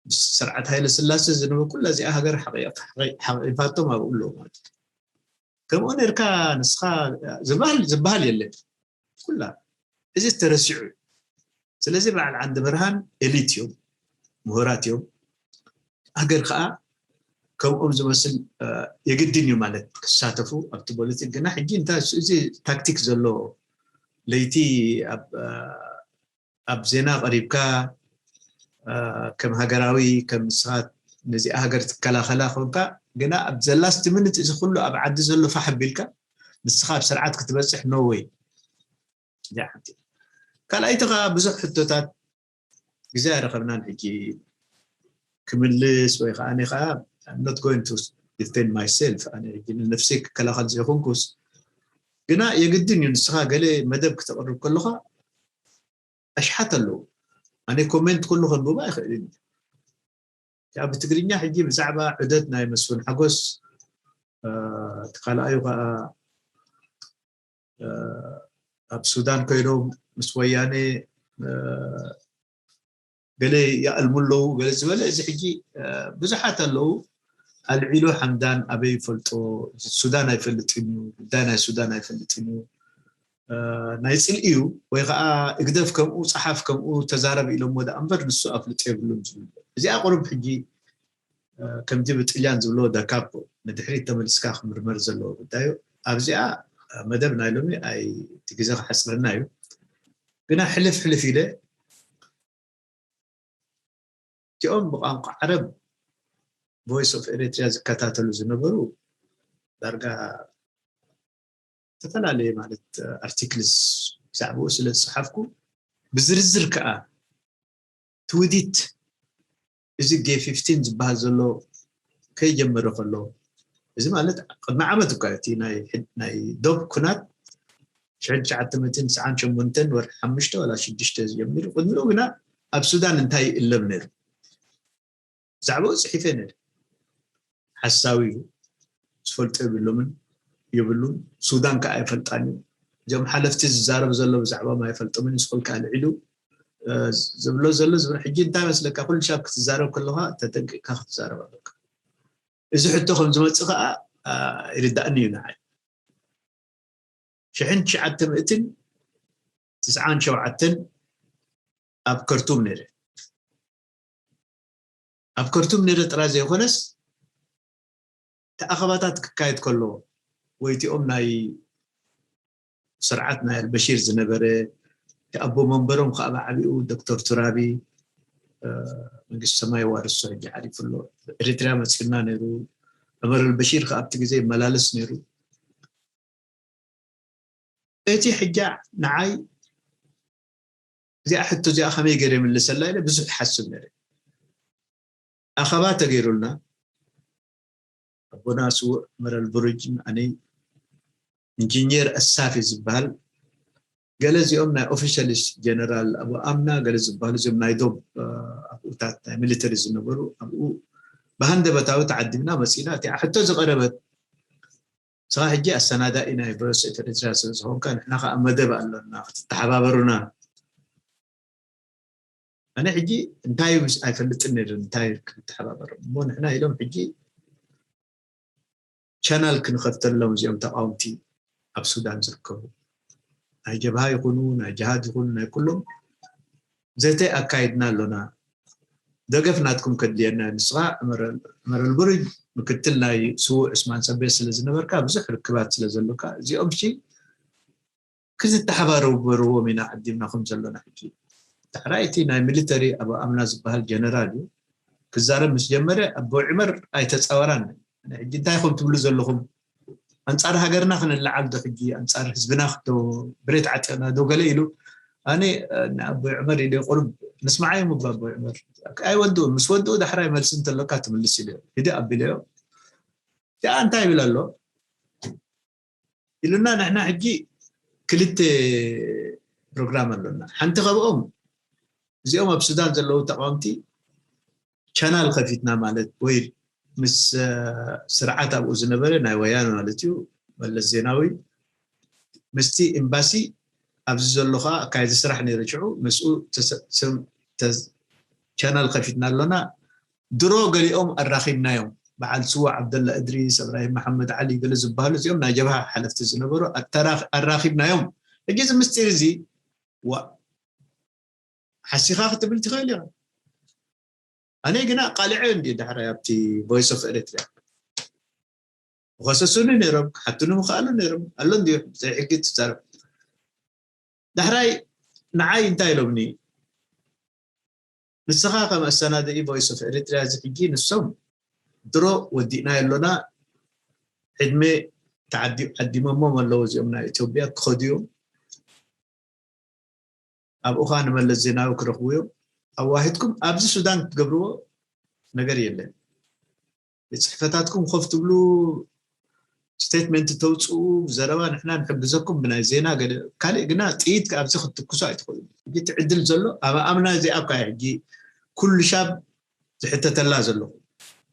ምስ ስርዓት ሃይለ ስላሴ ዝነበሩ ኩላ እዚኣ ሃገር ሓቂፋቶም ኣብኡ ኣለዉ ማለት እዩ ከምኡ ነርካ ንስኻ ዝበሃል ዝበሃል የለን ኩላ እዚ ተረሲዑ እዩ ስለዚ በዓል ዓንዲ ብርሃን ኤሊት እዮም ምሁራት እዮም ሃገር ከዓ ከምኦም ዝመስል የግድን እዩ ማለት ክሳተፉ ኣብቲ ፖለቲክ ግና ሕጂ እንታይ እዚ ታክቲክ ዘሎ ለይቲ ኣብ ዜና ቀሪብካ ከም ሃገራዊ ከም ንስኻ ነዚኣ ሃገር ትከላኸላ ኮንካ ግና ኣብ ዘላስቲ ምንት እዚ ኩሉ ኣብ ዓዲ ዘሎ ፋሕ ኣቢልካ ንስኻ ኣብ ስርዓት ክትበፅሕ no way ካልኣይቲ ከዓ ብዙሕ ሕቶታት ግዜ ኣይረኸብናን ሕጂ ክምልስ ወይ ከዓ ኣነ ከዓ I'm not going to defend myself ኣነ ሕጂ ንነፍሰይ ክከላኸል ዘይኮንኩስ ግና የግድን እዩ ንስኻ ገለ መደብ ክተቕርብ ከለኻ ኣሽሓት ኣለዉ ኣነ ኮሜንት ኩሉ ከንብባ ኣይኽእልን እዩ ብትግርኛ ሕጂ ብዛዕባ ዑደት ናይ መስፍን ሓጎስ እቲ ካልኣዩ ከዓ ኣብ ሱዳን ኮይኖም ምስ ወያነ ገለ ይኣልሙ ኣለዉ ገለ ዝበለ እዚ ሕጂ ብዙሓት ኣለዉ ኣልዒሉ ሓምዳን ኣበይ ይፈልጦ ሱዳን ኣይፈልጥን እዩ ጉዳይ ናይ ሱዳን ኣይፈልጥን እዩ ናይ ጽልኢ እዩ፣ ወይ ከዓ እግደፍ ከምኡ፣ ጸሓፍ ከምኡ፣ ተዛረብ ኢሎሞ ደኣ እምበር ንሱ ኣፍልጦ የብሉን ዝብል። እዚኣ ቁሩብ ሕጂ ከምቲ ብጥልያን ዝብሎ ዳካፖ፣ ንድሕሪት ተመልስካ ክምርመር ዘለዎ ጉዳዩ። ኣብዚኣ መደብ ናይ ሎሚ ኣይ እቲ ግዜ ክሓፅረና እዩ። ግና ሕልፍ ሕልፍ ኢለ እቲኦም ብቋንቋ ዓረብ ቮይስ ኦፍ ኤሪትሪያ ዝከታተሉ ዝነበሩ ዳርጋ ዝተፈላለየ ማለት ኣርቲክልስ ብዛዕባኡ ስለ ዝፀሓፍኩ፣ ብዝርዝር ከዓ ትውዲት እዚ ጌ ፊፍቲን ዝበሃል ዘሎ ከይጀመረ ከሎ፣ እዚ ማለት ቅድሚ ዓመት እኳ እቲ ናይ ዶብ ኩናት ሽሕን ትሽዓተ ሚእትን ትስዓን ሸሞንተን ወርሒ ሓሙሽተ ዋላ ሽዱሽተ ዝጀሚሩ፣ ቅድሚኡ ግና ኣብ ሱዳን እንታይ ይእለም ነይሩ? ብዛዕባኡ ፅሒፈ ነይረ። ሓሳዊ እዩ፣ ዝፈልጦ የብሎምን፣ የብሉን። ሱዳን ከዓ ኣይፈልጣን እዩ። እዞም ሓለፍቲ ዝዛረብ ዘሎ ብዛዕባም ኣይፈልጦምን፣ ንስኹል ከዓ ልዒሉ ዝብሎ ዘሎ ዝብሎ ሕጂ እንታይ መስለካ? ኩሉ ሻብ ክትዛረብ ከለካ ተጠንቂቅካ ክትዛረብ ኣለካ። እዚ ሕቶ ከም ዝመፅእ ከዓ ይርዳእኒ እዩ ንዓይ። ሽሕን ትሽዓተ ሚእትን ትስዓን ሸውዓተን ኣብ ከርቱም ነይረ። ኣብ ከርቱም ነይረ ጥራይ ዘይኮነስ፣ እቲ ኣኸባታት ክካየድ ከሎ ወይ እቲኦም ናይ ስርዓት ናይ ኣልበሺር ዝነበረ፣ እቲ ኣቦ መንበሮም ከዓ ብዓቢኡ ዶክተር ቱራቢ፣ መንግስቲ ሰማይ ዋርሶ ሕጂ ዓሪፉ ኣሎ። ኤሪትርያ መፂኡና ነይሩ። ዑመር ኣልበሺር ከዓ ኣብቲ ግዜ ይመላለስ ነይሩ። እቲ ሕጃ ንዓይ እዚኣ ሕቶ እዚኣ ከመይ ገይረ ይምልሰላ ኢለ ብዙሕ ይሓስብ ነይረ። ኣኸባ ተገይሩልና፣ ኣቦና ስዉእ መረል ብሩጅን ኣነይ፣ ኢንጂኒየር ኣሳፊ ዝበሃል፣ ገለ እዚኦም ናይ ኦፊሻሊስት ጀነራል ኣቡ ኣምና ገለ ዝበሃሉ እዚኦም ናይ ዶብ ኣብኡታት ናይ ሚሊተሪ ዝነበሩ ኣብኡ ብሃንደበታዊ ተዓዲምና መፂና። እቲኣ ሕቶ ዝቐረበት ንስኻ ሕጂ ኣሰናዳኢ ናይ ቮይስ ኦፍ ኤሪትሪያ ስለ ዝኾንካ ንሕና ከዓ መደብ ኣሎና ክትተሓባበሩና። ኣነ ሕጂ እንታይ ምስ ኣይፈልጥን ነይረ እንታይ ክንተሓባበሮም እሞ ንሕና ኢሎም ሕጂ ቻናል ክንኸፍተሎም እዚኦም ተቃወምቲ ኣብ ሱዳን ዝርከቡ ናይ ጀብሃ ይኹኑ ናይ ጅሃድ ይኹኑ ናይ ኩሎም ዘተ ኣካይድና ኣሎና። ደገፍ ናትኩም ከድልየና እዩ። ንስኻ መረል ብሩጅ ምክትል ናይ ስዉእ ዑስማን ሰቤ ስለ ዝነበርካ ብዙሕ ርክባት ስለ ዘሎካ እዚኦም ሲ ክትተሓባበርዎም ኢና ዓዲምናኹም ዘሎና። ሕጂ ዳሕራይ እቲ ናይ ሚሊተሪ ኣቡ ኣምና ዝበሃል ጀነራል እዩ ክዛረብ ምስ ጀመረ ኣቦ ዑመር ኣይተፃወራን። ሕጂ እንታይ ኢኹም ትብሉ ዘለኹም? ኣንፃር ሃገርና ክንለዓል ዶ ሕጂ ኣንፃር ህዝብና ክዶ ብሬት ዓጢቕና ዶ ገለ ኢሉ ኣነ ንኣቦይ ዑመር ኢለ ቁሩብ ንስማዓዮም እባ ኣቦይ ዑመር ኣይወድኡን ምስ ወድኡ ዳሕራይ መልሲ እንተለካ ትምልስ ኢለ ሂደ ኣቢለዮ ኣ እንታይ ይብል ኣሎ ኢሉና ንሕና ሕጂ ክልተ ፕሮግራም ኣሎና ሓንቲ ካብኦም እዚኦም ኣብ ሱዳን ዘለዉ ተቃወምቲ ቻናል ከፊትና ማለት ወይ ምስ ስርዓት ኣብኡ ዝነበረ ናይ ወያነ ማለት እዩ መለስ ዜናዊ ምስቲ ኤምባሲ ኣብዚ ዘሎ ከዓ ኣካየዲ ስራሕ ነይረ ሽዑ ምስኡ ቻናል ከፊትና ኣሎና ድሮ ገሊኦም ኣራኺብናዮም በዓል ስዋ ዓብደላ እድሪስ እብራሂም መሓመድ ዓሊ ገለ ዝበሃሉ እዚኦም ናይ ጀብሃ ሓለፍቲ ዝነበሩ ኣራኺብናዮም ሕጂ እዚ ምስጢር እዚ ዋ ሓሲኻ ክትብል ትኽእል ኢኻ ኣነ ግና ቃልዐ እንዲ ዳሕራይ ኣብቲ voice of Eritrea ክኸሰሱኒ ነይሮም ክሓቱኒ ምኽኣሉ ነይሮም ኣሎ እንዲ ብዘይ ሕጊ ትዛረብ ዳሕራይ ንዓይ እንታይ ኢሎምኒ ንስኻ ከም ኣሰናዳኢ voice of Eritrea እዚ ሕጂ ንሶም ድሮ ወዲእናዮ ኣሎና ዕድመ ዓዲሞሞም ኣለዉ እዚኦም ናይ ኢትዮጵያ ክኸዱ እዮም ኣብኡ ከዓ ንመለስ ዜናዊ ክረኽቡ እዮም ኣዋሂድኩም ኣብዚ ሱዳን ክትገብርዎ ነገር የለን ቤት ፅሕፈታትኩም ኮፍ ትብሉ ስቴትመንት ተውፅኡ ዘረባ ንሕና ንሕግዘኩም ብናይ ዜና ገለ ካልእ ግና ጥይት ኣብዚ ክትትኩሱ ኣይትኽእሉ እቲ ዕድል ዘሎ ኣብ ኣምና እዚኣ እኳ ሕጂ ኩሉ ሻብ ዝሕተተላ ዘለኹ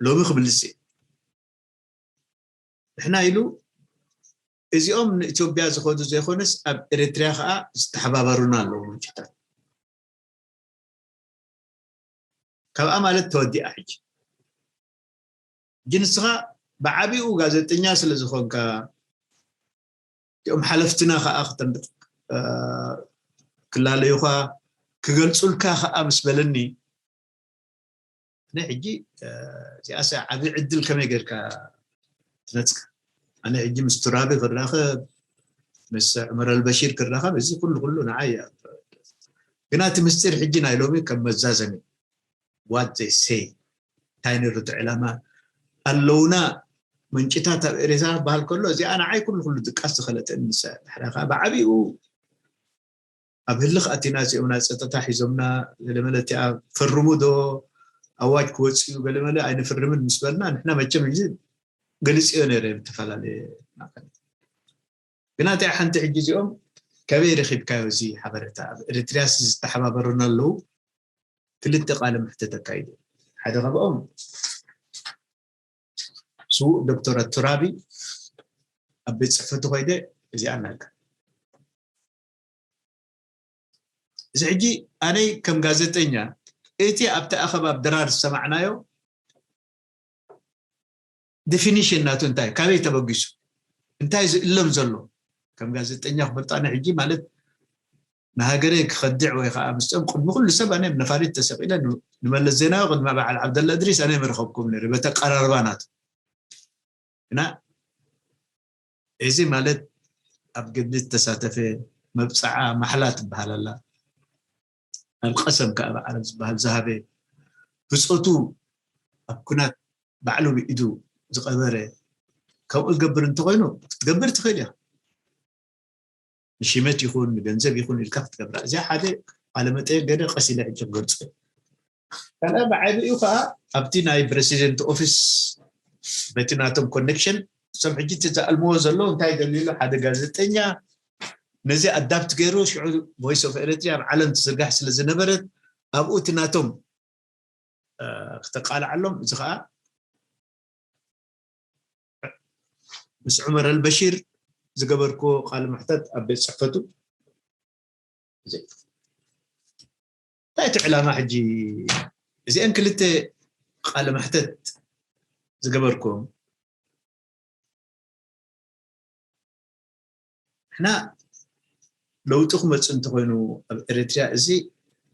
ሎሚ ክምልስ እየ ንሕና ኢሉ እዚኦም ንኢትዮጵያ ዝኸዱ ዘይኮነስ ኣብ ኤሪትሪያ ከዓ ዝተሓባበሩና ኣለዉ ምንጭታት ካብኣ ማለት ተወዲኣ ሕጂ ሕጂ ንስኻ ብዓቢኡ ጋዜጠኛ ስለ ዝኾንካ እቲኦም ሓለፍትና ከዓ ክተንብጥ ክላለዩኻ ክገልፁልካ ከዓ ምስ በለኒ፣ ኣነ ሕጂ እዚኣሰ ዓብዪ ዕድል ከመይ ጌርካ ትነፅካ? ኣነ ሕጂ ምስ ቱራቢ ክራኸብ፣ ምስ ዑመር ኣልበሺር ክራኸብ፣ እዚ ኩሉ ኩሉ ንዓይ እያ። ግና እቲ ምስጢር ሕጂ ናይ ሎሚ ከም መዛዘሚ፣ what they say፣ እንታይ ነርቱ ዕላማ ኣለውና፣ ምንጭታት ኣብ ኤሬሳ በሃል ከሎ፣ እዚኣ ንዓይ ኩሉ ኩሉ ድቃስ ዝኸለጠኒ ንሳ። ድሕራ ከዓ ብዓብኡ ኣብ ህልኽ ኣቲና፣ እዚኦም ናይ ፀጥታ ሒዞምና፣ ገለመለ እቲኣ ፈርሙ ዶ ኣዋጅ ክወፅእ እዩ፣ ገለመለ ኣይንፍርምን ምስ በልና፣ ንሕና መቸም እዚ ገሊፅዮ ነይረ ብተፈላለየ ማእከል። ግና እቲኣ ሓንቲ ሕጂ እዚኦም ከበይ ረኺብካዮ እዚ ሓበሬታ? ኣብ ኤርትርያስ ዝተሓባበሩና ኣለዉ። ክልተ ቃለ መሕተት ኣካይደ። ሓደ ካብኦም ስዉእ ዶክተር ኣቱራቢ ኣብ ቤት ጽሕፈቱ ኮይደ እዚኣ እናልካ። እዚ ሕጂ ኣነይ ከም ጋዜጠኛ እቲ ኣብቲ ኣኸባ ኣብ ድራር ዝሰማዕናዮ ዲፊኒሽን ናቱ እንታይ፣ ካበይ ተበጊሱ፣ እንታይ ዝእለም ዘሎ ከም ጋዜጠኛ ክፈልጦ። ኣነ ሕጂ ማለት ንሃገረይ ክኸድዕ ወይ ከዓ ምስኦም ቅድሚ ኩሉ ሰብ ኣነ ነፋሪት ተሰቂለ ን-፣ ንመለስ ዜናዊ ቅድሚ በዓል ዓብደላ እድሪስ ኣነ ምረኸብኩም ነይረ በቲ ኣቀራርባ ናቱ። ግና እዚ ማለት ኣብ ገድሊ ዝተሳተፈ መብፅዓ ማሕላ ትበሃል ኣላ። ኣብ ቀሰም ከዓ ኣብ ዓረብ ዝበሃል ዝሃበ ብፆቱ ኣብ ኩናት ባዕሉ ብኢዱ ዝቐበረ ከምኡ ዝገብር እንተኾይኑ ክትገብር ትኽእል ኢኻ። ንሽመት ይኹን ንገንዘብ ይኹን ኢልካ ክትገብራ። እዚኣ ሓደ ቃለ መጠየቅ ገለ ቀስ ኢለ ሕጂ ክገልጾ እየ። ካልኣ ብዓቢኡ ከዓ ኣብቲ ናይ ፕረሲደንት ኦፊስ በቲ ናቶም ኮኔክሽን እሶም ሕጂ እቲ ዝኣልምዎ ዘለዉ እንታይ ደልዩ ኣሎ፣ ሓደ ጋዜጠኛ ነዚ ኣዳፕት ገይሩ ሽዑ ቮይስ ኦፍ ኤሪትሪያ ኣብ ዓለም ትዝርጋሕ ስለ ዝነበረት ኣብኡ እቲ ናቶም እ፣ ክተቃልዓሎም። እዚ ከዓ ምስ ዑመር ኣልበሺር ዝገበርክዎ ቃለ መሕተት ኣብ ቤት ጽሕፈቱ። እዚ እንታይ እቲ ዕላማ ሕጂ? እዚአን ክልተ ቃለ መሕተት ዝገበርክዎም ንሕና ለውጢ ክመፅእ እንተኾይኑ ኣብ ኤርትርያ እዚ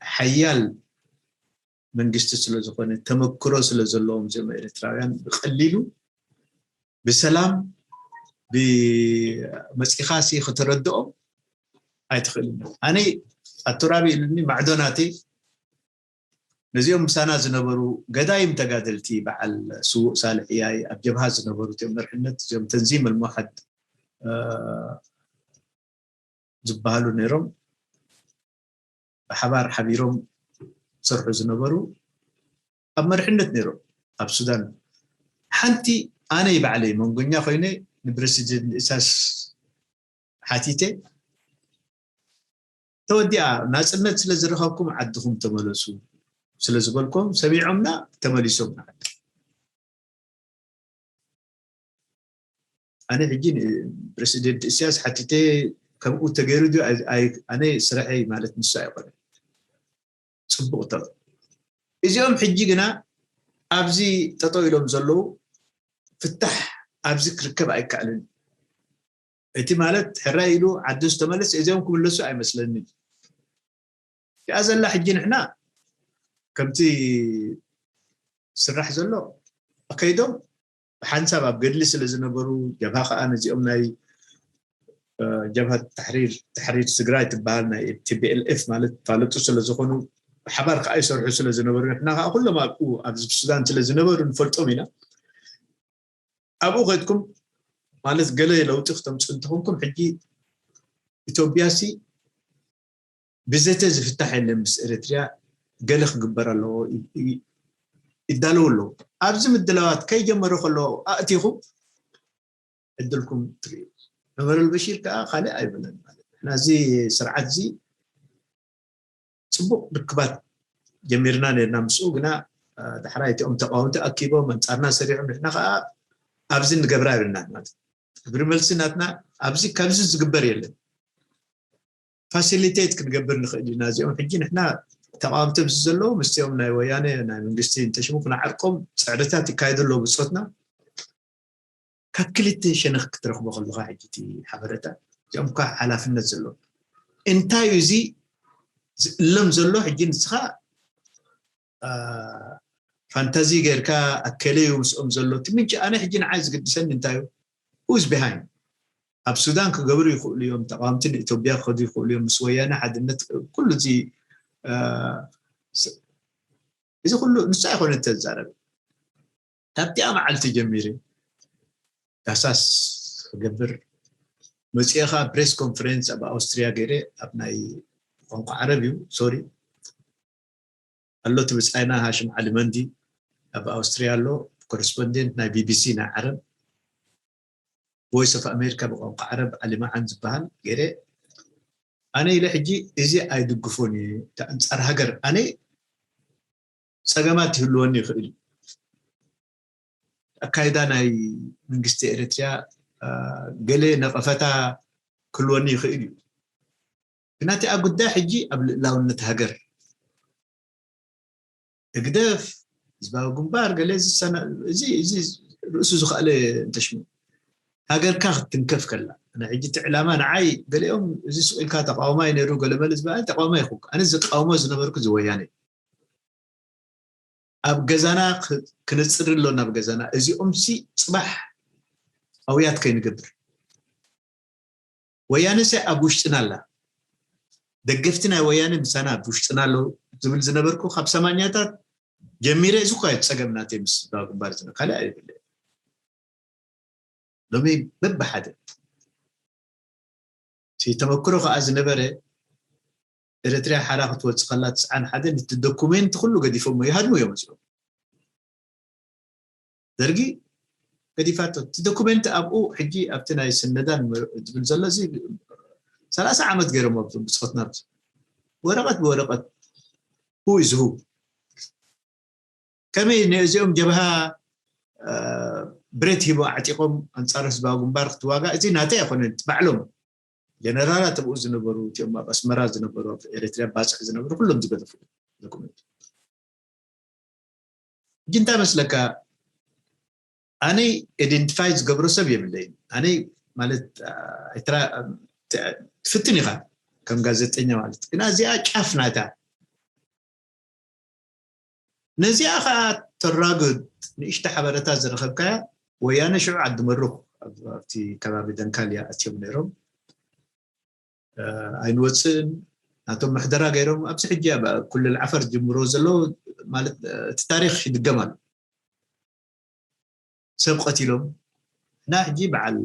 ሓያል መንግስቲ ስለ ዝኾነ ተመክሮ ስለ ዘለዎም እዚኦም ኤርትራውያን ብቀሊሉ ብሰላም ብመፂኻሲ ክተረድኦም ኣይትኽእልን። ኣነ ኣቱራቢ ኢሉኒ ማዕዶ ናተይ ነዚኦም ምሳና ዝነበሩ ገዳይም ተጋደልቲ በዓል ስዉእ ሳልሕ እያይ ኣብ ጀብሃ ዝነበሩ እዚኦም መርሕነት እዚኦም ተንዚም ኣልሙሓድ እ፣ ዝበሃሉ ነይሮም ብሓባር ሓቢሮም ዝሰርሑ ዝነበሩ ኣብ መርሕነት ነይሮም ኣብ ሱዳን። ሓንቲ ኣነይ ባዕለይ መንጎኛ ኮይነ ንፕረሲደንት ኢሳያስ ሓቲተ ተወዲኣ ናፅነት ስለ ዝረኸብኩም ዓድኹም ተመለሱ ስለ ዝበልኩም ሰሚዖምና ተመሊሶም ንዓዲ። ኣነ ሕጂ ፕረሲደንት ኢሳያስ ሓቲተ ከምኡ ተገይሩ ድዩ ኣነ ስራሐይ ማለት ንሱ ኣይኮነ። ፅቡቅ ተ እዚኦም ሕጂ ግና ኣብዚ ጠጠው ኢሎም ዘለዉ ፍታሕ ኣብዚ ክርከብ ኣይከኣልን። እቲ ማለት ሕራይ ኢሉ ዓዲ ዝተመለስ እዚኦም ክምለሱ ኣይመስለንን። እዚኣ ዘላ ሕጂ ንሕና ከምቲ ስራሕ ዘሎ ከይዶም ብሓንሳብ ኣብ ገድሊ ስለ ዝነበሩ ጀብሃ ከዓ ነዚኦም ናይ ጀብሃ ተሕሪር ተሕሪር ትግራይ ትበሃል ናይ ቲቢኤልኤፍ ማለት ፋለጡ ስለ ዝኾኑ ብሓባር ከዓ ይሰርሑ ስለ ዝነበሩ ንሕና ከዓ ኩሎም ኣብኡ ኣብ ሱዳን ስለ ዝነበሩ ንፈልጦም ኢና። ኣብኡ ከድኩም ማለት ገለ ለውጢ ክተምፁ እንተኾንኩም ሕጂ ኢትዮጵያ ሲ ብዘተ ዝፍታሕ የለን ምስ ኤርትርያ ገለ ክግበር ኣለዎ ይዳለዉ ኣለዉ። ኣብዚ ምድላዋት ከይጀመሩ ከለዉ ኣእቲኹም ዕድልኩም ትርእዩ። ዑመር ኣልበሺር ከዓ ካልእ ኣይብለን ማለት ንሕና እዚ ስርዓት እዚ ፅቡቅ ርክባት ጀሚርና ነርና ምስኡ ግና ዳሕራይ እቲኦም ተቃወምቲ ኣኪቦም ኣንፃርና ሰሪሖም ንሕና ከዓ ኣብዚ ንገብራ ይብልና ማለት ግብሪ መልሲ ናትና ኣብዚ ካብዚ ዝግበር የለን። ፋሲሊቴት ክንገብር ንኽእል ኢና እዚኦም ሕጂ ንሕና ተቃወምቲ ኣብዚ ዘለዉ ምስኦም ናይ ወያነ ናይ መንግስቲ እንተሽሙ ክነዓርቆም ፅዕርታት ይካየዱ ኣለዉ ብፆትና ካብ ክልተ ሸነኽ ክትረኽቦ ከለካ ሕጂ እቲ ሓበረታ እዚኦም እኳ ሓላፍነት ዘለዎ እንታይ እዩ እዚ ዝእለም ዘሎ? ሕጂ ንስኻ ፋንታዚ ጌርካ ኣከለዩ ምስኦም ዘሎ ትምንጭ ኣነ ሕጂ ንዓይ ዝግድሰኒ እንታይ እዩ? Who's behind? ኣብ ሱዳን ክገብሩ ይኽእሉ እዮም። ተቃወምቲ ንኢትዮጵያ ክኸዱ ይኽእሉ እዮም። ምስ ወያነ ሓድነት ኩሉ እዚ እዚ ኩሉ ንሳ ኣይኮነ ተዛረበ ካብቲኣ መዓልቲ ጀሚረ ዳሳስ ክገብር መፅኤ ከዓ ፕሬስ ኮንፈረንስ ኣብ ኣውስትሪያ ገይረ ኣብ ናይ ቋንቋ ዓረብ እዩ ሶሪ ኣሎ እቲ ብፃይና ሃሽም ዓሊ መንዲ ኣብ ኣውስትሪያ ኣሎ ኮረስፖንደንት ናይ ቢቢሲ ናይ ዓረብ ቮይስ ኦፍ ኣሜሪካ ብቋንቋ ዓረብ ዓሊ መዓን ዝበሃል ገይረ ኣነ ኢለ ሕጂ እዚ ኣይድግፎን እዩ ኣንፃር ሃገር ኣነ ፀገማት ይህልወኒ ይኽእል እዩ ኣካይዳ ናይ መንግስቲ ኤርትርያ ገለ ነቐፈታ ክህልወኒ ይኽእል እዩ ግናቲ ኣብ ጉዳይ ሕጂ ኣብ ልእላውነት ሃገር ህግደፍ ህዝባዊ ግንባር ገለ እዚ ርእሱ ዝኸኣለ እንተሽሙ ሃገርካ ክትንከፍ ከላ ሕጂ እቲ ዕላማ ንዓይ ገሊኦም እዚ ስቕ ኢልካ ተቃውማ እዩ ነይሩ ገለመለ ዝበሃል ተቃውማ ይኹ ኣነ ዝቃውሞ ዝነበርኩ ዝወያነ ኣብ ገዛና ክነፅሪ ኣሎ ናብ ገዛና እዚኦም ሲ ፅባሕ ኣውያት ከይንገብር ወያነ ሲ ኣብ ውሽጥና ኣላ ደገፍቲ ናይ ወያነ ምሳና ኣብ ውሽጥና ኣለዉ ዝብል ዝነበርኩ ካብ ሰማኛታት ጀሚረ እዚ ኳ ፀገም ናተይ ምስ ህዝባዊ ግንባር ዝነ ካልእ ኣይብለ ሎሚ በብሓደ ተመክሮ ከዓ ዝነበረ ኤርትርያ ሓራ ክትወፅእ ከላ ትስዓን ሓደ ነቲ ዶኩሜንት ኩሉ ገዲፎሞ ይሃድሙ እዮም እዚኦም ደርጊ ገዲፋቶ እቲ ዶኩሜንት ኣብኡ ሕጂ ኣብቲ ናይ ስነዳን ዝብል ዘሎ እዚ ሰላሳ ዓመት ገይሮም ኣብዞም ብፆትና ወረቐት ብወረቐት who is who ከመይ ንእዚኦም ጀብሃ ብረት ሂቦ ኣዕጢቆም ኣንፃር ህዝባዊ ግንባር ክትዋጋእ እዚ ናተይ ኣይኮነን ባዕሎም ጀነራላት ኣብኡ ዝነበሩ እቲኦም ኣብ ኣስመራ ዝነበሩ ኣብ ኤርትርያ ባፅዕ ዝነበሩ ኩሎም ዝገደፉ ዶኩመንት ሕጂ እንታይ መስለካ ኣነይ ኢደንቲፋይ ዝገብሮ ሰብ የብለይን ኣነይ ማለት ትፍትን ኢኻ ከም ጋዜጠኛ ማለት ግና እዚኣ ጫፍ ናታ ነዚኣ ከዓ ተራግድ ንእሽተ ሓበረታ ዝረኸብካያ ወያነ ሽዑ ዓዲ መሩኽ ኣብቲ ከባቢ ደንካልያ ኣትዮም ነይሮም ኣይንወፅእን ናቶም ምሕደራ ገይሮም ኣብዚ ሕጂ ኣብ ኩልል ዓፈር ጅምሮ ዘሎ ማለት እቲ ታሪክ ይድገም ኣሎ ሰብ ቀቲሎም እና ሕጂ በዓል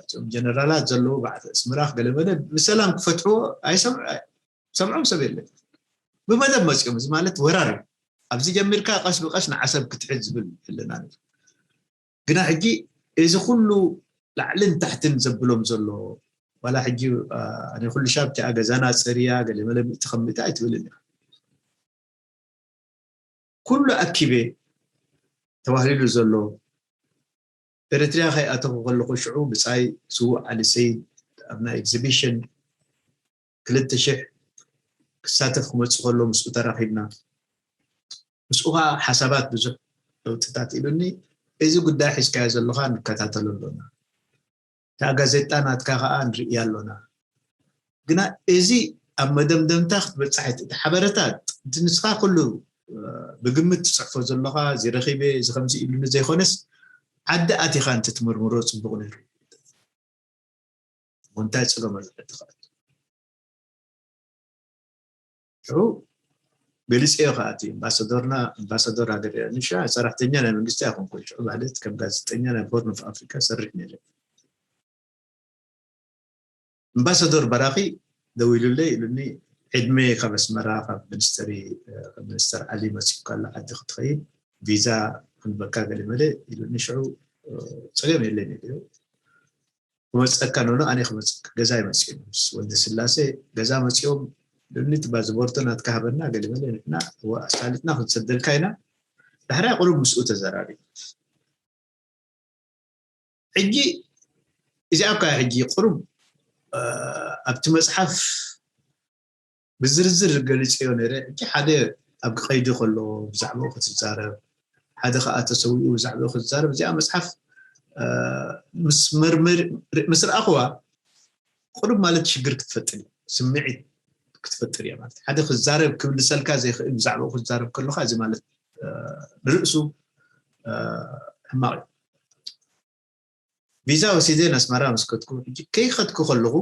እቶም ጀነራላት ዘለዉ በዓል ኣስመራ ገለመለ ብሰላም ክፈትሕዎ ኣይሰምዖም ሰብ የለን ብመደብ መፅኦም እዚ ማለት ወራር ኣብዚ ጀሚርካ ቀስ ብቀስ ንዓሰብ ክትሕዝ ዝብል ኣለና ግና ሕጂ እዚ ኩሉ ላዕልን ታሕትን ዘብሎም ዘሎ ዋላ ሕጂ ኣነ ኩሉ ሻብ እቲኣ ገዛና ፀርያ ገለ መለ ምእቲ ከም ምእቲ ኣይትብልን ኢኻ ኩሉ ኣኪበ ተባህሊሉ ዘሎ ኤርትርያ ከይኣተኹ ከለኹ ሽዑ ብፃይ ስዉእ ዓሊ ሰይድ ኣብ ናይ ኤግዚቢሽን ክልተ ሽሕ ክሳተፍ ክመፅእ ከሎ ምስኡ ተራኺብና ምስኡ ከዓ ሓሳባት ብዙሕ ለውጥታት ኢሉኒ እዚ ጉዳይ ሒዝካዮ ዘለካ ንከታተሎ ኣሎና እታ ጋዜጣ ናትካ ከዓ ንርእያ ኣሎና ግና እዚ ኣብ መደምደምታ ክትበፅሕ እቲ ሓበረታ እቲ ንስኻ ኩሉ ብግምት ትፅሕፎ ዘለኻ እዚ ረኺበ እዚ ከምዚ ኢሉኒ ዘይኮነስ ዓዲ ኣቲኻ እንትትምርምሮ ፅቡቕ ነይሩ እንታይ ፀገም ኣሎ ዓዲ ክኣቱ ሽዑ ገሊፀዮ ከዓ እቲ ኣምባሳደርና ኣምባሳደር ሃገር ንሻ ሰራሕተኛ ናይ መንግስቲ ኣይኮንኩን ሽዑ ማለት ከም ጋዜጠኛ ናይ ሆርን ኦፍ ኣፍሪካ ሰርሕ ነይረ ኣምባሳደር በራኺ ደዊሉለይ ኢሉኒ ዕድመ ካብ ኣስመራ ካብ ሚኒስተሪ ሚኒስተር ዓሊ መፂኡ ካላ ዓዲ ክትኸይድ ቪዛ ክንበካ ገለ መለ ኢሉኒ ሽዑ ፀገም የለን ኢሉ ክመፀካ ኖኖ ኣነ ክመፀካ ገዛ ይመፅኡ ምስ ወልደ ስላሴ ገዛ መፂኦም ኢሉኒ እቲ ባዝቦርቶ ናትካ ሃበና ገለ መለ ንሕና ኣሳልጥና ክንሰደልካ ኢና ዳሕራይ ቁሩብ ምስኡ ተዘራሪቡ ሕጂ እዚኣ እኳ ሕጂ ቁሩብ ኣብቲ መፅሓፍ ብዝርዝር ገሊፀዮ ነይረ ሕጂ ሓደ ኣብ ቀይዲ ከሎ ብዛዕባኡ ክትዛረብ ሓደ ከዓ ተሰዊኡ ብዛዕባኡ ክትዛረብ እዚኣ መፅሓፍ ምስ መርምር ምስ ረኣኽዋ ቁሩብ ማለት ሽግር ክትፈጥር እዩ ስምዒት ክትፈጥር እያ ማለት ሓደ ክዛረብ ክምልሰልካ ዘይክእል ብዛዕባኡ ክዛረብ ከለካ እዚ ማለት ንርእሱ ሕማቕ እዩ። ቪዛ ወሲደ ንኣስመራ መስከትኩ ሕጂ ከይኸድኩ ከለኹ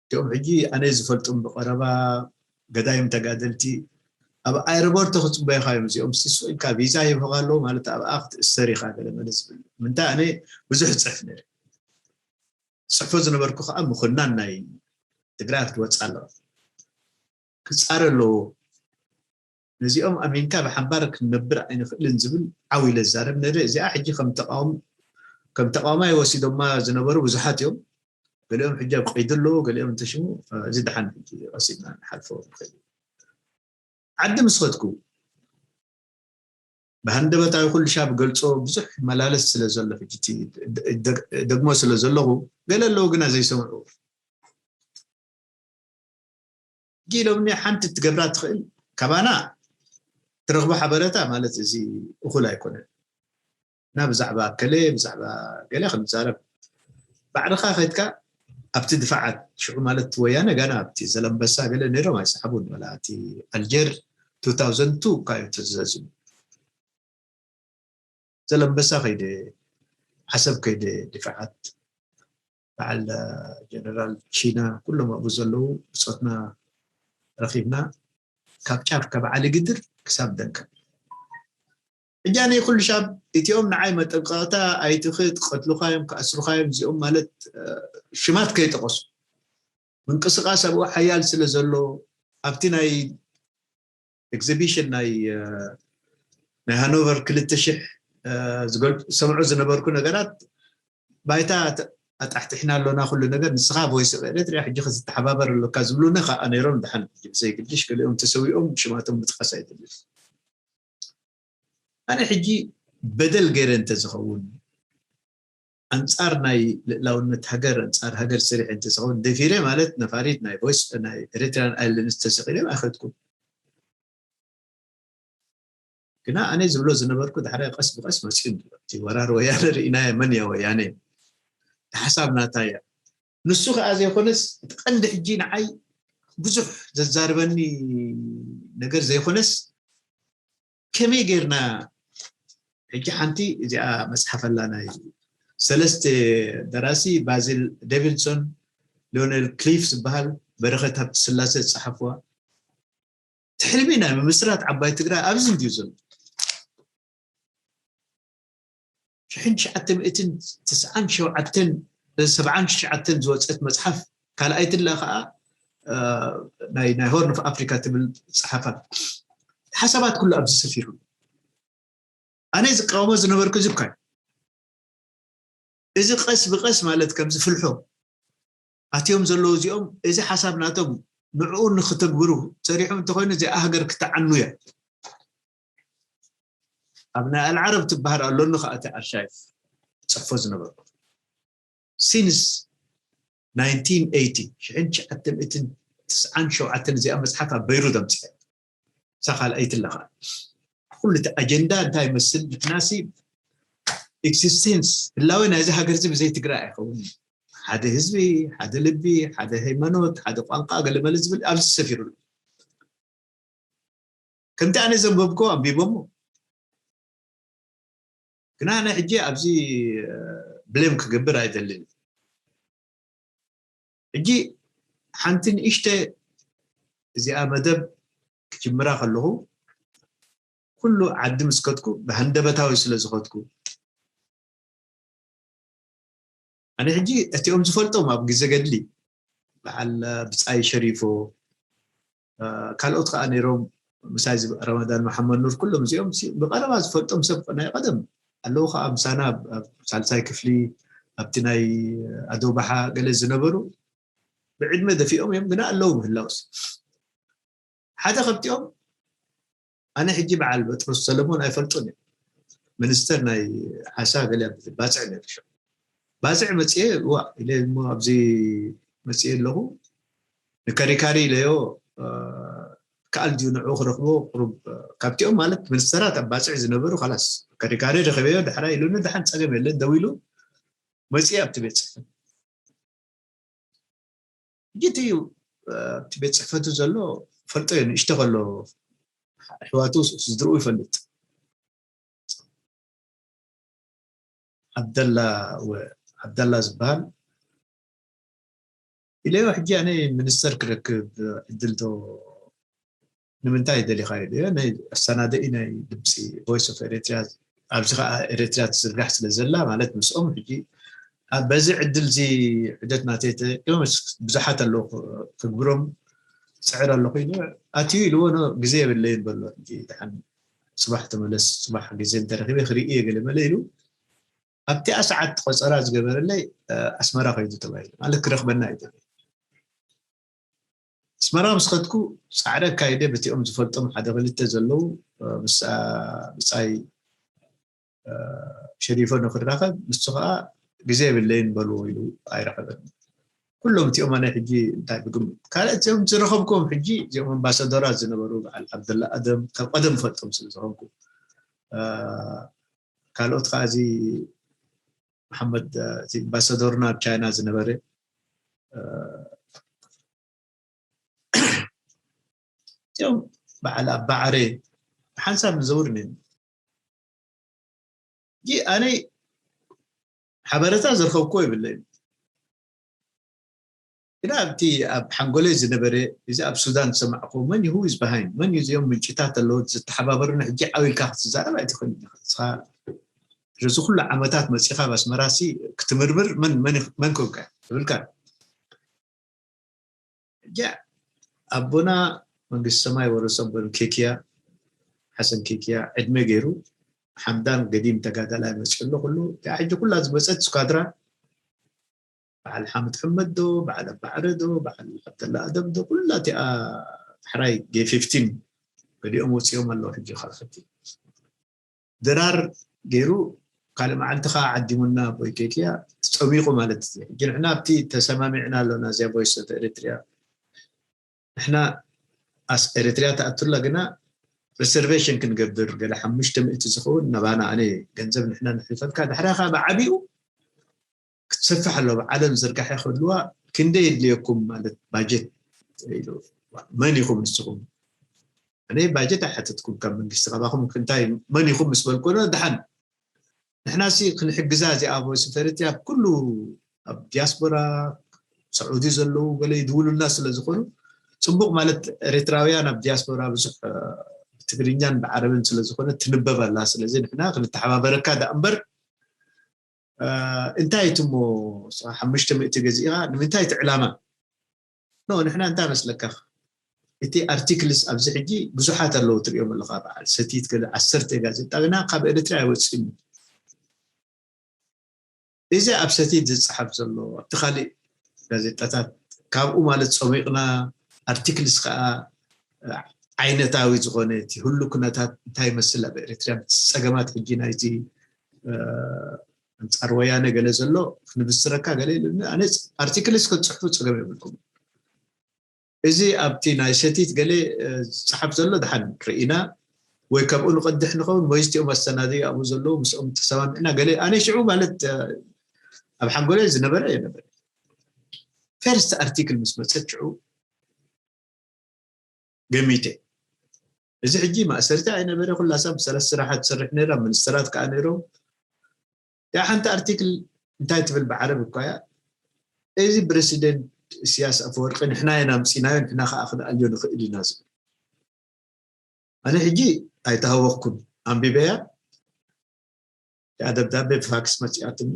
እቲኦም ሕጂ ኣነ ዝፈልጡም ብቐረባ ገዳይም ተጋደልቲ ኣብ ኣየርቦርት ክፅበዩካ እዮም እዚኦም ስስቕ ኢልካ ቪዛ ሂብካ ኣለዉ ማለት ኣብኣ ክትእሰር ኢኻ ገለ መለ ዝብል ምንታይ ኣነ ብዙሕ ፅሕፍ ነይረ ፅሕፎ ዝነበርኩ ከዓ ምኩናን ናይ ትግራይ ክትወፅእ ኣለዋ ክፃረ ኣለዎ ነዚኦም ኣሚንካ ብሓባር ክንነብር ኣይንኽእልን ዝብል ዓው ኢለ ዝዛረብ ነረ እዚኣ ሕጂ ከም ተቃዋማይ ወሲዶማ ዝነበሩ ብዙሓት እዮም ገሊኦም ሕጂ ኣብ ቀይዲ ኣለዉ ገሊኦም እንተሽሙ እዚ ድሓን ሕጂ ቀሲድና ንሓልፎ ንኽእል ዓዲ ምስ ኸድኩ ብሃንደበታዊ ኩሉ ሻብ ገልጾ ብዙሕ ይመላለስ ስለ ዘሎ ሕጂ ደግሞ ስለ ዘለኹ ገለ ኣለዉ ግና ዘይሰምዑ ሕጂ ኢሎምኒ ሓንቲ ትገብራ ትኽእል ካባና ትረኽቦ ሓበረታ ማለት እዚ እኹል ኣይኮነን እና ብዛዕባ ከለ ብዛዕባ ገለ ክንዛረብ ባዕልኻ ከድካ ኣብቲ ድፋዓት ሽዑ ማለት ወያነ ጋና ኣብቲ ዘለምበሳ ገለ ነይሮም ኣይሰሓቡን ወላ እቲ ኣልጀር two thousand two እኳ እዩ ተዘዝሙ ዘለምበሳ ከይደ ዓሰብ ከይደ ድፋዓት በዓል ጀነራል ቺና ኩሎም ኣብኡ ዘለዉ ብፆትና ረኺብና ካብ ጫፍ ካብ ዓሊ ግድር ክሳብ ደንከል ሕጃ ናይ ኩሉ ሻብ እቲኦም ንዓይ መጠንቀቕታ ኣይትኽድ ቀትሉኻ እዮም ክኣስሩኻ እዮም እዚኦም ማለት ሽማት ከይጠቐሱ ምንቅስቃስ ኣብኡ ሓያል ስለ ዘሎ ኣብቲ ናይ ኤግዚቢሽን ናይ ናይ ሃኖቨር ክልተ ሽሕ ዝሰምዑ ዝነበርኩ ነገራት ባይታ ኣጣሕጢሕና ኣሎና ኩሉ ነገር ንስኻ ቮይስ ኦፍ ኤርትሪያ ሕጂ ክትተሓባበር ኣሎካ ዝብሉኒ ከዓ ነይሮም ድሓን ዘይግድሽ ገሊኦም ተሰዊኦም ሽማቶም ምጥቃስ ኣይደልን ኣነ ሕጂ በደል ገይረ እንተዝኸውን ኣንጻር ናይ ልእላውነት ሃገር ኣንጻር ሃገር ስሪሕ እንተዝኸውን ደፊረ ማለት ነፋሪት ናይ ቮይስ ናይ ኤሪትሪያን ኣይለንስ ተሰቂሎም ኣይኸድኩም ግና ኣነ ዝብሎ ዝነበርኩ ዳሕራይ ቀስ ብቀስ መፅኡ እቲ ወራር ወያነ ርኢናዮ መን እያ ወያነ ሓሳብ ናታ እያ ንሱ ከዓ ዘይኮነስ እቲ ቀንዲ ሕጂ ንዓይ ብዙሕ ዘዛርበኒ ነገር ዘይኮነስ ከመይ ጌርና ሕጂ ሓንቲ እዚኣ መፅሓፍ ኣላ ናይ ሰለስተ ደራሲ ባዚል ዴቪድሶን ሊዮኔል ክሊፍ ዝበሃል በረኸት ሃብተስላሴ ዝፀሓፍዋ ትሕልሚ ናይ ምምስራት ዓባይ ትግራይ ኣብዚ እንድዩ ዘሎ ሽሕን ትሽዓተ ሚእትን ትስዓን ሸውዓተን ሰብዓን ትሽዓተን ዝወፀት መፅሓፍ ካልኣይትላ ከዓ ናይ ናይ ሆርን ኦፍ ኣፍሪካ ትብል ፀሓፋ ሓሳባት ኩሉ ኣብዚ ሰፊሩ ኣነ ዝቃወሞ ዝነበርኩ እዚ እኳ እዚ ቀስ ብቀስ ማለት ከምዚ ፍልሖ ኣትዮም ዘለዉ እዚኦም እዚ ሓሳብ ናቶም ንዕኡ ንክተግብሩ ሰሪሖም እንተኮይኑ እዚኣ ሃገር ክተዓኑ እያ ኣብ ናይ ኣልዓረብ ትበሃል ኣሎኒ ከዓ እቲ ኣርሻይፍ ፅሕፎ ዝነበርኩ ሲንስ ናይንቲን ኤይቲ ሽሕን ትሽዓተ ሚእትን ትስዓን ሸውዓተን እዚኣ መፅሓፍ ኣብ በይሩት ኣምፅሐ እሳ ካልኣይቲ ኣለኻ ኩሉ እቲ ኣጀንዳ እንታይ ይመስል ንሕናሲ ኤግዚስቴንስ ህላዌ ናይዚ ሃገር እዚ ብዘይ ትግራይ ኣይኸውን ሓደ ህዝቢ ሓደ ልቢ ሓደ ሃይማኖት ሓደ ቋንቋ ገለመለ ዝብል ኣብዚ ሰፊሩ ከምቲ ኣነ ዘንበብኮ ኣንቢቦሞ ግና ኣነ ሕጂ ኣብዚ ብሌም ክገብር ኣይደልን ሕጂ ሓንቲ ንእሽተ እዚኣ መደብ ክጅምራ ከለኹ ኩሉ ዓዲ ምስ ከድኩ ብሃንደበታዊ ስለ ዝኸድኩ ኣነ ሕጂ እቲኦም ዝፈልጦም ኣብ ግዜ ገድሊ በዓል ብፃይ ሸሪፎ ካልኦት ከዓ ነይሮም ምሳይ ረመዳን መሓመድ ኑር ኩሎም እዚኦም ብቀረባ ዝፈልጦም ሰብ ናይ ቀደም ኣለዉ ከዓ ምሳና ኣብ ሳልሳይ ክፍሊ ኣብቲ ናይ ኣደውባሓ ገለ ዝነበሩ ብዕድመ ደፊኦም እዮም ግና ኣለዉ ምህላውስ ሓደ ከብቲኦም ኣነ ሕጂ በዓል በጥሮስ ሰለሞን ኣይፈልጦን እዮም ሚኒስተር ናይ ዓሳ ገለ ባፅዕ ነርሾ ባፅዕ መፅየ ዋ ኢለ እሞ ኣብዚ መፅየ ኣለኹ ንከሪካሪ ኢለዮ ከኣል ድዩ ንዑ ክረኽቦ ቁሩብ ካብቲኦም ማለት ሚኒስተራት ኣብ ባፅዕ ዝነበሩ ካላስ ከሪካሪ ረኸበዮ ዳሕራ ኢሉኒ ዳሓን ፀገም የለን ደው ኢሉ መፅየ ኣብቲ ቤት ፅሕፈት ሕጂ እዩ ኣብቲ ቤት ፅሕፈቱ ዘሎ ፈልጦ እዩ። ንእሽቶ ከሎ ኣሕዋቱ ስድርኡ ይፈልጥ። ዓብደላ ዓብደላ ዝበሃል ኢለዮ። ሕጂ ኣነ ሚኒስተር ክረክብ ዕድል ዶ ንምንታይ ደሊኻ ኢለዮ። ናይ ኣሰናደኢ ናይ ድምፂ ቮይስ ኦፍ ኤሪትሪያ ኣብዚ ከዓ ኤሪትሪያ ትዝርጋሕ ስለ ዘላ ማለት ምስኦም ሕጂ በዚ ዕድል እዚ ዕደት ናተይ ተጠቂሞም ብዙሓት ኣለዉ ክግብሮም ፅዕር ኣለኹ ኢሉ ኣትዩ ኢልዎ። ግዜ የብለይን በሎ። ሕጂ ድሓን ፅባሕ ተመለስ፣ ፅባሕ ግዜ እንተረኪበ ክርኢ እየ ገለ መለ ኢሉ ኣብቲኣ ሰዓት ቆፀራ ዝገበረለይ ኣስመራ ከይዱ ተባሂሉ ማለት ክረክበና እዩ። ኣስመራ ምስ ከድኩ ፃዕሪ ኣካይደ በቲኦም ዝፈልጦም ሓደ ክልተ ዘለዉ ብፃይ ሸሪፎ ንክራኸብ ንሱ ከዓ ግዜ የብለይን በልዎ ኢሉ ኣይረኸበን። ኩሎም እቲኦም ኣነ ሕጂ እንታይ ብግም ካልእ እዚኦም ዝረኸብኩም ሕጂ እዚኦም ኣምባሳደራት ዝነበሩ በዓል ዓብደላ ኣደም ካብ ቀደም ፈልጦም ስለ ዝኸንኩ ካልኦት ከዓ እዚ መሓመድ ኣምባሳደርና ኣብ ቻይና ዝነበረ እዚኦም በዓል ኣባዕረ ብሓንሳብ ንዘውር ነ ኣነ ሓበረታ ዝረኸብኩዎ ይብለይ ግና ኣብቲ ኣብ ሓንጎለይ ዝነበረ እዚ ኣብ ሱዳን ዝሰማዕኩ መን ይሁ is behind መን እዩ እዚኦም ምንጭታት ኣለዎ ዝተሓባበሩና ሕጂ ዓው ኢልካ ክትዛረብ ኣይትኽእል ኢኻ። እዚ ኩሉ ዓመታት መፂኻ ኣብ ኣስመራሲ ክትምርምር መን ኮንካ ትብልካ። ሕጂ ኣቦና መንግስቲ ሰማይ ወረሶ ኣቦን ኬክያ ሓሰን ኬክያ ዕድመ ገይሩ ሓምዳን ገዲም ተጋዳላይ መፅኡ ኣሎ ኩሉ ሕጂ ኩላ ዝመፀት ስኳድራ በዓል ሓምድ ሕመድ ዶ በዓል ኣባዕረ ዶ በዓል ዓብደላ ኣደም ዶ ኩላ እቲኣ ሕራይ ጌ ፊፍቲን ገዲኦም ወፂኦም ኣለዉ ሕጂ ካልኦት ድራር ገይሩ ካልእ መዓልቲ ከዓ ዓዲሙና ቦይኬክያ ትፀሚቁ ማለት እዩ። ሕጂ ንሕና ኣብቲ ተሰማሚዕና ኣሎና እዚያ ቮይስ ኦፍ ኤሪትሪያ ንሕና ኣስ ኤሪትሪያ ተኣቱላ ግና ሪሰርቬሽን ክንገብር ገለ ሓሙሽተ ሚእቲ ዝኸውን ናባና ኣነ ገንዘብ ንሕና ንሕልፈልካ ድሕሪያ ከዓ ብዓቢኡ ክትሰፍሕ ኣለዋ ዓለም ዝርጋሐ ክህልዋ ክንደይ የድልየኩም ማለት ባጀት ኢሉ መን ኢኹም ንስኹም ኣነ ባጀት ኣይሓተትኩም ካብ መንግስቲ ካባኹም እንታይ መን ኢኹም ምስ በልኮ ደሓን ንሕና ሲ ክንሕግዛ እዚኣ ቮይስ ኦፍ ኤሪትሪያ ኣብ ኩሉ ኣብ ዲያስፖራ ሳዑዲ ዘለዉ ገለ ይድውሉልና ስለ ዝኾኑ ፅቡቅ ማለት ኤሪትራውያን ኣብ ዲያስፖራ ብዙሕ ብትግርኛን ብዓረብን ስለ ዝኾነ ትንበብ ኣላ ስለዚ ንሕና ክንተሓባበረካ ዳ እምበር እንታይ ትሞ ሓሙሽተ ሚእቲ ገዚእኻ ንምንታይ እቲ ዕላማ ኖ ንሕና እንታይ መስለካ እቲ ኣርቲክልስ ኣብዚ ሕጂ ብዙሓት ኣለዉ ትሪኦም ኣለኻ በዓል ሰቲት ገለ ዓሰርተ ጋዜጣ ግና ካብ ኤርትራ ኣይወፅእን እዚ ኣብ ሰቲት ዝፀሓፍ ዘሎ ኣብቲ ካሊእ ጋዜጣታት ካብኡ ማለት ፀሚቕና ኣርቲክልስ ከዓ ዓይነታዊ ዝኾነ እቲ ህሉ ኩነታት እንታይ ይመስል ኣብ ኤርትራ ፀገማት ሕጂ ናይቲ ኣንፃር ወያነ ገለ ዘሎ ክንብስረካ ገለ ኢሉ ኣነ ኣርቲክልስ ክትፅሕፉ ፀገም የብልኩም እዚ ኣብቲ ናይ ሰቲት ገለ ዝፅሓፍ ዘሎ ድሓን ርኢና ወይ ካብኡ ንቐድሕ ንኸውን ወይ ዝቲኦም ኣሰናድዩ ኣብኡ ዘለዉ ምስኦም ተሰማሚዕና ገለ ኣነ ሽዑ ማለት ኣብ ሓንጎለ ዝነበረ የነበረ ፈርስት ኣርቲክል ምስ መፀት ሽዑ ገሚተ እዚ ሕጂ ማእሰርቲ ኣይነበረ ኩላ ሰብ ሰለስተ ስራሓት ትሰርሕ ነራ ሚኒስተራት ከዓ ነይሮም ያ ሓንቲ ኣርቲክል እንታይ ትብል ብዓረብ እኳ እያ እዚ ፕረሲደንት እስያስ ኣፈወርቂ ንሕና ኢና ኣምፂናዮ ንሕና ከዓ ክንኣልዮ ንኽእል ኢና ዝብል ኣነ ሕጂ ኣይተሃወኽኩን ኣንቢበያ ያ ደብዳቤ ብፋክስ መፂኣትኒ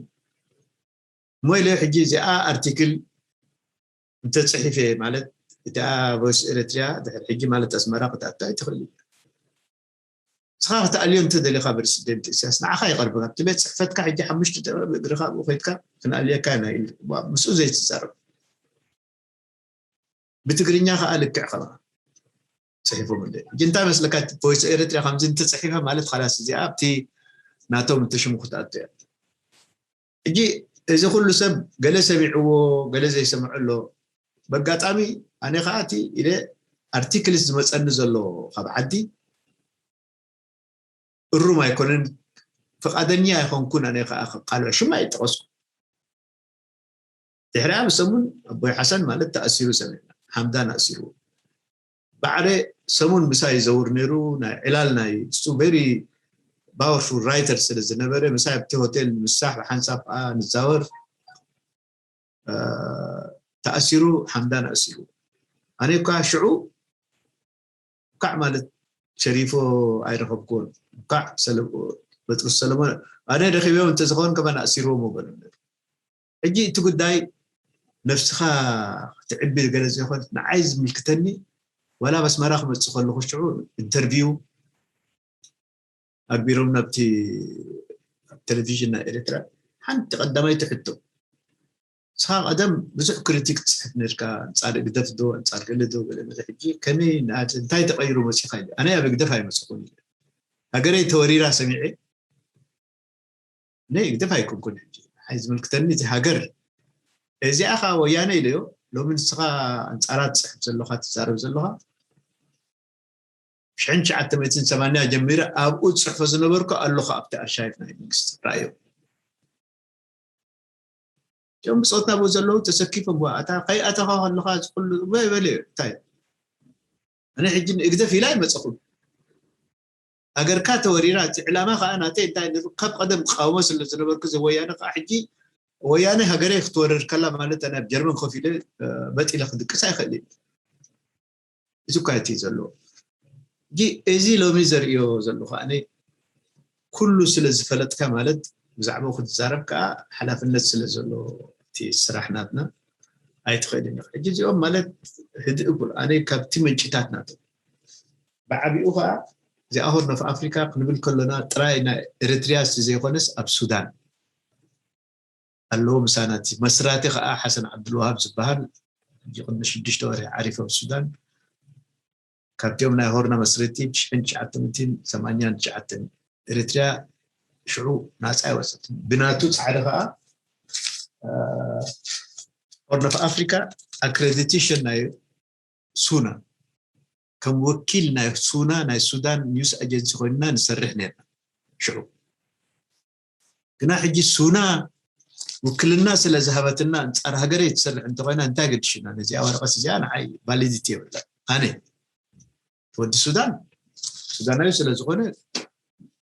እሞ ኢለ ሕጂ እዚኣ ኣርቲክል እንተፅሒፈ ማለት እቲኣ ቮይስ ኤርትሪያ ድሕር ሕጂ ማለት ኣስመራ ክትኣቱ ኣይትኽእል ንስኻ ክትኣልዮ እንተደሊኻ ፕረሲደንት እስያስ ንዓኻ ይቐርብ ኣብቲ ቤት ፅሕፈትካ ሕጂ ሓሙሽተ ደቂቕ ብእግርኻ ኣብኡ ከይድካ ክንኣልየካ ኢና ኢሉ ምስኡ ዘይትዛረብ ብትግርኛ ከዓ ልክዕ ከማ ፅሒፎም እንደ ሕጂ እንታይ መስለካ ቮይስ ኤርትሪያ ከምዚ እንተፅሒፈ ማለት ካላስ እዚኣ ኣብቲ ናቶም እንተሽሙ ክትኣቱ እያ ሕጂ እዚ ኩሉ ሰብ ገለ ሰሚዕዎ ገለ ዘይሰምዖ ኣሎ በጋጣሚ ኣነ ከዓ እቲ ኢለ ኣርቲክልስ ዝመፀኒ ዘሎ ካብ ዓዲ እሩም ኣይኮነን ፍቓደኛ ኣይኮንኩን ኣነ ከዓ ከቃልዖ ሽም ኣይጠቐስኩ ድሕሪኣ ብሰሙን ኣቦይ ሓሰን ማለት ተኣሲሩ ሰሚዕና ሓምዳን ኣእሲርዎ። ባዕረ ሰሙን ምሳይ ይዘውር ነይሩ። ናይ ዕላል ናይ እሱ very powerful writer ስለ ዝነበረ ምሳይ ኣብቲ ሆቴል ንምሳሕ ብሓንሳብ ከዓ ንዛወር። ተኣሲሩ ሓምዳን ኣእሲሩ። ኣነ እኳ ሽዑ እንኳዕ ማለት ሸሪፎ ኣይረኸብኩዎን። እንኳዕ በጥሩስ ሰለሞን ኣነ ረኺብዮም እንተዝኸውን ከማን ኣእሲርዎም በሉ። ሕጂ እቲ ጉዳይ ነፍስኻ ክትዕቢ ገለ ዘይኮን ንዓይ ዝምልክተኒ ዋላ በስመራ ክመፅእ ከለኹ ሽዑ ኢንተርቪው ኣግቢሮም ናብቲ ቴሌቪዥን ናይ ኤርትራ ሓንቲ ቀዳማይ ትሕቶ ንስኻ ቀደም ብዙሕ ክሪቲክ ትፅሕፍ ነርካ ኣንፃር ግደፍ ዶ ኣንፃር ገለ ዶ ገለ መለ ሕጂ ከመይ እንታይ ተቀይሩ መፂኻ ኢለ ኣነ ኣብ ግደፍ ኣይመፅኹን ኢለ ሃገረይ ተወሪራ ሰሚዐ እኔ ግደፍ ኣይኮንኩን ሕጂ ሓይ ዝምልክተኒ እቲ ሃገር እዚኣ ኸ ወያነ ኢለዮ ሎሚ ንስኻ ኣንፃራ ትፅሕፍ ዘለኻ ትዛረብ ዘለኻ ሽሕን ትሽዓተ ሚእትን ሰማንያ ጀሚረ ኣብኡ ዝፅሕፎ ዝነበርኩ ኣለኹ ኣብቲ ኣርሻይፍ ናይ መንግስቲ ራእዮ እቶም ብፆትና ብኡ ዘለዉ ተሰኪፎም ዋ ኣታ ከይኣተኻ ከለኻ ዝኩሉ በለ እንታይ ኣነ ሕጂ ንእግደፍ ኢላ ይመፀኹም ሃገርካ ተወሪራ እቲ ዕላማ ከዓ ናተይ እንታይ ካብ ቀደም ቃውሞ ስለ ዝነበርኩ ዘወያነ ከዓ ሕጂ ወያነ ሃገረይ ክትወረድ ከላ ማለት ኣነ ኣብ ጀርመን ኮፍ ኢለ መጢለ ክድቅስ ኣይኽእል እዩ እዚ እኳ እቲ ዘሎ እዚ ሎሚ ዘርእዮ ዘለኹ ኣነ ኩሉ ስለ ዝፈለጥካ ማለት ብዛዕባኡ ክትዛረብ ከዓ ሓላፍነት ስለ ዘሎ እቲ ስራሕ ናትና ኣይትኽእልን ኢኻ ሕጂ እዚኦም ማለት ህድእ ቡል ኣነ ካብቲ ምንጭታት ናቶም ብዓቢኡ ከዓ እዚኣ ሆርን ኦፍ ኣፍሪካ ክንብል ከሎና ጥራይ ናይ ኤርትርያ ዘይኮነስ ኣብ ሱዳን ኣለዎ ምሳና እቲ መስራቲ ከዓ ሓሰን ዓብዱልዋሃብ ዝበሃል ሕጂ ቅድሚ ሽዱሽተ ወርሒ ዓሪፎ ኣብ ሱዳን ካብቲኦም ናይ ሆርና መስረቲ ብሽሕን ትሽዓተ ሚእትን ሰማንያን ትሽዓተን ኤርትርያ ሽዑ ናፃ ይወፅት ብናቱ ፃዕሪ ከዓ ሆርን ኦፍ ኣፍሪካ ኣክሬዲቴሽን ናይ ሱና ከም ወኪል ናይ ሱና ናይ ሱዳን ኒውስ ኣጀንሲ ኮይንና ንሰርሕ ነርና ሽዑ ግና ሕጂ ሱና ውክልና ስለ ዝሃበትና ኣንፃር ሃገረይ ትሰርሕ እንተኮይና እንታይ ገድሽና ነዚኣ ወረቀት እዚኣ ንዓይ ቫሊዲቲ የብላ ኣነ ወዲ ሱዳን ሱዳናዊ ስለ ዝኮነ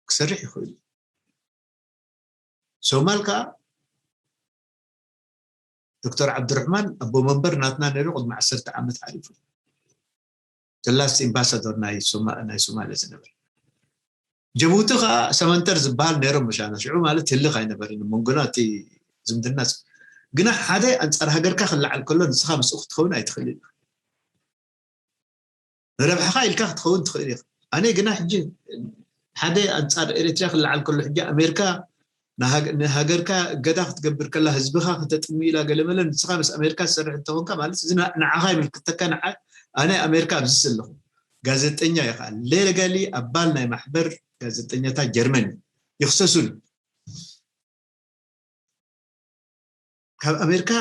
ክሰርሕ ይኽእል ሶማል ከዓ ዶክተር ዓብዱርሕማን ኣቦ መንበር ናትና ነይሩ ቅድሚ ዓሰርተ ዓመት ሓሊፉ ተላስት ኢምባሳዶር ናይ ሶማሌ ዝነበር ጀቡቲ ከዓ ሰመንተር ዝበሃል ነይሮም መሻና ሽዑ ማለት ህልኽ ኣይነበርን መንጎና እቲ ዝምድና ግና ሓደ ኣንፃር ሃገርካ ክለዓል ከሎ ንስኻ ምስኡ ክትኸውን ኣይትኽእል ኢኻ ንረብሓኻ ኢልካ ክትኸውን ትኽእል ኢኻ ኣነ ግና ሕጂ ሓደ ኣንፃር ኤርትራ ክለዓል ከሎ ሕጂ ኣሜሪካ ንሃገርካ እገዳ ክትገብር ከላ ህዝብኻ ከተጥሚ ኢላ ገለመለ ንስኻ ምስ ኣሜሪካ ዝሰርሕ እንተኾንካ ማለት እዚ ንዓኻ ይምልክተካ ንዓ ኣነ ኣሜሪካ ኣብዚ ዘለኹ ጋዜጠኛ ኢኻ ሌጋሊ ኣባል ናይ ማሕበር ጋዜጠኛታት ጀርመን ይኽሰሱን ካብ ኣሜሪካ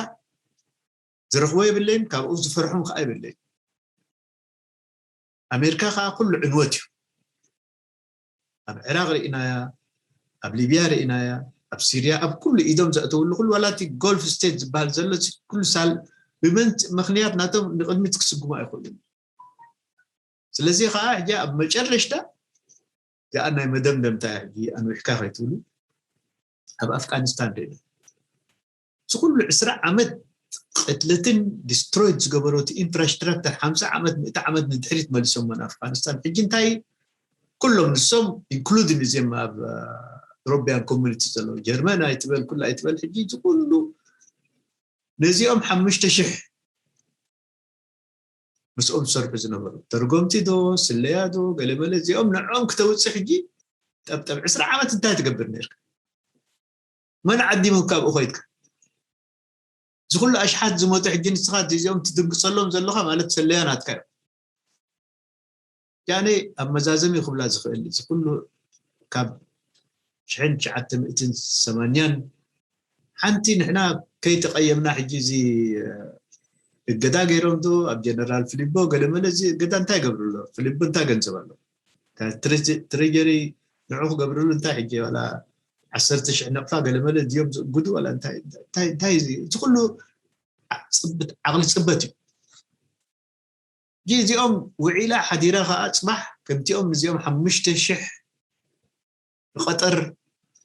ዝረኽቦ የብለይን ካብኡ ዝፈርሖም ከዓ የብለይን ኣሜሪካ ከዓ ኩሉ ዕንወት እዩ ኣብ ዕራቅ ርኢናያ ኣብ ሊብያ ርኢናያ ኣብ ሲርያ ኣብ ኩሉ ኢዶም ዘእተውሉ ኩሉ ዋላ እቲ ጎልፍ ስቴት ዝበሃል ዘሎ ኩሉ ሳል ብመንት ምክንያት ናቶም ንቅድሚት ክስጉሙ ኣይክእሉን ስለዚ ከዓ ሕጂ ኣብ መጨረሽታ እዚኣ ናይ መደምደምታ ሕጂ ኣንዊሕካ ከይትብሉ ኣብ ኣፍጋኒስታን ርኢና እዚ ኩሉ ዕስራ ዓመት ቅትለትን ዲስትሮይድ ዝገበሮ እቲ ኢንፍራስትራክተር ሓምሳ ዓመት ምእቲ ዓመት ንድሕሪት መሊሶሞ ንኣፍጋኒስታን ሕጂ እንታይ ኩሎም ንሶም ኢንክሉድን እዚም ኣብ ሮቢያን ኮሚኒቲ ዘለዉ ጀርመን ኣይትበል ኩሉ ኣይትበል ሕጂ እዚ ኩሉ ነዚኦም ሓሙሽተ ሽሕ ምስኦም ዝሰርሑ ዝነበሩ ተርጎምቲ ዶ ስለያ ዶ ገለመለ እዚኦም ንዕኦም ክተውፅእ ሕጂ ጠብጠብ ዕስራ ዓመት እንታይ ትገብር ነርካ መን ዓዲሙ ካብኡ ኮይድካ እዚ ኩሉ ኣሽሓት ዝሞቱ ሕጂ ንስኻ እዚኦም ትድንግፀሎም ዘለኻ ማለት ሰለያ ናትካ እዮም ያኔ ኣብ መዛዘሚ ክብላ ዝኽእል እዚ ኩሉ ካብ ሽሕን ትሽዓተ ሚእትን ሰማንያን ሓንቲ ንሕና ከይተቐየምና ሕጂ እዚ እገዳ ገይሮም ዶ ኣብ ጀነራል ፍሊቦ ገለመለ እዚ እገዳ እንታይ ገብሩ ኣሎ ፍሊቦ እንታይ ገንዘብ ኣሎ ትሬጀሪ ንዑ ክገብርሉ እንታይ ሕጂ ዋላ ዓሰርተ ሽሕ ነቕፋ ገለመለ እዚኦም ዝእግዱ ዋላ እንታይ እንታይ እዚ ኩሉ ዓቕሊ ፅበት እዩ እዚኦም ውዒላ ሓዲራ ከዓ ፅባሕ ከምቲኦም ንዚኦም ሓሙሽተ ሽሕ ንቐጠር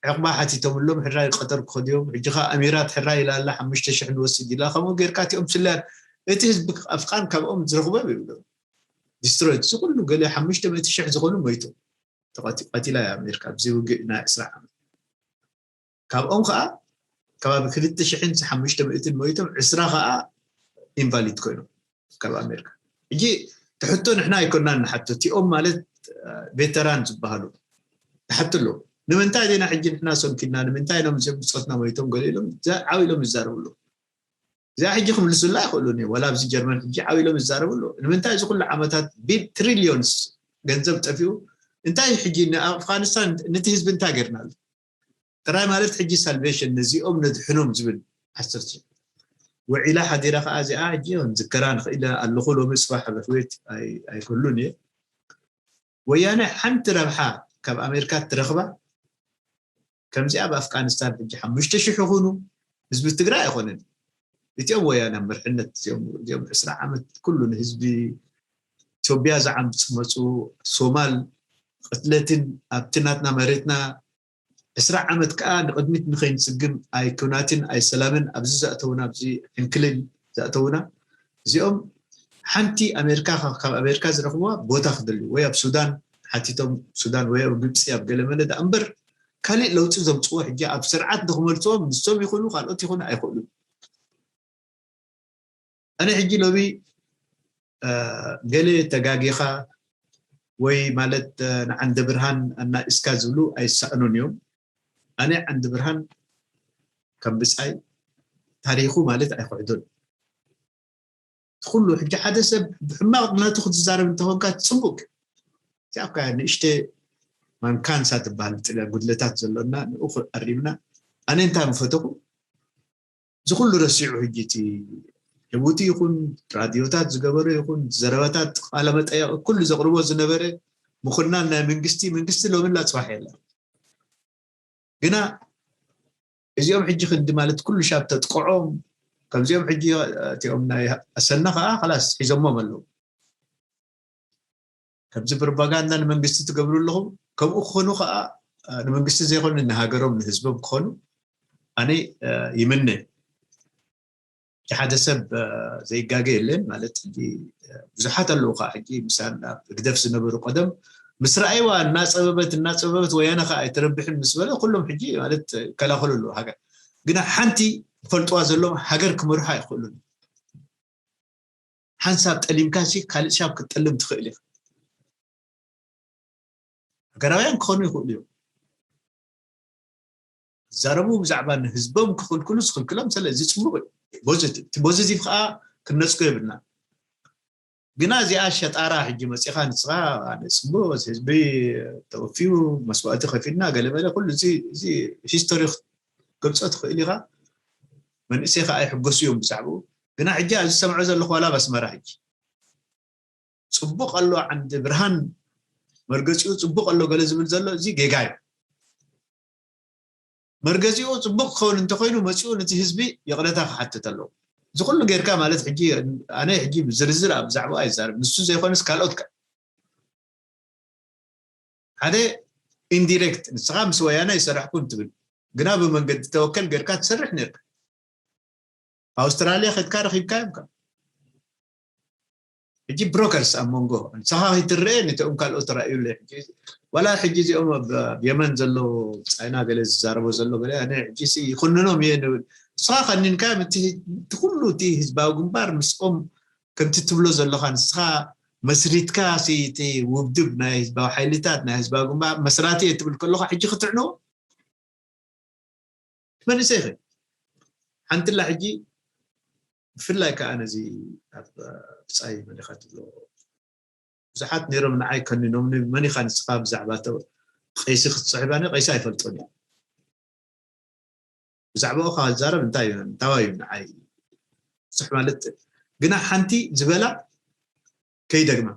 ዕቕባ ሓቲቶምሎም ሕራይ ቀጠር ክኸዱ እዮም። ሕጂ ከዓ ኣሚራት ሕራይ ኢላ ኣላ ሓሙሽተ ሽሕ ንወስድ ኢላ። ከምኡ ጌርካ እቲኦም ስልያን እቲ ህዝቢ ኣፍቃን ካብኦም ዝረኽቦም ይብሎም ዲስትሮይት እዚ ኩሉ ገለ ሓሙሽተ ሚእቲ ሽሕ ዝኾኑ ሞይቶም። ተቐቲ- ቀቲላ እያ ኣሜሪካ ኣብዚ ውግእ ናይ ዕስራ ዓመት። ካብኦም ከዓ ከባቢ ክልተ ሽሕን ሓሙሽተ ሚእትን ሞይቶም ዕስራ ከዓ ኢንቫሊድ ኮይኖም ካብ ኣሜሪካ። ሕጂ ትሕቶ ንሕና ኣይኮናን ንሓቶ እቲኦም ማለት ቬተራን ዝበሃሉ ትሓቱ ኣለዉ። ንምንታይ ዜና ሕጂ ንሕና ሰንኪና ንምንታይ ኢሎም እዚኦም ብፆትና ሞይቶም ገለ ኢሎም ዓው ኢሎም ይዛረቡ ኣለዉ። እዚኣ ሕጂ ክምልሱላ ኣይኽእሉን እዮም። ዋላ ኣብዚ ጀርመን ሕጂ ዓው ኢሎም ይዛረቡ ኣለዉ። ንምንታይ እዚ ኩሉ ዓመታት ቢል ትሪሊዮንስ ገንዘብ ጠፊኡ እንታይ ሕጂ ንኣፍጋኒስታን ነቲ ህዝቢ እንታይ ገርናሉ? ጥራይ ማለት ሕጂ ሳልቬሽን ነዚኦም ነድሕኖም ዝብል ዓሰርተ ውዒላ ሓዲራ ከዓ እዚኣ ሕጂ ክንዝከራ ንኽእል ኣለኹ ሎሚ ፅባሕ ኣብ ሕውየት ኣይክህሉን እየ። ወያነ ሓንቲ ረብሓ ካብ ኣሜሪካ ትረኽባ ከምዚኣ ኣብ ኣፍጋኒስታን ሕጂ ሓሙሽተ ሽሕ ይኹኑ ህዝቢ ትግራይ ኣይኮነን። እቲኦም ወያነ መርሕነት እዚኦም ዕስራ ዓመት ኩሉ ንህዝቢ ኢትዮጵያ ዝዓምፅ መፁ። ሶማል ቅትለትን ኣብቲ ናትና መሬትና ዕስራ ዓመት ከዓ ንቅድሚት ንኸይንፅግም ኣይ ኩናትን ኣይ ሰላምን ኣብዚ ዘእተውና ኣብዚ ዕንክልል ዘእተውና እዚኦም ሓንቲ ኣሜሪካ ካብ ኣሜሪካ ዝረኽብዋ ቦታ ክደልዩ ወይ ኣብ ሱዳን ሓቲቶም ሱዳን ወይ ኣብ ግብፂ ኣብ ገለመለ ደኣ እምበር ካልእ ለውጢ ዘምፅዎ ሕጂ ኣብ ስርዓት ንክመልስዎም ንሶም ይኹኑ ካልኦት ይኹኑ ኣይኽእሉን። ኣነ ሕጂ ሎሚ ገሌ ተጋጊኻ ወይ ማለት ንዓንደ ብርሃን ኣናኢስካ ዝብሉ ኣይሰኣኑን እዮም። ኣነ ዓንደ ብርሃን ከም ብፃይ ታሪኹ ማለት ኣይክሕዶን። ኩሉ ሕጂ ሓደ ሰብ ብሕማቕ ናቱ ክትዛረብ እንተኾንካ ፅቡቅ እዚኣ እኳ ንእሽተ ማንካንሳ ትበሃል ብጥልያ ጉድለታት ዘሎና ንኡ ኣሪምና ኣነ እንታይ ምፈተኹ እዚ ኩሉ ረሲዑ ሕጂ እቲ ጅቡቲ ይኹን ራድዮታት ዝገበሮ ይኹን ዘረባታት ቃለ መጠየቕ ኩሉ ዘቕርቦ ዝነበረ ምኹናን ናይ መንግስቲ መንግስቲ ሎምላ ፅባሕ የለን ግና እዚኦም ሕጂ ክንዲ ማለት ኩሉ ሻብ ተጥቅዖም ከምዚኦም ሕጂ እቲኦም ናይ ኣሰና ከዓ ከላስ ሒዞሞም ኣለዉ ከምዚ ፕሮፓጋንዳ ንመንግስቲ ትገብሩ ኣለኹም ከምኡ ክኾኑ ከዓ ንመንግስቲ ዘይኮኑ ንሃገሮም ንህዝቦም ክኾኑ ኣነ ይምነ እቲ ሓደ ሰብ ዘይጋገ የለን ማለት ብዙሓት ኣለዉ ከዓ ሕጂ ምሳል ኣብ ህግደፍ ዝነበሩ ቀደም ምስ ረኣይዋ እናፀበበት እናፀበበት ወያነ ከዓ ኣይትረብሕን ምስ በለ ኩሎም ሕጂ ማለት ይከላኸሉ ኣለዉ ሃገር ግና ሓንቲ ዝፈልጥዋ ዘለዎም ሃገር ክመርሑ ኣይክእሉን ሓንሳብ ጠሊምካ ሲ ካልእ ሻብ ክትጠልም ትኽእል ኢኻ ሃገራውያን ክኾኑ ይኽእሉ እዮም ክዛረቡ ብዛዕባ ንህዝቦም ክኽልክሉ ዝኽልክሎም ስለ እዚ ፅቡቅ እዩ ፖዚቲቭ ከዓ ክንነፅጎ የብልና ግና እዚኣ ሸጣራ ሕጂ መፂኻ ንስኻ ኣነ ፅቡቅ ህዝቢ ተወፊዩ መስዋእቲ ከፊልና ገለመለ ኩሉ እዚ ሂስቶሪ ክትገልፆ ትኽእል ኢኻ መንእሰይ ከዓ ይሕገሱ እዮም ብዛዕባኡ ግና ሕጂ ኣብዚ ዝሰምዖ ዘለኹ ዋላ ኣብ ኣስመራ ሕጂ ፅቡቅ ኣሎ ዓንዲ ብርሃን መርገፂኡ ፅቡቅ ኣሎ ገለ ዝብል ዘሎ እዚ ጌጋ እዩ መርገፂኡ ፅቡቅ ክኸውን እንተኮይኑ መፂኡ ነቲ ህዝቢ ይቕረታ ክሓትት ኣለዎ እዚ ኩሉ ጌርካ ማለት ሕጂ ኣነ ሕጂ ብዝርዝር ኣብ ብዛዕባ ኣይዛርብ ንሱ ዘይኮነስ ካልኦት ሓደ ኢንዲሬክት ንስኻ ምስ ወያነ ይሰራሕኩን ትብል ግና ብመንገዲ ተወከል ጌርካ ትሰርሕ ነርካ ኣውስትራልያ ከድካ ረኺብካ እዮም ሕጂ ብሮከርስ ኣብ መንጎ ንስኻ ከይትረአ ነቲኦም ካልኦት ተራእዩለ ሕጂ ዋላ ሕጂ እዚኦም ኣብ የመን ዘሎ ቻይና ገለ ዝዛረቦ ዘሎ ገለ ኣነ ሕጂ ይኹንኖም እየ ንብል ንስኻ ከኒንካ እቲ ኩሉ እቲ ህዝባዊ ግንባር ምስኦም ከምቲ ትብሎ ዘለኻ ንስኻ መስሪትካ እቲ ውድብ ናይ ህዝባዊ ሓይልታት ናይ ህዝባዊ ግንባር መስራቲ እየ ትብል ከለኻ ሕጂ ክትዕንዎ መንእሰይ ኸ ሓንትላ ሕጂ ብፍላይ ከዓ ነዚ ኣብ ብፃይ መሊኻ ትብሎ ብዙሓት ነይሮም ንዓይ ከኒኖምኒ መን ኢኻ ንስኻ ብዛዕባ ቀይሲ ክትፅሕፍ ኣነ ቀይሲ ኣይፈልጦን እየ ብዛዕባኡ ከዓ ዝዛረብ እንታይ እዩ እንታይ እዩ ንዓይ ብዙሕ ማለት ግና ሓንቲ ዝበላ ከይደግማ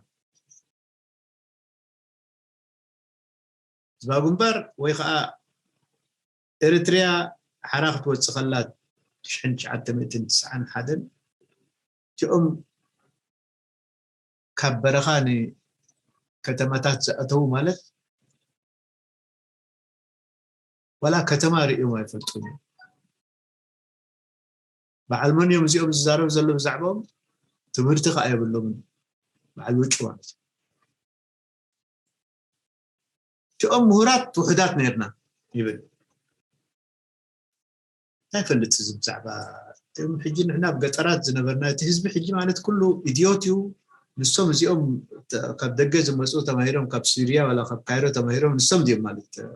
ህዝባዊ ግንባር ወይ ከዓ ኤርትርያ ሓራ ክትወፅእ ከላ ትሽዓን ትሽዓተ ሚእትን ትስዓን ሓደን እቲኦም ካብ በረኻ ንከተማታት ዝኣተዉ ማለት ዋላ ከተማ ርእዮም ኣይፈልጡን እዮም። በዓል መን እዮም እዚኦም ዝዛረብ ዘሎ ብዛዕባኦም? ትምህርቲ ከኣ የብሎምን። በዓል ውጭ ማለት እዩ። እቲኦም ምሁራት ውሑዳት ነርና ይብል። እንታይ ፈልጥ እዚ ብዛዕባ እቶም ሕጂ ንሕና ኣብ ገጠራት ዝነበርና እቲ ህዝቢ ሕጂ ማለት ኩሉ ኢድዮት እዩ። ንሶም እዚኦም ተ- ካብ ደገ ዝመፁ ተማሂሮም ካብ ሲሪያ ዋላ ካብ ካይሮ ተማሂሮም ንሶም ድዮም ማለት እ፣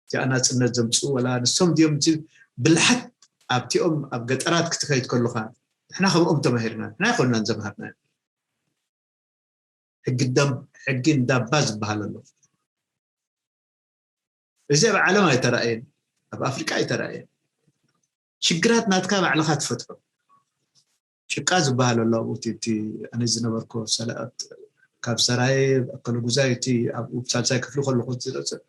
እቲ ኣናፅነት ዘምፅኡ ዋላ ንሶም ድዮም እቲ ብልሓት ኣብቲኦም ኣብ ገጠራት ክትከይድ ከለካ ንሕና ከምኦም ተማሂርና ንሕና ይኮንናን ዘምሃርና ሕጊ ደም ሕጊ እንዳባ ዝበሃል ኣሎ። እዚ ኣብ ዓለም ኣይተራእየን፣ ኣብ ኣፍሪቃ ኣይተራእየን። ሽግራት ናትካ ባዕልካ ትፈትሖ። ጭቃ ዝበሃል ኣሎ ኣብኡ እቲ እቲ ኣነ ዝነበርኮ ሰለኣት ካብ ሰራየ ኣከለ ጉዛይ እቲ ኣብኡ ሳልሳይ ክፍሊ ከለኹ ዝረጽእ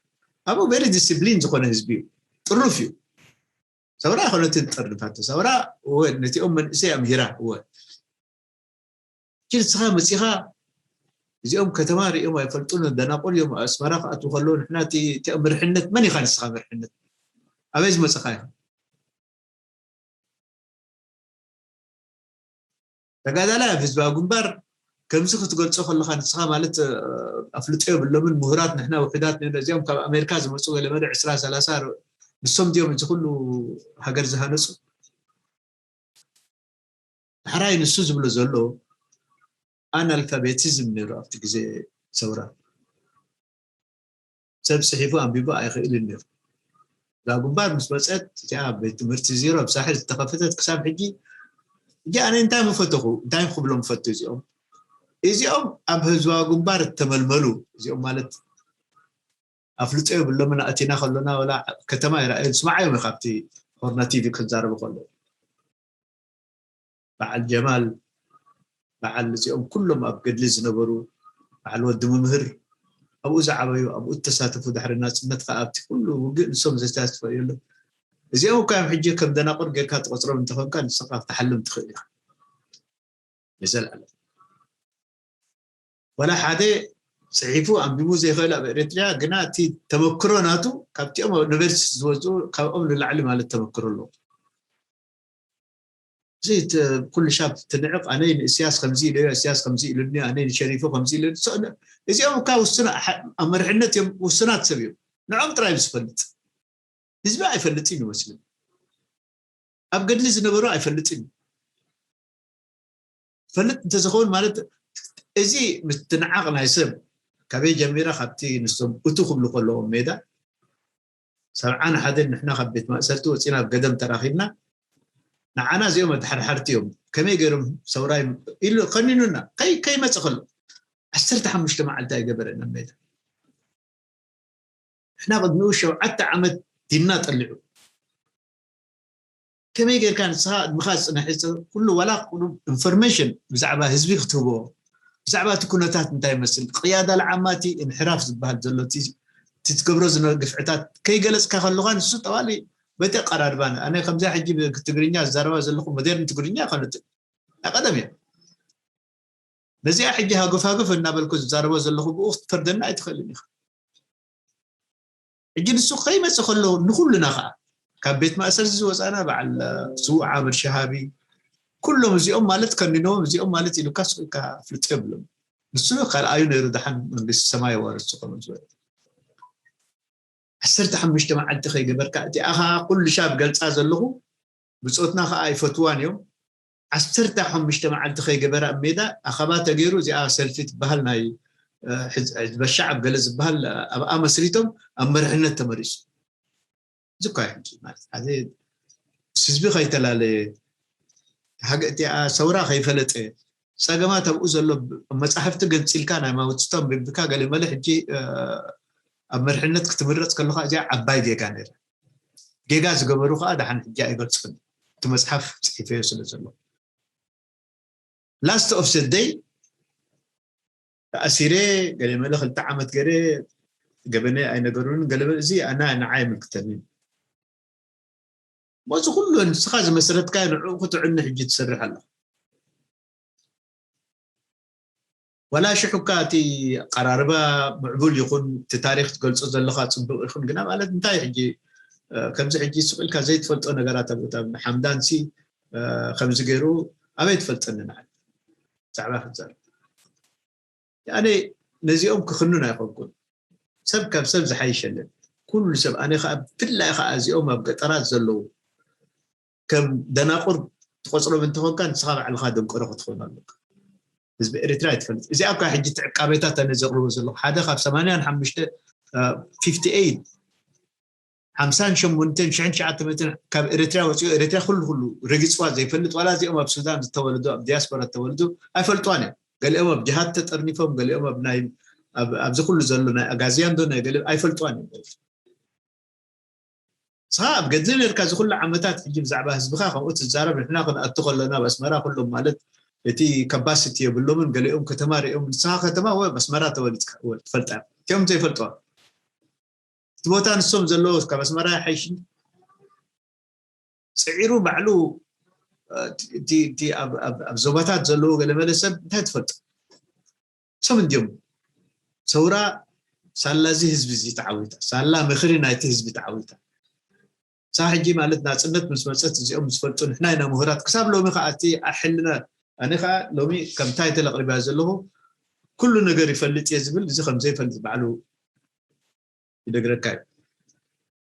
ኣብኡ ቨሪ ዲስፕሊን ዝኾነ ህዝቢ እዩ። ጥሩፍ እዩ። ሰውራ ይኮነትን ጠርንፋቶ ሰውራ እወ ነቲኦም መንእሰይ ኣምሂራ እወ ግን ንስኻ መፂኻ እዚኦም ከተማ ሪኦም ኣይፈልጡን ደናቁር እዮም ኣስመራ ክኣትዉ ከለዉ ንሕና እቲ እቲ መርሕነት መን ኢኻ ንስኻ መርሕነት ኣበይ ዝመፅኻ ኢኻ ተጋዳላይ ኣብ ህዝባዊ ግንባር ከምዚ ክትገልፆ ከለካ ንስካ ማለት ኣፍልጦ የብሎምን ምሁራት ንሕና ውሕዳት ንሕና እዚኦም ካብ ኣሜሪካ ዝመፁ ገለመለ ዕስራ ሰላሳ ንሶም ድዮም እዚ ኩሉ ሃገር ዝሃነፁ ዳሕራይ ንሱ ዝብሎ ዘሎ ኣናልፋቤቲዝም ነይሩ ኣብቲ ግዜ ሰውራ ሰብ ፅሒፉ ኣንቢቡ ኣይኽእልን ነይሩ እዛ ግንባር ምስ መፀት እቲኣ ቤት ትምህርቲ ዜሮ ኣብ ሳሕል ዝተኸፈተት ክሳብ ሕጂ ሕጂ ኣነ እንታይ ምፈተኹ እንታይ ክብሎም ፈቱ እዚኦም እዚኦም ኣብ ህዝባዊ ግንባር እተመልመሉ እዚኦም ማለት ኣፍልጦ የብሎምን ኣእቲና ከሎና ወላ ከተማ ይረኣዩ ስማዓዮም ካብቲ ሆርና ቲቪ ክዛረቡ ከለዉ በዓል ጀማል በዓል እዚኦም ኩሎም ኣብ ገድሊ ዝነበሩ በዓል ወዲ መምህር ኣብኡ ዝዓበዩ ኣብኡ እተሳተፉ ድሕሪ ናፅነት ከዓ ኣብቲ ኩሉ ውግእ ንሶም ዘተሳትፈ የሎ እዚኦም እኳ እዮም ሕጂ ከም ደናቁር ጌርካ ትቆፅሮም እንተኾንካ ንስኻ ክትሓልም ትኽእል ኢኻ ንዘለኣለም ወላ ሓደ ፅሒፉ ኣንቢቡ ዘይኽእል ኣብ ኤርትርያ ግና እቲ ተመክሮ ናቱ ካብቲኦም ዩኒቨርሲቲ ዝወፅኡ ካብኦም ንላዕሊ ማለት ተመክሮ ኣለዎ እዚ ኩሉ ሻብ ትንዕቕ ኣነይ ንእስያስ ከምዚ ኢለዮ እስያስ ከምዚ ኢሉኒ ኣነይ ንሸሪፎ ከምዚ ኢሉ እዚኦም እካ ውሱን ኣብ መርሕነት እዮም ውሱናት ሰብ እዮም ንዖም ጥራይ ዝፈልጥ ህዝቢ ኣይፈልጥ እዩ ይመስልን ኣብ ገድሊ ዝነበሩ ኣይፈልጥን እዩ ፈልጥ እንተዝኸውን ማለት እዚ ምትንዓቕ ናይ ሰብ ካበይ ጀሚራ ካብቲ ንሶም እቱ ክብሉ ከለዎም ሜዳ ሰብዓን ሓደን ንሕና ካብ ቤት ማእሰርቲ ወፂና ኣብ ገደም ተራኺብና ንዓና እዚኦም ኣድሓድሓርቲ እዮም ከመይ ገይሮም ሰውራይ ኢሉ ከኒኑና ከይ ከይመፀ ከሎ ዓሰርተ ሓሙሽተ መዓልቲ ኣይገበረን ኣብ ሜዳ ንሕና ቅድሚኡ ሸውዓተ ዓመት ዲንና ጠሊዑ ከመይ ጌርካ ንስኻ ዕድምኻ ዝፅንሕ ኩሉ ዋላ ቁሩብ ኢንፎርሜሽን ብዛዕባ ህዝቢ ክትህቦ ብዛዕባ እቲ ኩነታት እንታይ ይመስል ቅያዳ ለዓማ እቲ እንሕራፍ ዝበሃል ዘሎ እቲ ትገብሮ ዝነ ግፍዕታት ከይገለፅካ ከለካ ንሱ ጠዋሊ በቲ ኣቀራርባን ኣነ ከምዚኣ ሕጂ ብትግርኛ ዝዛረባ ዘለኹ ሞደርን ትግርኛ ይኮነትን ናይ ቀደም እያ ነዚኣ ሕጂ ሃገፍ ሃገፍ እናበልኩ ዝዛረቦ ዘለኹ ብኡ ክትፈርደና ኣይትኽእልን ኢኻ ሕጂ ንሱ ከይመፅእ ከሎ ንኩልና ከዓ ካብ ቤት ማእሰርቲ ዝወፃና በዓል ስዉእ ዓምር ሸሃቢ ኩሎም እዚኦም ማለት ከኒኖም እዚኦም ማለት ኢሉካ ስኢልካ ፍልጥ የብሎም ንሱ ካልኣዩ ነይሩ ደሓን መንግስቲ ሰማይ የዋርስ ዝኾኑ ዝበለ ዓሰርተ ሓሙሽተ መዓልቲ ከይገበርካ እቲኣ ከዓ ኩሉ ሻብ ገልፃ ዘለኹ ብፆትና ከዓ ኣይፈትዋን እዮም ዓሰርተ ሓሙሽተ መዓልቲ ከይገበረ ኣብ ሜዳ ኣኸባ ተገይሩ እዚኣ ሰልፊ ትበሃል ናይ በሻዕ ኣብ ገለ ዝበሃል ኣብኣ መስሪቶም ኣብ መርሕነት ተመሪፁ እዚ እኳ ሕጂ ማለት ሓደ ህዝቢ ከይተላለየ ሃገ እቲኣ ሰውራ ከይፈለጠ ፀገማት ኣብኡ ዘሎ መፃሕፍቲ ገንፂልካ ናይ ማውፅቶም ብብካ ገለ መለ ሕጂ ኣብ መርሕነት ክትምረፅ ከለካ እዚኣ ዓባይ ጌጋ ነይራ ጌጋ ዝገበሩ ከዓ ደሓን ሕጂ ኣይገልፁን እቲ መፅሓፍ ፅሒፈዮ ስለ ዘሎ last of the day ተኣሲረ ገለ መለ ክልተ ዓመት ገለ ገበነ ኣይነገሩን ገለ እዚ ኣና ንዓ ይምልክተኒ በዚ ኩሉ ንስኻ ዝመሰረትካ ንዕኡ ክትዕኒ ሕጂ ትሰርሕ ኣለኻ ዋላ ሽሑ እኳ እቲ ኣቀራርባ ምዕቡል ይኹን፣ እቲ ታሪኽ ትገልጾ ዘለኻ ጽቡቕ ይኹን፣ ግና ማለት እንታይ ሕጂ፣ እ፣ ከምዚ ሕጂ ስቕ ኢልካ ዘይትፈልጦ ነገራት ኣብ፣ ኣብ ሓምዳንሲ፣ እ፣ ከምዚ ገይሩ ኣበይ ትፈልጠኒ ንዓይ? ብዛዕባ ክዛረብ። ኣነ ነዚኦም ክኽኑን ኣይኮንኩን። ሰብ ካብ ሰብ ዝሓይሽ የለን። ኩሉ ሰብ፣ ኣነ ከኣ ብፍላይ ከኣ እዚኦም ኣብ ገጠራት ዘለዉ ከም ደናቁር ትቆጽሮም እንተኾንካ፣ ንስኻ ባዕልኻ ደንቆሮ ክትኾን ኣለካ። ህዝቢ ኤርትራ ኣይትፈልጥ። እዚኣ እኳ ሕጂ እቲ ዕቃቤታት ኣነ ዘቕርቦ ዘለኹ፣ ሓደ ካብ ሰማንያን ሓሙሽተ፣ እ፣ ፊፍቲ ኤይት፣ ሓምሳን ሸሞንተን ሽሕን ትሽዓተ ሚእትን ካብ ኤርትራ ወፂኡ፣ ኤርትራ ኩሉ ኩሉ ረጊፅዋ ዘይፈልጥ፣ ዋላ እዚኦም ኣብ ሱዳን ዝተወለዱ፣ ኣብ ዲያስፖራ ዝተወለዱ ኣይፈልጥዋን እዮም። ገሊኦም ኣብ ጅሃድ ተጠርኒፎም፣ ገሊኦም ኣብ ናይ፣ ኣብ፣ ኣብዚ ኩሉ ዘሎ ናይ ኣጋዝያን ዶ ናይ ገለ ኣይፈልጥዋን እዮም። ንስኻ ኣብ ገድሊ ነርካ፣ እዚ ኩሉ ዓመታት ሕጂ ብዛዕባ ህዝብኻ ከምኡ ትዛረብ። ንሕና ክንኣቱ ከለና ኣብ ኣስመራ ኩሎም ማለት እቲ ካፓሲቲ የብሎምን፣ ገሊኦም ከተማ ሪኦም፣ ንስኻ ከተማ ወይ ኣብ ኣስመራ ተወሊድካ ወይ ትፈልጣ፣ እቲኦም ዘይፈልጥዋ። እቲ ቦታ ንሶም ዘለዎ ካብ ኣስመራ ይሓይሽ። ጽዒሩ ባዕሉ፣ እ፣ እቲ፣ እቲ፣ እቲ ኣብ፣ ኣብ፣ ኣብ ዞባታት ዘለዎ ገለመለ ሰብ እንታይ ትፈልጦ? ሶም እንዲዮም ሰውራ ሳላ እዚ ህዝቢ እዚ ተዓዊታ፣ ሳላ ምኽሪ ናይቲ ህዝቢ ተዓዊታ። ሳ ሕጂ ማለት ናጽነት ምስ መጸት እዚኦም ዝፈልጡ ንሕና ኢና ምሁራት። ክሳብ ሎሚ ከኣ እቲ ኣሕልና፣ ኣነ ከኣ ሎሚ ከም ታይትል ኣቕሪባ ዘለኹ ኩሉ ነገር ይፈልጥ እየ ዝብል፣ እዚ ከም ዘይፈልጥ ባዕሉ ይነግረካ እዩ።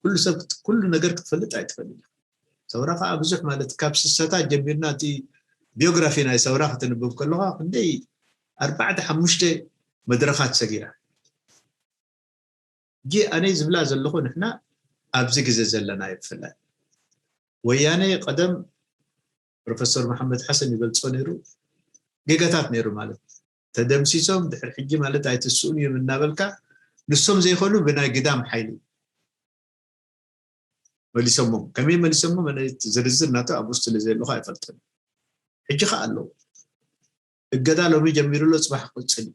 ኩሉ ሰብ ክት-፣ ኩሉ ነገር ክትፈልጥ ኣይትፈልጥ። ሰውራ ከኣ ብዙሕ ማለት ካብ ስሳታት ጀሚርና እቲ ቢዮግራፊ ናይ ሰውራ ክትንብብ ከለኻ ክንደይ ኣርባዕተ ሓሙሽተ መድረኻት ሰጊራ። ሕጂ ኣነ ዝብላ ዘለኹ ንሕና ኣብዚ ግዜ ዘለና እዩ ብፍላይ። ወያነ ቀደም ፕሮፌሰር መሓመድ ሓሰን ይገልጾ ነይሩ፣ ጌጋታት ነይሩ ማለት ተደምሲሶም ድሕሪ ሕጂ ማለት ኣይትስኡን እዮም እናበልካ ንሶም ዘይኮኑ ብናይ ግዳም ሓይሊ መሊሶሞም። ከመይ መሊሶሞም? ኣነ ዝርዝር ናቱ ኣብኡ ስለ ዘለኹ ኣይፈልጥን። ሕጂ ከኣ ኣለዉ። እገዳ ሎሚ ጀሚሩ ኣሎ፣ ጽባሕ ክቕጽል እዩ።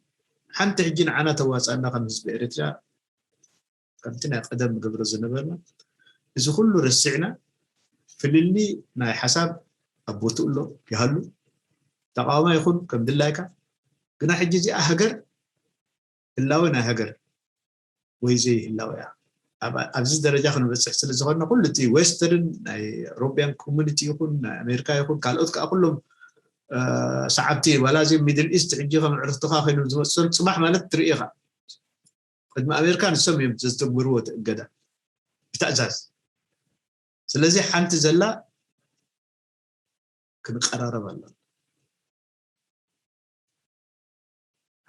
ሓንቲ ሕጂ ንዓና ተዋጻና ከም ህዝቢ ኤርትራ፣ ከምቲ ናይ ቀደም ንገብሮ ዝነበርና፣ እዚ ኩሉ ረሲዕና፣ ፍልልይ ናይ ሓሳብ ኣብ ቦትኡ ኣሎ፣ ይሃሉ። ተቃዋማይ ይኹን ከም ድላይካ። ግና ሕጂ እዚኣ ሃገር፣ ህላወ ናይ ሃገር ወይ ዘይህላወ እያ። ኣብ-፣ ኣብዚ ደረጃ ክንበጽሕ ስለ ዝኾንና፣ ኩሉ እቲ ዌስተርን ናይ ኤውሮፕያን ኮሚኒቲ ይኹን፣ ናይ ኣሜሪካ ይኹን፣ ካልኦት ከኣ ኩሎም፣ እ፣ ሰዓብቲ፣ ዋላ እዚ ሚድል ኢስት ሕጂ ከም ዕርፍትኻ ኮይኖም ዝመጽኡ፣ ጽባሕ ማለት ትርኢ ኢኻ። ቅድሚ ኣሜሪካ ንሶም እዮም ዘስተግብርዎ እቲ እገዳ ብትእዛዝ። ስለዚ ሓንቲ ዘላ ክንቀራረብ ኣለና።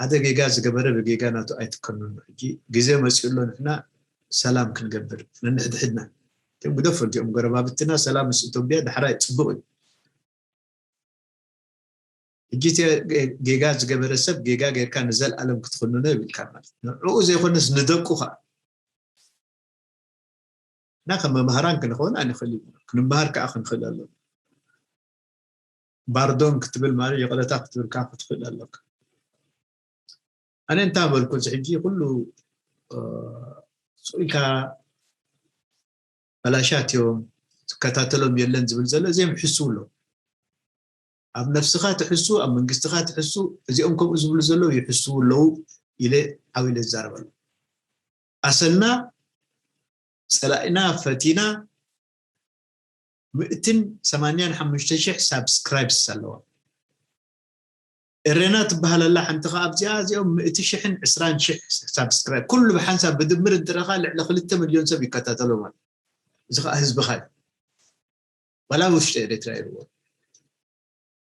ሓደ ጌጋ ዝገበረ ብጌጋ ናቱ ኣይትከኑን። ሕጂ ግዜ መጺኡ ኣሎ፣ ንሕና ሰላም ክንገብር ነንሕድሕድና። እቶም ግደፎ፣ እዚኦም ጎረባብትና ሰላም ምስ ኢትዮጵያ ዳሕራይ ጽቡቕ እዩ። ሕጂ እቲ ጌጋ ዝገበረ ሰብ ጌጋ ጌርካ ንዘለኣለም ክትኽንኖ ይብልካ ማለት ንዕኡ ዘይኮነስ ንደቁ ኸኣ። እና ከም መምሃራን ክንኸውን ኣይንኽእል ኢና። ክንመሃር ከዓ ክንኽእል ኣለና። ባርዶን ክትብል ማለት ይቕረታ ክትብል ከዓ ክትኽእል ኣለካ። ኣነ እንታይ በልኩ፣ እዚ ሕጂ ኩሉ፣ እ፣ ስቕ ኢልካ በላሻት እዮም፣ ዝከታተሎም የለን ዝብል ዘሎ፣ እዚኦም ይሕስዉ ኣለዉ። ኣብ ነፍስኻ ትሕሱ፣ ኣብ መንግስትኻ ትሕሱ፣ እዚኦም ከምኡ ዝብሉ ዘለዉ ይሕስዉ ኣለዉ ኢለ ዓው ኢለ ዝዛረብ ኣለኹ። ኣሰልና ጸላኢና ፈቲና፣ ሚእትን ሰማንያን ሓሙሽተ ሽሕ ሳብስክራይብስ ኣለዋ። ኤሬና ትበሃል ኣላ ሓንቲ ኸዓ ኣብዚኣ፣ እዚኦም ሚእቲ ሽሕን ዕስራን ሽሕ ሳብስክራይብ፣ ኩሉ ብሓንሳብ ብድምር እንትረኻ ልዕሊ ክልተ ሚልዮን ሰብ ይከታተሎም ኣሎ። እዚ ኸዓ ህዝብኻ እዩ። ዋላ ውሽጢ ኤርትራ ይርዎ።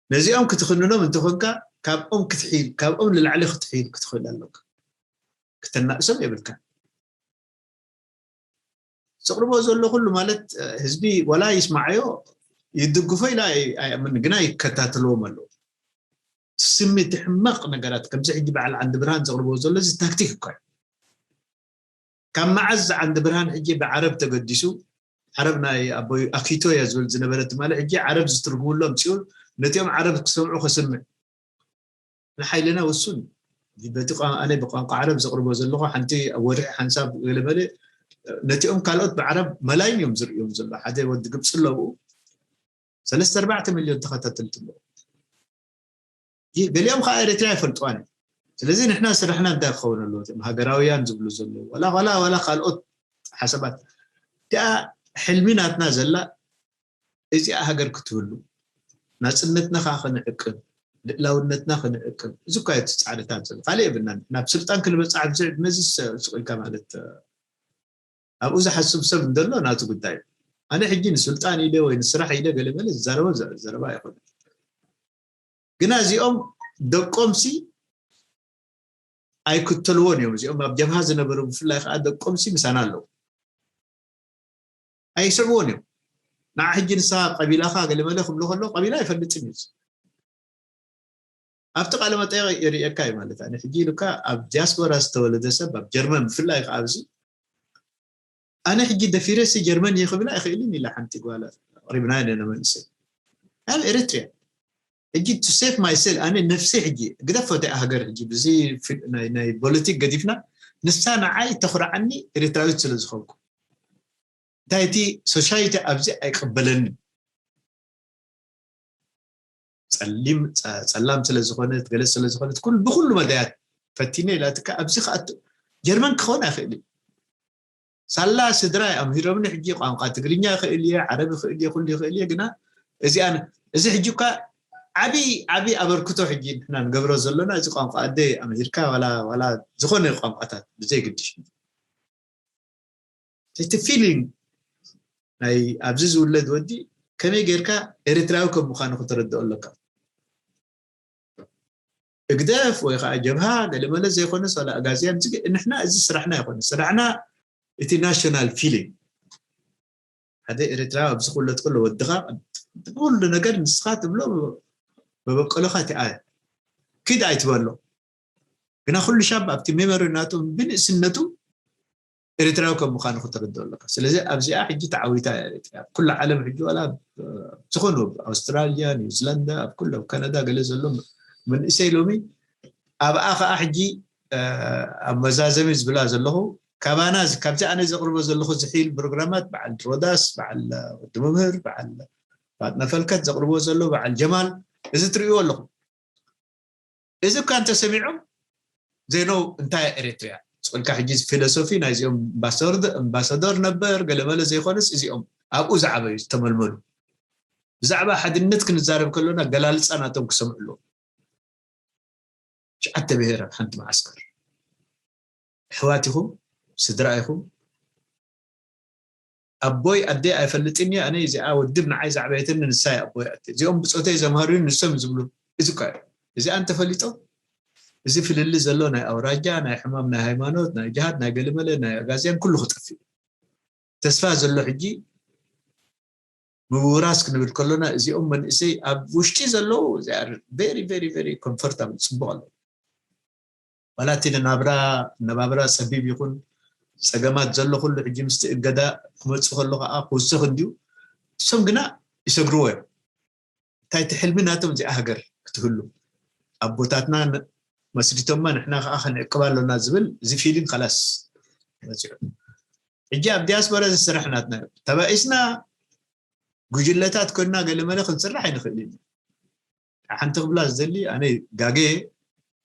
ነዚኦም ክትኽንኖም እንተኾንካ፣ ካብኦም ክትሒል፣ ካብኦም ንላዕሊ ክትሒል ክትኽእል ኣለካ። ክተናእሶም የብልካ። ዘቕርቦ ዘሎ ኩሉ ማለት፣ እ፣ ህዝቢ ዋላ ይስማዓዮ፣ ይድግፎ ኢላ ኣይ-፣ ኣይኣምን፣ ግና ይከታተልዎም ኣለዉ። ስሚ እቲ ሕማቕ ነገራት፣ ከምዚ ሕጂ በዓል ዓንዲ ብርሃን ዘቕርቦ ዘሎ፣ እዚ ታክቲክ እኳ እዩ። ካብ መዓዝ ዓንዲ ብርሃን ሕጂ ብዓረብ ተገዲሱ፣ ዓረብ ናይ ኣቦይ ኣኪቶ እያ ዝብል ዝነበረ ትማሊ፣ ሕጂ ዓረብ ዝትርጉምሉ ኣምጺኡ፣ ነቲኦም ዓረብ ክሰምዑ ከስምዕ። ንሓይልና ውሱን እዩ። በቲ ቋ-፣ ኣነ ብቋንቋ ዓረብ ዘቕርቦ ዘለኹ ሓንቲ ኣብ ወርሒ ሓንሳብ ገለመለ፣ ነቲኦም ካልኦት ብዓረብ መላይን እዮም ዝርእዮም ዘሎ። ሓደ ወዲ ግብፂ ኣለዉ፣ ሰለስተ ኣርባዕተ ሚልዮን ተኸታተልቲ ኣለዉ። ይህ ገሊኦም ከዓ ኤርትራ ኣይፈልጥዋን እዮም። ስለዚ ንሕና ስራሕና እንታይ ክኸውን ኣለዎ? እቶም ሃገራውያን ዝብሉ ዘለዉ፣ ዋላ ዋላ ዋላ ካልኦት ሓሳባት፣ እቲኣ ሕልሚ ናትና ዘላ እዚኣ ሃገር ክትህሉ፣ ናጽነትና ከዓ ክንዕቅብ፣ ልእላውነትና ክንዕቅብ፣ እዚ እኳ እዩ እቲ ጻዕርታት ዘሎ። ካልእ የብልናን። ናብ ስልጣን ክንበጽሕ ኣብዚ ዕድመ እዚ ስ- ስቕ ኢልካ ማለት፣ ኣብኡ ዝሓስብ ሰብ እንደሎ ናቱ ጉዳይ እዩ። ኣነ ሕጂ ንስልጣን ኢለ ወይ ንስራሕ ኢለ ገለ መለ ዝዛረቦ ዘ- ዘረባ ኣይኮነን። ግና እዚኦም ደቆምሲ ኣይክተልዎን እዮም። እዚኦም ኣብ ጀብሃ ዝነበሩ ብፍላይ ከዓ ደቆምሲ ምሳና ኣለዉ። ኣይስዕብዎን እዮም። ንዓ ሕጂ ንሳ ቀቢላኻ ገለ መለ ክብሎ ከሎ ቀቢላ ኣይፈልጥን እዩ። ኣብቲ ቃለ መጠየቕ የርእየካ እዩ ማለት ኣነ ሕጂ ኢሉካ ኣብ ዲያስፖራ ዝተወለደ ሰብ ኣብ ጀርመን ብፍላይ ከዓ ኣብዚ ኣነ ሕጂ ደፊረሲ ጀርመን እየ ክብል ኣይኽእልን ኢላ ሓንቲ ጓል ኣቕሪብና ነመንእሰይ ኣብ ኤርትርያ ሕጂ to save myself ኣነ ነፍሰይ ሕጂ ግደፎ እቲኣ ሃገር ሕጂ ብዚ ናይ ፖለቲክ ገዲፍና ንሳ ንዓይ ተኹርዓኒ ኤርትራዊት ስለ ዝኾንኩ እንታይ እቲ ሶሻይቲ ኣብዚ ኣይቀበለኒ ጸሊም ጸላም ስለ ዝኾነት ገለ ስለ ዝኾነት ኩል ብኩሉ መዳያት ፈቲነ ኢላትካ ኣብዚ ከኣቱ ጀርመን ክኸውን ኣይኽእል እዩ ሳላ ስድራ ኣምሂሮምኒ ሕጂ ቋንቋ ትግርኛ ይኽእል እየ ዓረብ ይኽእል እየ ኩሉ ይኽእል እየ ግና እዚኣ እዚ ሕጂ እኳ ዓቢ ዓቢ ኣበርክቶ ሕጂ ንሕና ንገብሮ ዘሎና እዚ ቋንቋ ኣደ ኣምሂርካ ዋላ ዋላ ዝኾነ ቋንቋታት ብዘይ ግድሽ እቲ feeling ናይ ኣብዚ ዝውለድ ወዲ ከመይ ጌርካ ኤርትራዊ ከም ምዃኑ ክትረድኦ ኣለካ እግደፍ ወይ ከዓ ጀብሃ ገለመለ ዘይኮነስ ዋላ ኣጋዝያን ንሕና እዚ ስራሕና ይኮነ ስራሕና እቲ national feeling ሓደ ኤርትራዊ ኣብዚ ክውለድ ከሎ ወድኻ ኩሉ ነገር ንስኻ ትብሎ መበቀልኻ እቲ ኣየ ኪድ ኣይትበሎ ግና ኩሉ ሻብ ኣብቲ memory ናቱ ብንእስነቱ ኤርትራዊ ከም ምዃኑ ክትርድኦ ኣለካ ስለዚ ኣብዚኣ ሕጂ ተዓዊታ እያ ኤርትራ ኩሉ ዓለም ሕጂ ዋላ ዝኾኑ ኣብ ኣውስትራልያ ኒውዚላንዳ ኣብ ኩሉ ኣብ ካናዳ ገለ ዘሎ መንእሰይ ሎሚ ኣብኣ ከዓ ሕጂ ኣብ መዛዘሚ ዝብላ ዘለኹ ካባና ካብዚ ኣነ ዘቕርቦ ዘለኹ ዝሒል ፕሮግራማት በዓል ሮዳስ በዓል ወዲ መምህር በዓል ፋጥነ ፈልከት ዘቕርቦ ዘሎ በዓል ጀማል እዚ ትርእይዎ ኣለኹ እዚ እኳ እንተሰሚዖም they know እንታይ ኤርትርያ ስቕልካ ሕጂ ፊሎሶፊ ናይዚኦም ኣምባሳደር ነበር ገለመለ ዘይኮነስ እዚኦም ኣብኡ ዝዓበዩ ዝተመልመሉ ብዛዕባ ሓድነት ክንዛረብ ከሎና ገላልፃ ናቶም ክሰምዑ ኣለዎም ትሽዓተ ብሄር ኣብ ሓንቲ መዓስከር ኣሕዋት ኢኹም ስድራ ኢኹም ኣቦይ ኣደይ ኣይፈልጥን እየ ኣነ እዚኣ ወድብ ንዓይ ዛዕበየትኒ ንሳ እያ ኣቦይ ኣደ እዚኦም ብፆተይ ዘምሃሩኒ ንሶም ዝብሉ እዚ እኳ እዩ እዚኣ እንተፈሊጦም እዚ ፍልሊ ዘሎ ናይ ኣውራጃ ናይ ሕማም ናይ ሃይማኖት ናይ ጅሃድ ናይ ገለመለ ናይ ኣጋዝያን ኩሉ ክጠፍእ እዩ ተስፋ ዘሎ ሕጂ ምውራስ ክንብል ከሎና እዚኦም መንእሰይ ኣብ ውሽጢ ዘለዉ very very very comfortable ፅቡቅ ኣለዉ ዋላ እቲ ንናብራ ኣነባብራ ፀቢብ ይኹን ፀገማት ዘሎ ኩሉ ሕጂ ምስቲ እገዳ ክመፅእ ከሎ ከዓ ክውስኽ እንድዩ እሶም ግና ይሰግርዎ እዮም እንታይ እቲ ሕልሚ ናቶም እዚኣ ሃገር ክትህሉ ኣቦታትና መስሪቶማ ንሕና ከዓ ክንዕቅባ ኣሎና ዝብል እዚ feeling ከላስ መፂዑ ሕጂ ኣብ ዲያስፖራ ዝስራሕ ናትና እዩ ተባኢስና ጉጅለታት ኮይና ገለመለ ክንስራሕ ኣይንኽእል ኢና ሓንቲ ክብላ ዝደሊ ኣነ ጋገየ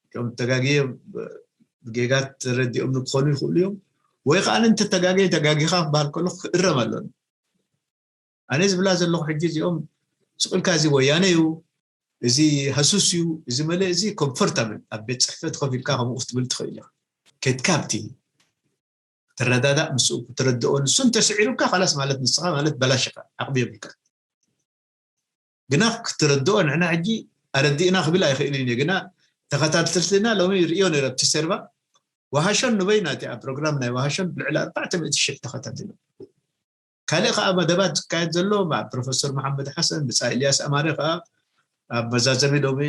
እቶም ተጋግየ ብጌጋ ተረዲኦም ክኾኑ ይኽእሉ እዮም ወይ ከዓ እንተ ተጋገየ ተጋጊኻ ክበሃል ከሎ ክእረም ኣለኒ ኣነ ዝብላ ዘለኹ ሕጂ እዚኦም ስቕ ኢልካ እዚ ወያነ እዩ እዚ ሃሱስ እዩ እዚ መለ እዚ ኮምፎርታብል ኣብ ቤት ፅሕፈት ኮፍ ኢልካ ከምኡ ክትብል ትኽእል ኢኻ ከድካ ኣብቲ ትረዳዳእ ምስኡ ክትረድኦ ንሱ እንተስዒሩካ ካላስ ማለት ንስኻ ማለት በላሽኻ ዓቕሚ የብልካ ግና ክትረድኦ ንሕና ሕጂ ኣረዲእና ክብል ኣይኽእልን እዩ ግና ተኸታተልትና ሎሚ ይርእዮ ነረ ኣብቲ ሰርባ ወሃሾን ንበይና እቲ ኣብ ፕሮግራም ናይ ወሃሾን ልዕሊ ኣርባዕተ ሚእቲ ሽሕ ተኸታተሉ ካልእ ከዓ መደባት ዝካየድ ዘሎ ፕሮፌሰር መሓመድ ሓሰን ብፃ ኤልያስ ኣማረ ከዓ ኣብ መዛዘሚ ሎሚ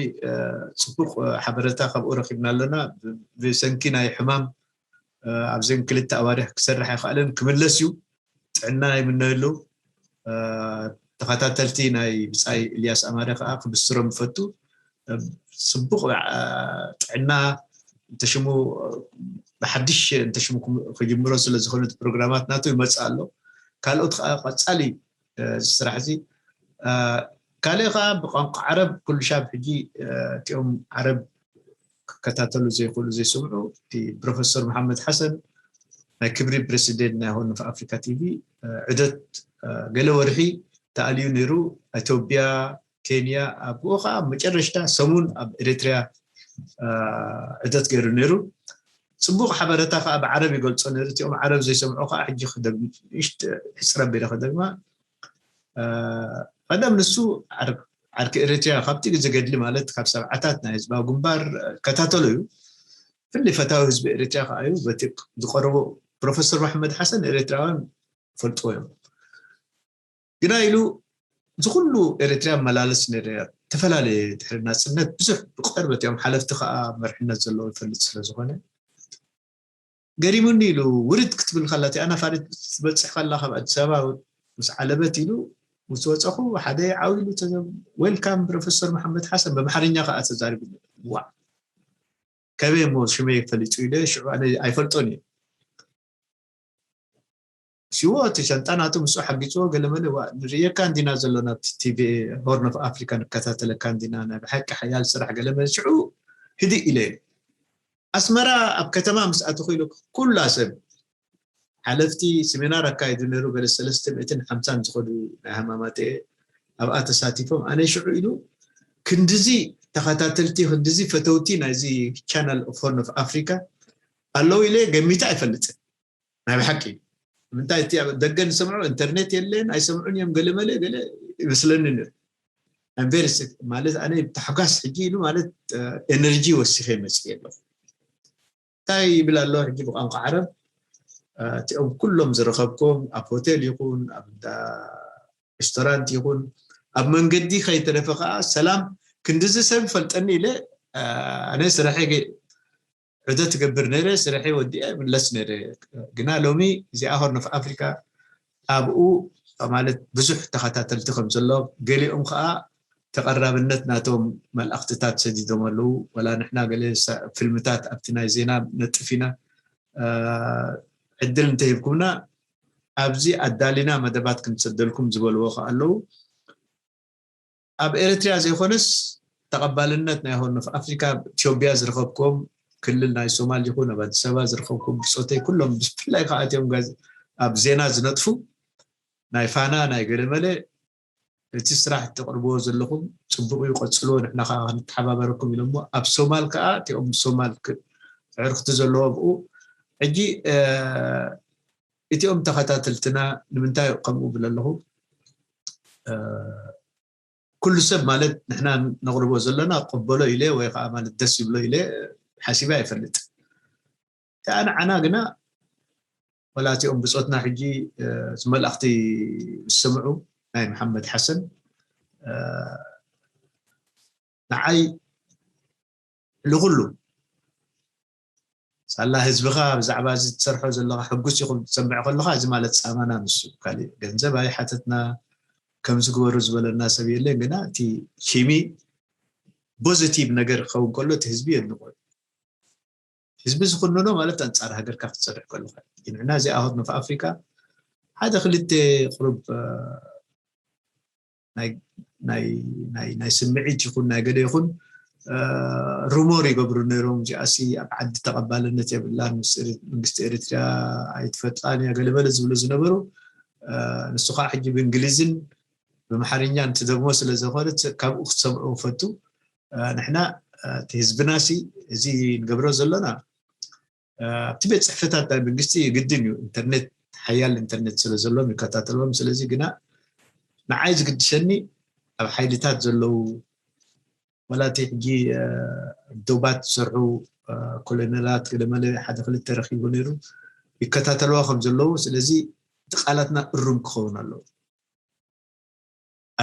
ፅቡቅ ሓበረታ ካብኡ ረኪብና ኣለና ብሰንኪ ናይ ሕማም ኣብዘን ክልተ ኣዋርሕ ክሰርሕ ኣይክኣለን ክምለስ እዩ ጥዕና ይምነየሉ ተኸታተልቲ ናይ ብፃይ ኢልያስ ኣማረ ከዓ ክብስሮም ይፈቱ ፅቡቅ ጥዕና እንተሽሙ ብሓድሽ እንተሽሙ ክጅምሮ ስለ ዝኾነ ፕሮግራማት ናቱ ይመፅእ ኣሎ ካልኦት ከዓ ቀፃሊ ስራሕ እዚ ካልእ ከዓ ብቋንቋ ዓረብ ኩሉ ሻብ ሕጂ እቲኦም ዓረብ ክከታተሉ ዘይክእሉ ዘይስምዑ፣ እቲ ፕሮፌሰር መሓመድ ሓሰን ናይ ክብሪ ፕሬሲደንት ናይ ሆርን ኦፍ ኣፍሪካ ቲቪ ዕደት ገለ ወርሒ ተኣልዩ ነይሩ። ኢትዮጵያ፣ ኬንያ፣ ኣብኡ ከዓ መጨረሽታ ሰሙን ኣብ ኤሪትሪያ ዕደት ገይሩ ነይሩ። ፅቡቅ ሓበረታ ከዓ ብዓረብ ይገልፆ ነይሩ። እቲኦም ዓረብ ዘይሰምዑ ከዓ ሕጂ ክደግም ሕፅረ ቢለ ክደግማ። ቀደም ንሱ ዓርኪ ኤሪትሪያ ካብቲ ግዜ ገድሊ ማለት ካብ ሰብዓታት ናይ ህዝባዊ ግንባር ከታተሎ እዩ። ፍሊ ፈታዊ ህዝቢ ኤሪትሪያ ከዓ እዩ። በቲ ዝቀረቦ ፕሮፌሰር መሓመድ ሓሰን ኤሪትራውያን ፈልጥዎ እዮም። ግና ኢሉ ዝኩሉ ኤሪትሪያ መላለስ ነረ ተፈላለየ ድሕሪ ናፅነት ብዙሕ ብቀርበት እዮም ሓለፍቲ ከዓ መርሕነት ዘለዎ ይፈልጥ ስለ ዝኾነ ገሪሙኒ ኢሉ ውርድ ክትብል ከላ እቲ ኣናፋሪት ትበፅሕ ከላ ካብ ኣዲስ ኣበባ ምስ ዓለበት ኢሉ ምስ ወፀኹ ሓደ ዓው ኢሉ welcome ፕሮፌሰር መሓመድ ሓሰን በምሓርኛ ከዓ ተዛሪቡ። ዋ ከበይ እሞ ሽመይ ፈሊጡ ኢለ ሽዑ ኣነ ኣይፈልጦን እየ። ሽዎ እቲ ሸንጣ ናቱ ምስኡ ሓጊፅዎ ገለመለ ንርእየካ እንዲና ዘሎና ቲቪ ሆርን ኦፍ ኣፍሪካ ንከታተለካ እንዲና ናይ ብሓቂ ሓያል ስራሕ ገለመለ ሽዑ ህድእ ኢለ ኣስመራ ኣብ ከተማ ምስ ኣተኹ ኢሉ ኩላ ሰብ ሓለፍቲ ስሚናር ኣካይዱ ነይሩ። ገለ ሰለስተ ሚእትን ሓምሳን ዝኸዱ ናይ ሃማማተ ኣብኣ ተሳቲፎም ኣነ ሽዑ ኢሉ ክንድዚ ተኸታተልቲ ክንድዚ ፈተውቲ ናይዚ ቻናል ኦፍ ሆርን ኦፍ ኣፍሪካ ኣለዉ ኢለ ገሚተ ኣይፈልጥን። ናይ ብሓቂ ምንታይ እቲ ኣብ ደገ ንሰምዖ ኢንተርኔት የለን ኣይሰምዑን እዮም ገለ መለ ገለ ይመስለኒ ነይሩ። I'm very sick ማለት ኣነ ብታሕጓስ ሕጂ ኢሉ ማለት ኤነርጂ ወሲኸ መፅእ ኣለኹ። እንታይ ይብል ኣሎ ሕጂ ብቋንቋ ዓረብ እቲኦም ኩሎም ዝረኸብኩም ኣብ ሆቴል ይኹን ኣብ እንዳ ሬስቶራንት ይኹን ኣብ መንገዲ ከይተረፈ ከዓ ሰላም ክንድዚ ሰብ ይፈልጠኒ ኢለ ኣነ ስራሐ ዕደት ትገብር ነይረ ስርሐይ ወዲአ ምለስ ነይረ። ግና ሎሚ እዚኣ ሆርን ኦፍ ኣፍሪካ ኣብኡ ማለት ብዙሕ ተኸታተልቲ ከም ዘሎ ገሊኦም ከዓ ተቐራብነት ናቶም መልእኽትታት ሰዲዶም ኣለዉ። ወላ ንሕና ገለ ፊልምታት ኣብቲ ናይ ዜና ነጥፍ ኢና። ዕድል እንተሂብኩምና ኣብዚ ኣዳሊና መደባት ክንሰደልኩም ዝበልዎ ከዓ ኣለዉ። ኣብ ኤርትርያ ዘይኮነስ ተቐባልነት ናይ ሆርን ኦፍ ኣፍሪካ ኢትዮጵያ ዝረኸብኩም ክልል ናይ ሶማል ይኹን ኣብ ኣዲስ ኣበባ ዝረኸብኩም ብፆተይ ኩሎም ብፍላይ ከዓ እቲኦም ኣብ ዜና ዝነጥፉ ናይ ፋና ናይ ገለመለ እቲ ስራሕ እተቕርብዎ ዘለኹም ፅቡቕ እዩ ቀፅልዎ ንሕና ከዓ ክንተሓባበረኩም ኢሎሞ ኣብ ሶማል ከዓ እቲኦም ሶማል ኣዕርክቲ ዘለዎ ኣብኡ ሕጂ እቲኦም ተኸታተልትና ንምንታይ ከምኡ ብል ኣለኹ ኩሉ ሰብ ማለት ንሕና ነቕርቦ ዘለና ቅበሎ ኢለ ወይ ከዓ ማለት ደስ ይብሎ ኢለ ሓሲበ ኣይፈልጥ እቲኣ ንዓና ግና ወላ እቲኦም ብፆትና ሕጂ ዝመልእኽቲ ዝሰምዑ ናይ መሓመድ ሓሰን ንዓይ ንኩሉ ሳላ ህዝብኻ ብዛዕባ እዚ ትሰርሖ ዘለኻ ሕጉስ ይኹን ትሰምዕ ከለኻ እዚ ማለት ፃማና ንሱ ካሊእ ገንዘብ ኣይሓተትና ከምዚ ግበሩ ዝበለና ሰብ የለን ግና እቲ ኪሚ ፖዚቲቭ ነገር ክኸውን ከሎ እቲ ህዝቢ የድንቆ ህዝቢ ዝኩንኖ ማለት ኣንፃር ሃገርካ ክትሰርሕ ከለካ ንሕና እዚ ኣሁት ኖፍ ኣፍሪካ ሓደ ክልተ ቅሩብ ናይ ስምዒት ይኹን ናይ ገለ ይኹን ሩሞር ይገብሩ ነይሮም እዚኣሲ ኣብ ዓዲ ተቐባልነት የብላን መንግስቲ ኤርትርያ ኣይትፈጥራን እያ ገለበለ ዝብሉ ዝነበሩ ንሱ ከዓ ሕጂ ብእንግሊዝን ብምሓርኛ እንትደግሞ ስለ ዝኾነ ካብኡ ክትሰምዑ ፈቱ ንሕና እቲ ህዝብና ሲ እዚ ንገብሮ ዘለና ኣብቲ ቤት ፅሕፈታት ናይ መንግስቲ ግድን እዩ ኢንተርኔት ሓያል ኢንተርኔት ስለ ዘሎም ይከታተልዎም ስለዚ ግና ንዓይ ዝግድሰኒ ኣብ ሓይልታት ዘለዉ ወላ እቲ ሕጂ ዶባት ዝሰርሑ ኮሎኔላት ገለመለ ሓደ ክልተ ረኪቡ ነይሩ ይከታተልዋ ከም ዘለዉ ስለዚ እቲ ቃላትና እሩም ክኸውን ኣለዉ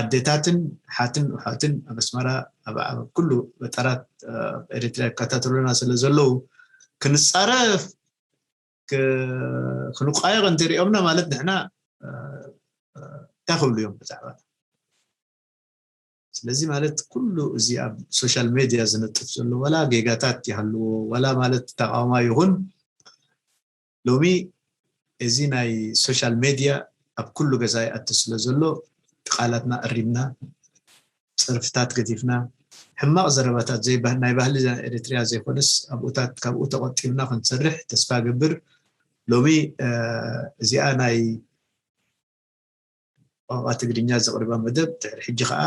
ኣዴታትን ሓትን ውሓትን ኣብ ኣስመራ ኣብ ኩሉ ገጠራት ኤርትራ ይከታተሉና ስለ ዘለዉ ክንፃረፍ ክንቋየቕ እንተሪኦምና ማለት ንሕና እንታይ ክብሉ እዮም ብዛዕባ ስለዚ ማለት ኩሉ እዚ ኣብ ሶሻል ሜድያ ዝነጥፍ ዘሎ ዋላ ጌጋታት ይሃልዎ ዋላ ማለት ተቃውማ ይኹን ሎሚ እዚ ናይ ሶሻል ሜድያ ኣብ ኩሉ ገዛ ይኣቱ ስለ ዘሎ ቃላትና እሪምና ፀርፍታት ገዲፍና ሕማቕ ዘረባታት ዘይባህ ናይ ባህሊ ኤሪትሪያ ዘይኮነስ ኣብኡታት ካብኡ ተቖጢብና ክንሰርሕ ተስፋ ገብር። ሎሚ እዚኣ ናይ ቋንቋ ትግርኛ ዘቕርባ መደብ ድሕሪ ሕጂ ከዓ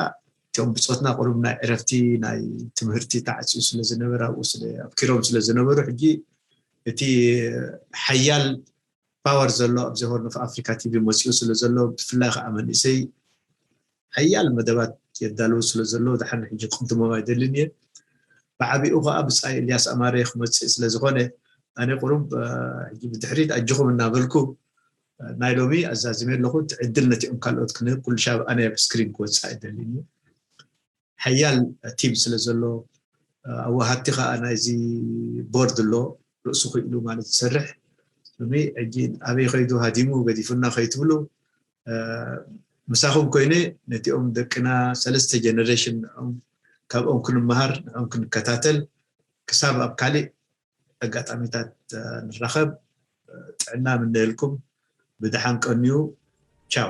እቶም ብፆትና ቁሩብ ናይ ዕረፍቲ ናይ ትምህርቲ ተዓፅዩ ስለዝነበረ ኣብኡ ኣብ ኪሮም ስለዝነበሩ ሕጂ እቲ ሓያል ፓወር ዘሎ ኣብዚ ሆርን ኦፍ ኣፍሪካ ቲቪ መፅኡ ስለዘሎ ብፍላይ ከዓ መንእሰይ ሓያል መደባት የዳልው ስለዘሎ ድሓን ሕጂ ክቕድሞም ኣይደልን እየ። ብዓቢኡ ከዓ ብፃይ እልያስ ኣማረ ክመፅእ ስለዝኾነ ኣነ ቁሩብ ሕጂ ብድሕሪት ኣጅኹም እናበልኩ ናይ ሎሚ ኣዛዚመ ኣለኹ። እቲ ዕድል ነቲኦም ካልኦት ክንህብ ኩሉ ሻብ ኣነ ኣብ ስክሪን ክወፅእ ኣይደልን እዩ። ሓያል ቲም ስለ ዘሎ ኣዋሃድቲ ከዓ ናይዚ ቦርድ ኣሎ ርእሱ ክኢሉ ማለት ዝሰርሕ ሎሚ ሕጂ ኣበይ ከይዱ ሃዲሙ ገዲፉና ከይትብሉ ምሳኹም ኮይነ ነቲኦም ደቅና ሰለስተ ጀነሬሽን ንኦም ካብኦም ክንመሃር ንኦም ክንከታተል ክሳብ ኣብ ካሊእ ኣጋጣሚታት ንራኸብ። ጥዕና ምነየልኩም። ብደሓን ቀንዩ። ቻው።